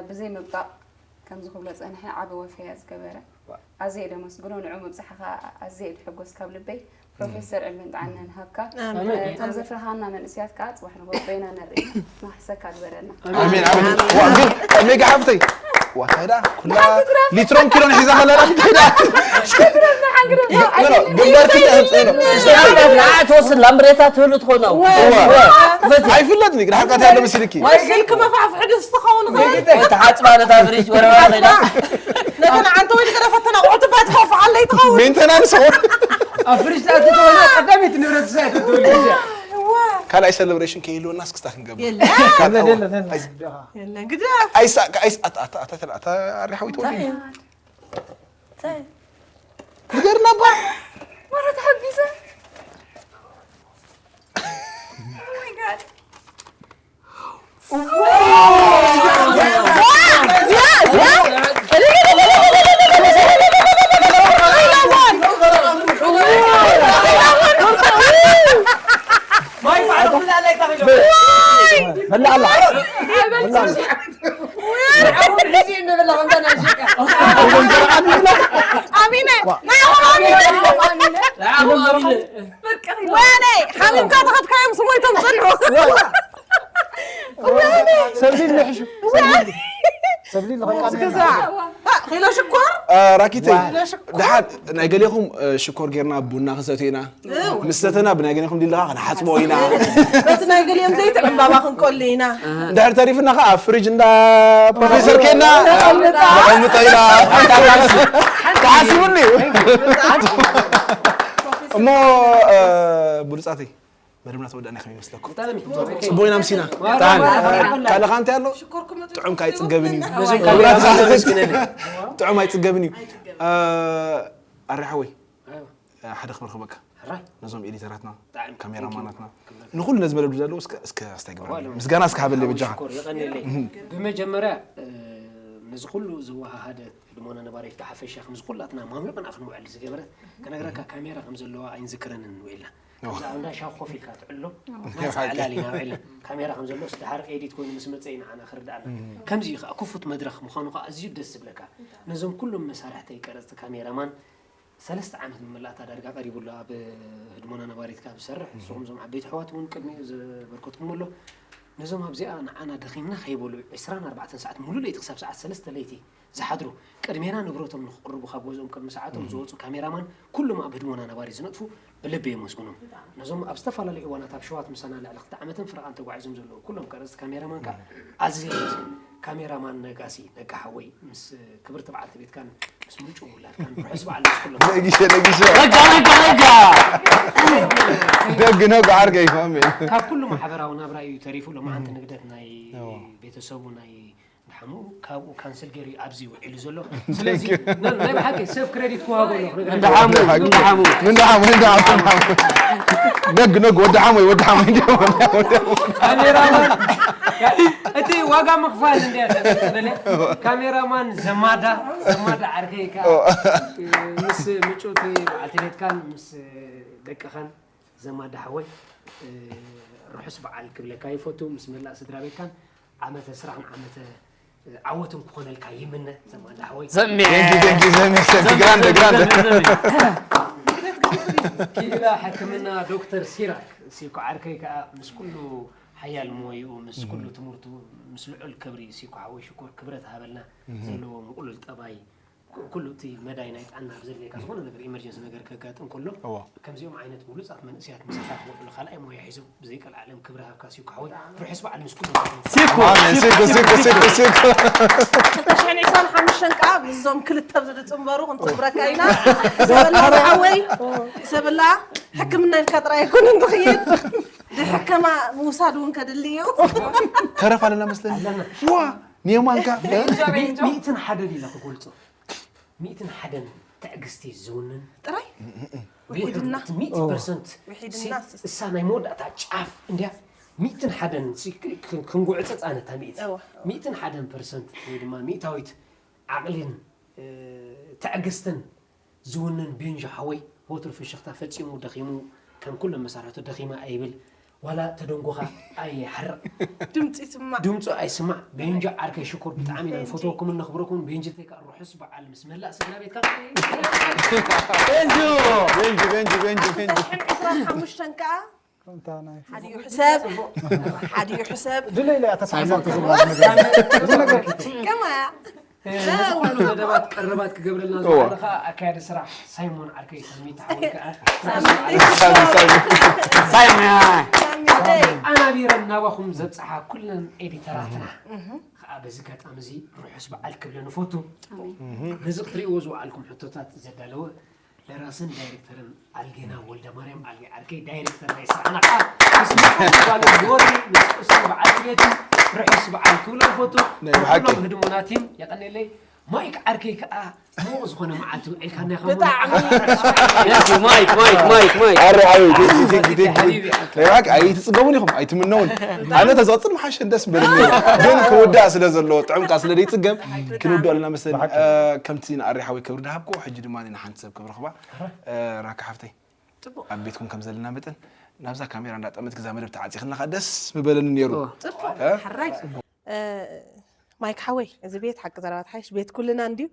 ብዘይ ምብቃቕ ከምዚ ክብሎ ጸንሐ ዓቢ ወፈያ ዝገበረ ኣዝየ ደመስግኖ ንዑ ምብጻሕኻ ኣዝየ ድሕጎስ ካብ ልበይ ፕሮፌሰር ዕድመን ጥዓናን ሃብካ እቶም ዘፍርሃና መንእስያት ከዓ ጽባሕ ንጎ በይና ነርኢ ማሕሰካ ግበረና ኣሜን ኣሜን ዋ ግን ሜጋ ሓፍተይ ዋ ታይዳ ኩላ ሊትሮን ኪሎን ሒዛ ከለላ ታይዳ ግንባር ክልተ ንዓ ትወስድ ላምብሬታ ትህሉ ትኾን ኣይፍለጥኒ ግን ሓቃት ያለ ምስልኪ ስልክ መፋሕፍሒ ድስ ትኸውን ትሓጽባ ነታ ፍሪጅ ወረወረ ኮይና ነተን ዓንተ ወይ ገለ ፈተና ቁዕቲ ባት ከፍዓለይ ትኸውን ሜንተናንስ ሆ ኣብ ፍሪጅ ተኣትተወላ ቀዳመይቲ ንብረት ሳይ ተትወልድ ካልኣይ ሰለብሬሽን ከይህልወና ስክስታ ክንገብር የለን ግዳ ኣይሳቅ ኣይስ ኣታ ኣታ ኣታ ኣታ ኣታ ኣሪ ሓዊት ወዲ ንገርና ባ ወረ ተሓቢሰ ኣሚነ ናይ ኣሚነ ወያነ ሓሚምካ ተኸድካዮም ስሞይቶም ጸንሑ ሰብሊ ንሕሹ ሰብሊ ንኸቃ ኪሎ ሽኮር ራኪተይ ድሓር ናይ ገሌኹም ሽኮር ጌርና ቡና ክንሰትዮ ኢና ምስ ሰተና ብናይ ገሌኹም ዲልኻ ክንሓፅቦ ኢና በቲ ናይ ገሊኦም ዘይቲ ዕምባባ ክንቆሊ ኢና እንድሕር ተሪፍና ከዓ ኣብ ፍሪጅ እንዳ ፕሮፌሰር ኬና ነቐምጦ ኢና ተሓሲቡኒ እሞ ብሉፃተይ መደብና ተወዳእና ከመይ ይመስለኩም? ጽቡቅ ኢና ምሲና። ካልኻ እንታይ ኣሎ? ጥዑምካ ኣይጽገብን እዩ። ጥዑም ኣይጽገብን እዩ። ኣረ ሓወይ ሓደ ክብሪ ክበካ። ሕራይ ነዞም ኤዲተራትና ብጣዕሚ ካሜራማናትና ክብለካ። ንኩሉ ነዚ መደብ ዝዳለዉ እስከ እስከ ኣስታይ ግበረኒ ዋላ ምስጋና እስከ ሃበለይ ሓወይ በጃኻ ሽኮር የቐንየለይ። ብመጀመርያ እ፣ ነዚ ኩሉ ዝወሃሃደ ህድሞና ነባሪት ብሓፈሻ ከምዚ ኩላትና ማሚቕና ክንውዕል ዝገበረት ከነግረካ ካሜራ ከም ዘለዋ ኣይንዝክረንን ውዒልና። ከምዚ ኣብ እንዳ ሻሂ ኮፍ ኢልካ ትዕሎ ናይ ሓቂ። ፃዕላል ኢና ውዒልና። ካሜራ ከም ዘሎስ ድሓር ኤዲት ኮይኑ ምስ መፀ ኢና ዓና ክርድኣና። ከምዚ እዩ ከዓ ክፉት መድረኽ ምዃኑ ከዓ ኣዝዩ ደስ ዝብለካ። ነዞም ኩሎም መሳርሕተይ ቀረፅቲ ካሜራማን ሰለስተ ዓመት መመላእታ ዳርጋ ቀሪቡ ኣሎ ኣብ ህድሞና ነባሪት ካብ ዝሰርሕ። ንስኹም እዞም ዓበይቲ ኣሕዋት እውን ቅድሚኡ ዘበርከትኩም ኣሎ። ነዞም ኣብዚኣ ንዓና ደኺምና ከይበሉ ዕስራን ኣርባዕተን ሰዓት ሙሉ ለይቲ ክሳብ ሰዓት ሰለስተ ለይቲ ዝሓድሩ ቅድሜና ንብረቶም ንክቕርቡ ካብ ገዝኦም ቅድሚ ሰዓቶም ዝወፁ ካሜራማን ኩሎም ኣብ ህድሞና ነባሪት ዝነጥፉ ብልቢ የመስግኖም። ነዞም ኣብ ዝተፈላለዩ እዋናት ኣብ ሸዋት ምሳና ልዕሊ ክልተ ዓመትን ፍረቓን ተጓዒዞም ዘለዉ ኩሎም ቀረፅቲ ካሜራማን ከዓ ኣዝየ የመስግን። ካሜራማን ነጋሲ ነጋ ሓወይ ምስ ክብርቲ በዓልቲ ቤትካን ምስ ምንጩ ውላድካን ርሑስ በዓል ምስ ኩሎም። ነጊሸ ነጊሸ ነጋ ነጋ ነጋ ደግ ነጋ ዓርከይ ማሜ ካብ ኩሉ ማሕበራዊ ናብራ እዩ ተሪፉ። ሎማዓንቲ ንግደት ናይ ቤተሰቡ ናይ ድሓሙ ካብኡ ካንስል ገይሩ እዩ ኣብዚ ውዒሉ ዘሎ። ስለዚ ነ- ናይ ብሓቂ ሰብ ክሬዲት ክወሃቦ ኣሎ። እንዳሓሙ እንዳሓሙ ምን ደሓሙ ምን ደሓሙ ደግ ነግ ወዲ ሓሞይ ወዲ ሓሞይ እንዲያው ካሜራማን እቲ ዋጋ ምኽፋል እንዲያ ተበለ ካሜራማን ዘማዳ ዘማዳ ዓርከይ ከዓ ምስ ምጩቲ በዓልቲ ቤትካን ምስ ደቅኻን ዘማዳ ሓወይ ርሑስ በዓል ክብለካ ይፈቱ ምስ መላእ ስድራ ቤትካን ዓመተ ስራሕን ዓመተ ዓወትን ክኾነልካ ይምነ ዘማዳ ሓወይ። ዘሜ Thank you, thank you, ዘሜ፣ ሰንቲ ግራንደ፣ ግራንደ። ኪላ ሕክምና ዶክተር ሲራክ ሲኮ ዓርከይ ከዓ ምስ ኩሉ ሓያል ሞይኡ ምስ ኩሉ ትምህርቱ ምስ ልዑል ክብሪ ሲኮ ሓወይ ሽኮር ክብረት ሃበልና ዘለዎ ምቁሉል ጠባይ ኩ- ኩሉ እቲ መዳይ ናይ ጥዕና ብዘድልየካ ዝኾነ ነገር ኢመርጀንሲ ነገር ከጋጥም ከሎ እዋ። ከምዚኦም ዓይነት ብሉፃት መንእሰያት ምሳኻ ክውዕሉ ካልኣይ ሞያ ሒዞም ብዘይቀልዓለም ክብሪ ሃብካ ሲኮ ሓወይ ርሑስ በዓል ምስ ኩሉ ሲኮ ኣሜን። ሲኮ፣ ሲኮ፣ ሲኮ፣ ሲኮ። ክልተ ሽሕን ዕስራን ሓሙሽተን ከዓ ምስዞም ክልተ ዝድፅምበሩ ክንፅምብረካ ኢና። ሰበላ ዝዓወይ ሰበላ ሕክምና ኢልካ ጥራይ ኣይኮነን ዝኽየድ ድሕከማ ምውሳድ እውን ከድሊ እዩ። ተረፍ ኣለና መስለኒ። ዋ፣ ኔማንካ። ሚእትን ሓደን ኢለ ክገልፆ ሚእትን ሓደን ትዕግስቲ ዝውንን ጥራይ ውሒድና ሚእቲ ፐርሰንት ውሒድና እሳ ናይ መወዳእታ ጫፍ እንዲያ ሚእትን ሓደን ክንጉዕፀፃ ነታ ሚእቲ እዋ። ሚእትን ሓደን ፐርሰንት ወይ ድማ ሚእታዊት ዓቕሊን እ፣ ትዕግስትን ዝውንን ቤንጆ ሓወይ ወትሩ ፍሽኽታ ፈፂሙ ደኺሙ ከም ኩሎም መሳርሕቱ ደኺመ ኣይብል ዋላ ተደንጎኻ ኣይሓርቕ ድምፂ ይስማዕ ድምፁ ኣይስማዕ ቤንጆ ዓርከይ ሽኮር ብጣዕሚ ኢና ንፈትወኩም እነኽብረኩም ቤንጂ ተካ ርሑስ በዓል ምስ መላእ ስድራ ቤትካ ቤንጂ፣ ቤንጂ፣ ቤንጂ፣ ቤንጂ። ሽሕን ዕስራን ሓሙሽተን ከዓ ከምታ ናይ ሓዲኡ ሕሰብ ሓዲኡ ሕሰብ ድለይ ኢለ እያ ተተሓዛብ ተዘማት ነገር እዚ ነገር ከማያ እዚ ኩሉ መደባት ቀረባት ክገብረልና እዋ። ዝኽእል ከዓ ኣካያዲ ስራሕ ሳይሞን ዓርከይ ሳሚት ሓወይ ከዓ ሳሚ፣ ሳሚ። ሳይሞን ኣናቢረን ናባኹም ዘብፅሓ ኩለን ኤዲተራትና ከዓ በዚ ኣጋጣሚ እዚ ርሑስ በዓል ክብለ ንፈቱ። ነዚ ክትሪእዎ ዝወዓልኩም ሕቶታት ዘዳለወ ደራስን ዳይሬክተርን ኣልጌና ወልደ ማርያም ኣልጌ ዓርከይ ዳይሬክተር ናይ ስራሕና ከዓ ምስ ምቁር ጓል ወሪ ምስ ቁስን በዓልቲ ቤቱ ርሑስ በዓል ክብሎ ንፈቱ። ናይ ብሓቂ። ኩሎም ህድሞና ቲም የቐንየለይ። ማይክ ዓርከይ ከዓ ምዉቕ ዝኾነ መዓልቲ ውዒልካና ኢኻ። ብጣዕሚ። ማይክ ማይክ ማይክ ማይክ ኣረ ሓወይ፣ ቴንኪ፣ ቴንኪ፣ ቴንኪ። ሓቢቢ። ናይ ብሓቂ ኣይትጽገሙን ኢኹም፣ ኣይትምነውን። ኣነ ተዝቕጽል ምሓሸን ደስ ምበለኒ። ግን ክውዳእ ስለ ዘለዎ፣ ጥዑም ከኣ ስለ ዘይጽገም፣ ክንውድኦ ኣለና መሰለኒ። እ፣ ከምቲ ንኣሪ ሓወይ ክብሪ ድሃብኩ፣ ሕጂ ድማ ንሓንቲ ሰብ ክብሪ ክባ። እ፣ ራካ ሓፍተይ፣ ኣብ ቤትኩም ከም ዘለና መጠን፣ ናብዛ ካሜራ እንዳጠመትኪ እዛ መደብ ተዓጺኽልና ከኣ ደስ ምበለኒ ነይሩ። እ? ሕራይ እ፣ ማይክ ሓወይ እዚ ቤት ሓቂ ዘረባ ተሓይሽ ቤት ኩልና እንድዩ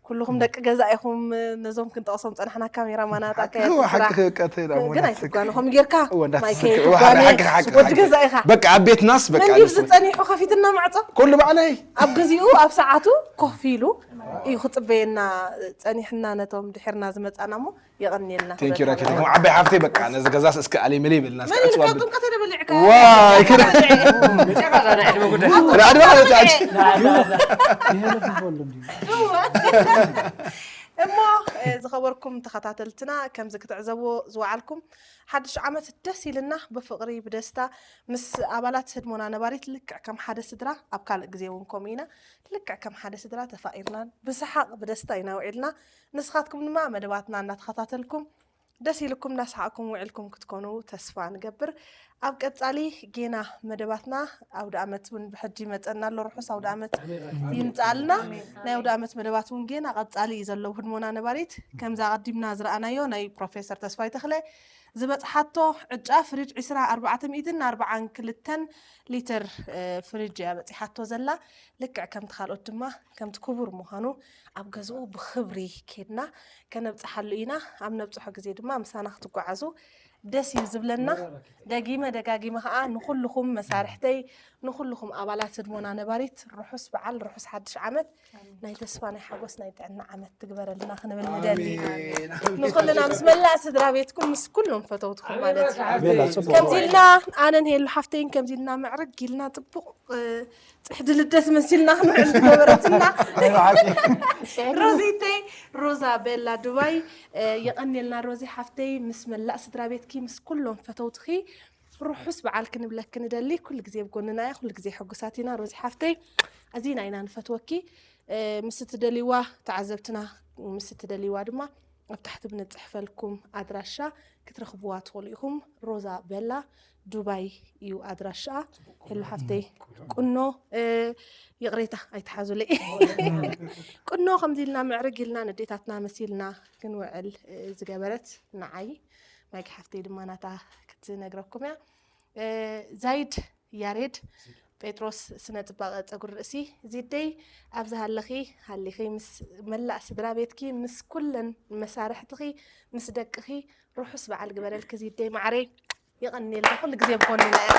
ኩልኹም ደቂ ገዛ ኢኹም ነዞም ክንጠቕሶም ፀናሕና ካሜራ ማናት ኣካየድቲ እዋ፣ ሓቂ ስራሕ ከ ቀተይ ናብ ግን ወናት ኣይትጓነ ከምኡ ጌርካ እዋ፣ እንዳትስቅ- ማይከይ እዋ፣ ትጓነ ሓቂ፣ ሓቂ፣ ወዲ ሓቂ። ገዛ ኢኻ በቃ ኣብ ቤትናስ በቃ መንዲር ንሱ- ዝፀኒሑ ከፊትና ማዕፆ ኩሉ ባዕለይ ኣብ ግዚኡ ኣብ ሰዓቱ ኮፍ ኢሉ እዩ ክፅበየና ፀኒሕና ነቶም ድሕርና ዝመፃና እሞ የቐንየልና ቴንኪ ክብረት ራኪ ሃበልና። ዓባይ ሓፍተይ በቃ ነዚ ገዛስ እስከ ኣለይ መለይ በልና እስከ መን ኢልካ ኣጽዋብ ጥምቀት የደበሊዕካ ዋይ ክረ መጨረሻ ናይ ዕድመ ጉዳይ ራዕዲ ማለት ኣጭ ይሄ ልብ ይበል እንዲ እሞ እ፣ ዝኸበርኩም ተኸታተልትና ከምዚ ክትዕዘብዎ ዝወዓልኩም ሓድሽ ዓመት ደስ ኢልና ብፍቕሪ ብደስታ ምስ ኣባላት ህድሞና ነባሪት ልክዕ ከም ሓደ ስድራ ኣብ ካልእ ግዜ እውን ከምኡ ኢና ልክዕ ከም ሓደ ስድራ ተፋቒርናን ብሰሓቕ ብደስታ ኢና ውዒልና ንስኻትኩም ድማ መደባትና እናተኸታተልኩም ደስ ኢልኩም እናሰሓቕኩም ውዕልኩም ክትኮኑ ተስፋ ንገብር። ኣብ ቀጻሊ ጌና መደባትና፣ ኣውደ ኣመት እውን ብሕጂ ይመጸና ኣሎ። ርሑስ ኣውደ ኣመት ይምጻልና። ናይ ኣውደ ኣመት መደባት እውን ጌና ቀጻሊ እዩ ዘሎ። ህድሞና ነባሪት፣ ከምዛ ኣቐዲምና ዝረኣናዮ ናይ ፕሮፌሰር ተስፋይ ተኽለ ዝበጽሓቶ ዕጫ ፍሪጅ ዕስራ ኣርባዕተ ሚእትን ኣርባዓን ክልተን ሊትር ፍሪጅ እያ በጺሓቶ ዘላ። ልክዕ ከምቲ ካልኦት ድማ ከምቲ ክቡር ምዃኑ ኣብ ገዝኡ ብኽብሪ ኬድና ከነብጽሓሉ ኢና። ኣብ ነብጽሖ ግዜ ድማ ምሳና ክትጓዓዙ ደስ እዩ ዝብለና። ደጊመ ደጋጊመ ከዓ ንኹልኹም መሳርሕተይ፣ ንኹልኹም ኣባላት ህድሞና ነባሪት ርሑስ በዓል፣ ርሑስ ሓድሽ ዓመት። ናይ ተስፋ፣ ናይ ሓጎስ፣ ናይ ጥዕና ዓመት ትግበረልና ክንብል ንደሊ። ንኹልና ምስ መላእ ስድራ ቤትኩም፣ ምስ ኩሎም ፈተውትኩም ማለት እዩ። ከምዚ ኢልና ኣነን ሄሉ ሓፍተይን ከምዚ ኢልና ምዕርግ ኢልና ጽቡቕ ጽሕዲ ልደት መሲልና ክንውዕል ዝገበረትና ሮዚተይ፣ ሮዛ ቤላ ዱባይ። የቐንየልና ሮዚ ሓፍተይ፣ ምስ መላእ ስድራ ቤትኪ፣ ምስ ኩሎም ፈተውትኺ ርሑስ በዓል ክንብለኪ ንደሊ። ኩሉ ግዜ ብጎንና እያ፣ ኩሉ ግዜ ሕጉሳት ኢና። ሮዚ ሓፍተይ፣ ኣዚና ኢና ንፈትወኪ። ምስ እትደልይዋ፣ ተዓዘብትና ምስ እትደልይዋ ድማ ኣብ ታሕቲ ብንጽሕፈልኩም ኣድራሻ ክትረኽብዋ ትኽእሉ ኢኹም። ሮዛ ቤላ ዱባይ እዩ ኣድራሻኣ። ሄሉ ሓፍተይ፣ ቁኖ፣ ይቕሬታ ኣይትሓዙለይ። ቁኖ ከምዚ ኢልና ምዕርግ ኢልና፣ ነዴታትና መሲልና ክንውዕል ዝገበረት ንዓይ፣ ማይክ ሓፍተይ ድማ ናታ ክትነግረኩም እያ። ዛይድ ያሬድ ጴጥሮስ፣ ስነ ጽባቐ ጸጉሪ ርእሲ። ዚደይ፣ ኣብዚ ሃለኺ ሃሊኺ፣ ምስ መላእ ስድራ ቤትኪ፣ ምስ ኩለን መሳርሕትኺ፣ ምስ ደቅኺ ርሑስ በዓል ግበረልኪ ዚደይ ማዕረይ። የቐንየልና። ኩሉ ግዜ ብጎንና እያ።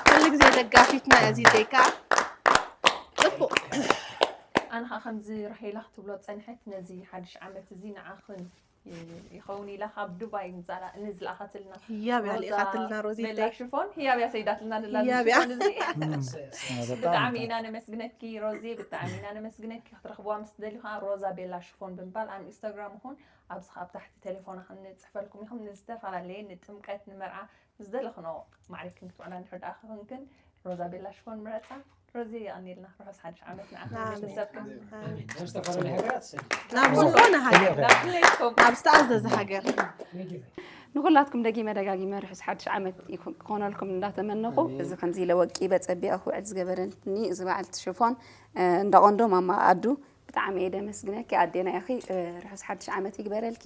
ኩሉ ግዜ ደጋፊትና እያ ዚደይ ከዓ። ጽቡቕ። ኣነ ከዓ ከምዚ ራሄላ ክትብሎ ጸንሐት፣ ነዚ ሓድሽ ዓመት እዚ ንዓኽን ይኸውን ኢላ ካብ ዱባይ ንዝላ-፣ ንዝለኣኸትልና ህያብ እያ ሮዛ ልኢኻትልና ሮዚተይ። ቤላ ሽፎን ህያብ እያ ሰይዳትልና ደላ ህያብ እያ። ሽፎን እዚ። ብጣዕሚ ኢና ነመስግነኪ ሮዚ፣ ብጣዕሚ ኢና ነመስግነኪ። ክትረኽብዋ ምስ ትደልዩ ከዓ ሮዛ ቤላ ሽፎን ብምባል ኣብ ኢንስታግራም ይኹን ኣብዚ ኣብ ታሕቲ ቴሌፎና ክንጽሕፈልኩም ኢኹም። ንዝተፈላለየ ንጥምቀት፣ ንመርዓ፣ ዝደለኽኖ ማዕሪክን ክትውዕላ እንድሕር ደኣ ክኽንክን ሮዛ ቤላ ሽፎን ምረጻ። ሮዚ የቐንየልና። ርሑስ ሓድሽ ዓመት ንዓኽን ኣሜን። ቤተሰብክን። ኣሜን። ናብ ዝተፈላለዩ ሃገራት ሰዲ። ናብ ዝኾነ ሃገር። ናብ ኩለይኩም። ናብ ዝተኣዘዘ ሃገር። ንኹላትኩም ደጊመ ደጋጊመ ርሑስ ሓድሽ ዓመት ይኹን-፣ ክኾነልኩም እንዳተመነኹ፣ ኣሜን። እዚ ከምዚ ኢለ ወቂበ ጸቢቐ ክውዕል ዝገበረኒ እዚ በዓልቲ ሽፎን፣ እ፣ እንዳ ቆንዶ ማማ ኣዱ ብጣዕሚ እየ ደመስግነኪ። ኣዴና ኢኺ፣ እ፣ ርሑስ ሓድሽ ዓመት ይግበረልኪ።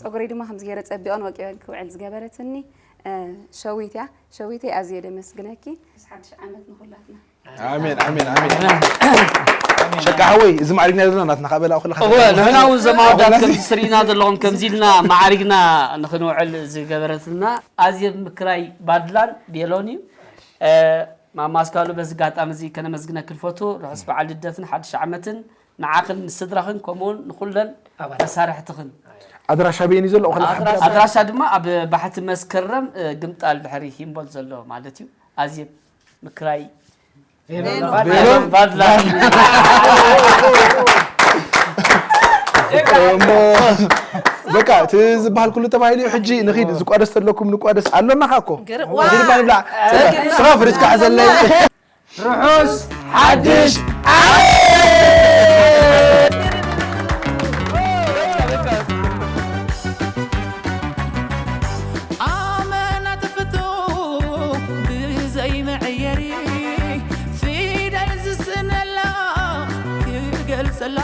ጸጉረይ ድማ ከምዚ ገይረ ጸቢቐን ወቂበን ክውዕል ዝገበረትኒ፣ እ፣ ሸዊት እያ። ሸዊተይ ኣዝየ ደመስግነኪ። ርሑስ ሓድሽ ዓመት ንኹላትና። ኣሜን፣ ኣሜን፣ ኣሜን። ሸቃ ሓወይ፣ እዚ ማዕሪግና ዘለና ናትና ካበላ እኹል እወ፣ ንሕና እውን ዘማወዳት ከምዚ ስሪና ዘለኹም ከምዚ ኢልና ማዕሪግና ንኽንውዕል ዝገበረትና ኣዜብ ምክራይ ባድላን ቤሎን እዩ። እ፣ ማማ ኣስካሉ በዚ ኣጋጣሚ እዚ ከነመስግነኪ ንፈቱ። ርሑስ በዓል ልደትን ሓድሽ ዓመትን ንዓኽን ንስድራኽን ከምኡውን ንኹለን ኣባላት። መሳርሕትኽን። ኣድራሻ በየን እዩ ዘሎ? እኹል ኣድራሻ ሓቢራ። ኣድራሻ ድማ ኣብ ባሕቲ መስከረም፣ እ፣ ግምጣል ድሕሪ ሂምቦል ዘሎ ማለት እዩ። ኣዜብ ምክራይ ቤሎን። ቤሎን ባድላ። እሞ በቃ እቲ ዝበሃል ኩሉ ተባሂሉ እዩ። ሕጂ ንኺድ ዝቋደስ ተለኩም ንቋደስ። ኣሎና ኸኣ እኮ። ግርም። ንኺድ ባ ንብላዕ። ግርም። ስኻ ፍሪጅካ ሕዘለይ። ርሑስ ሓድሽ ዓመት! ኣመና ተፈቶ ብዘይ መዐየሪ ፊደል ዝስእነላ ክገልጸላ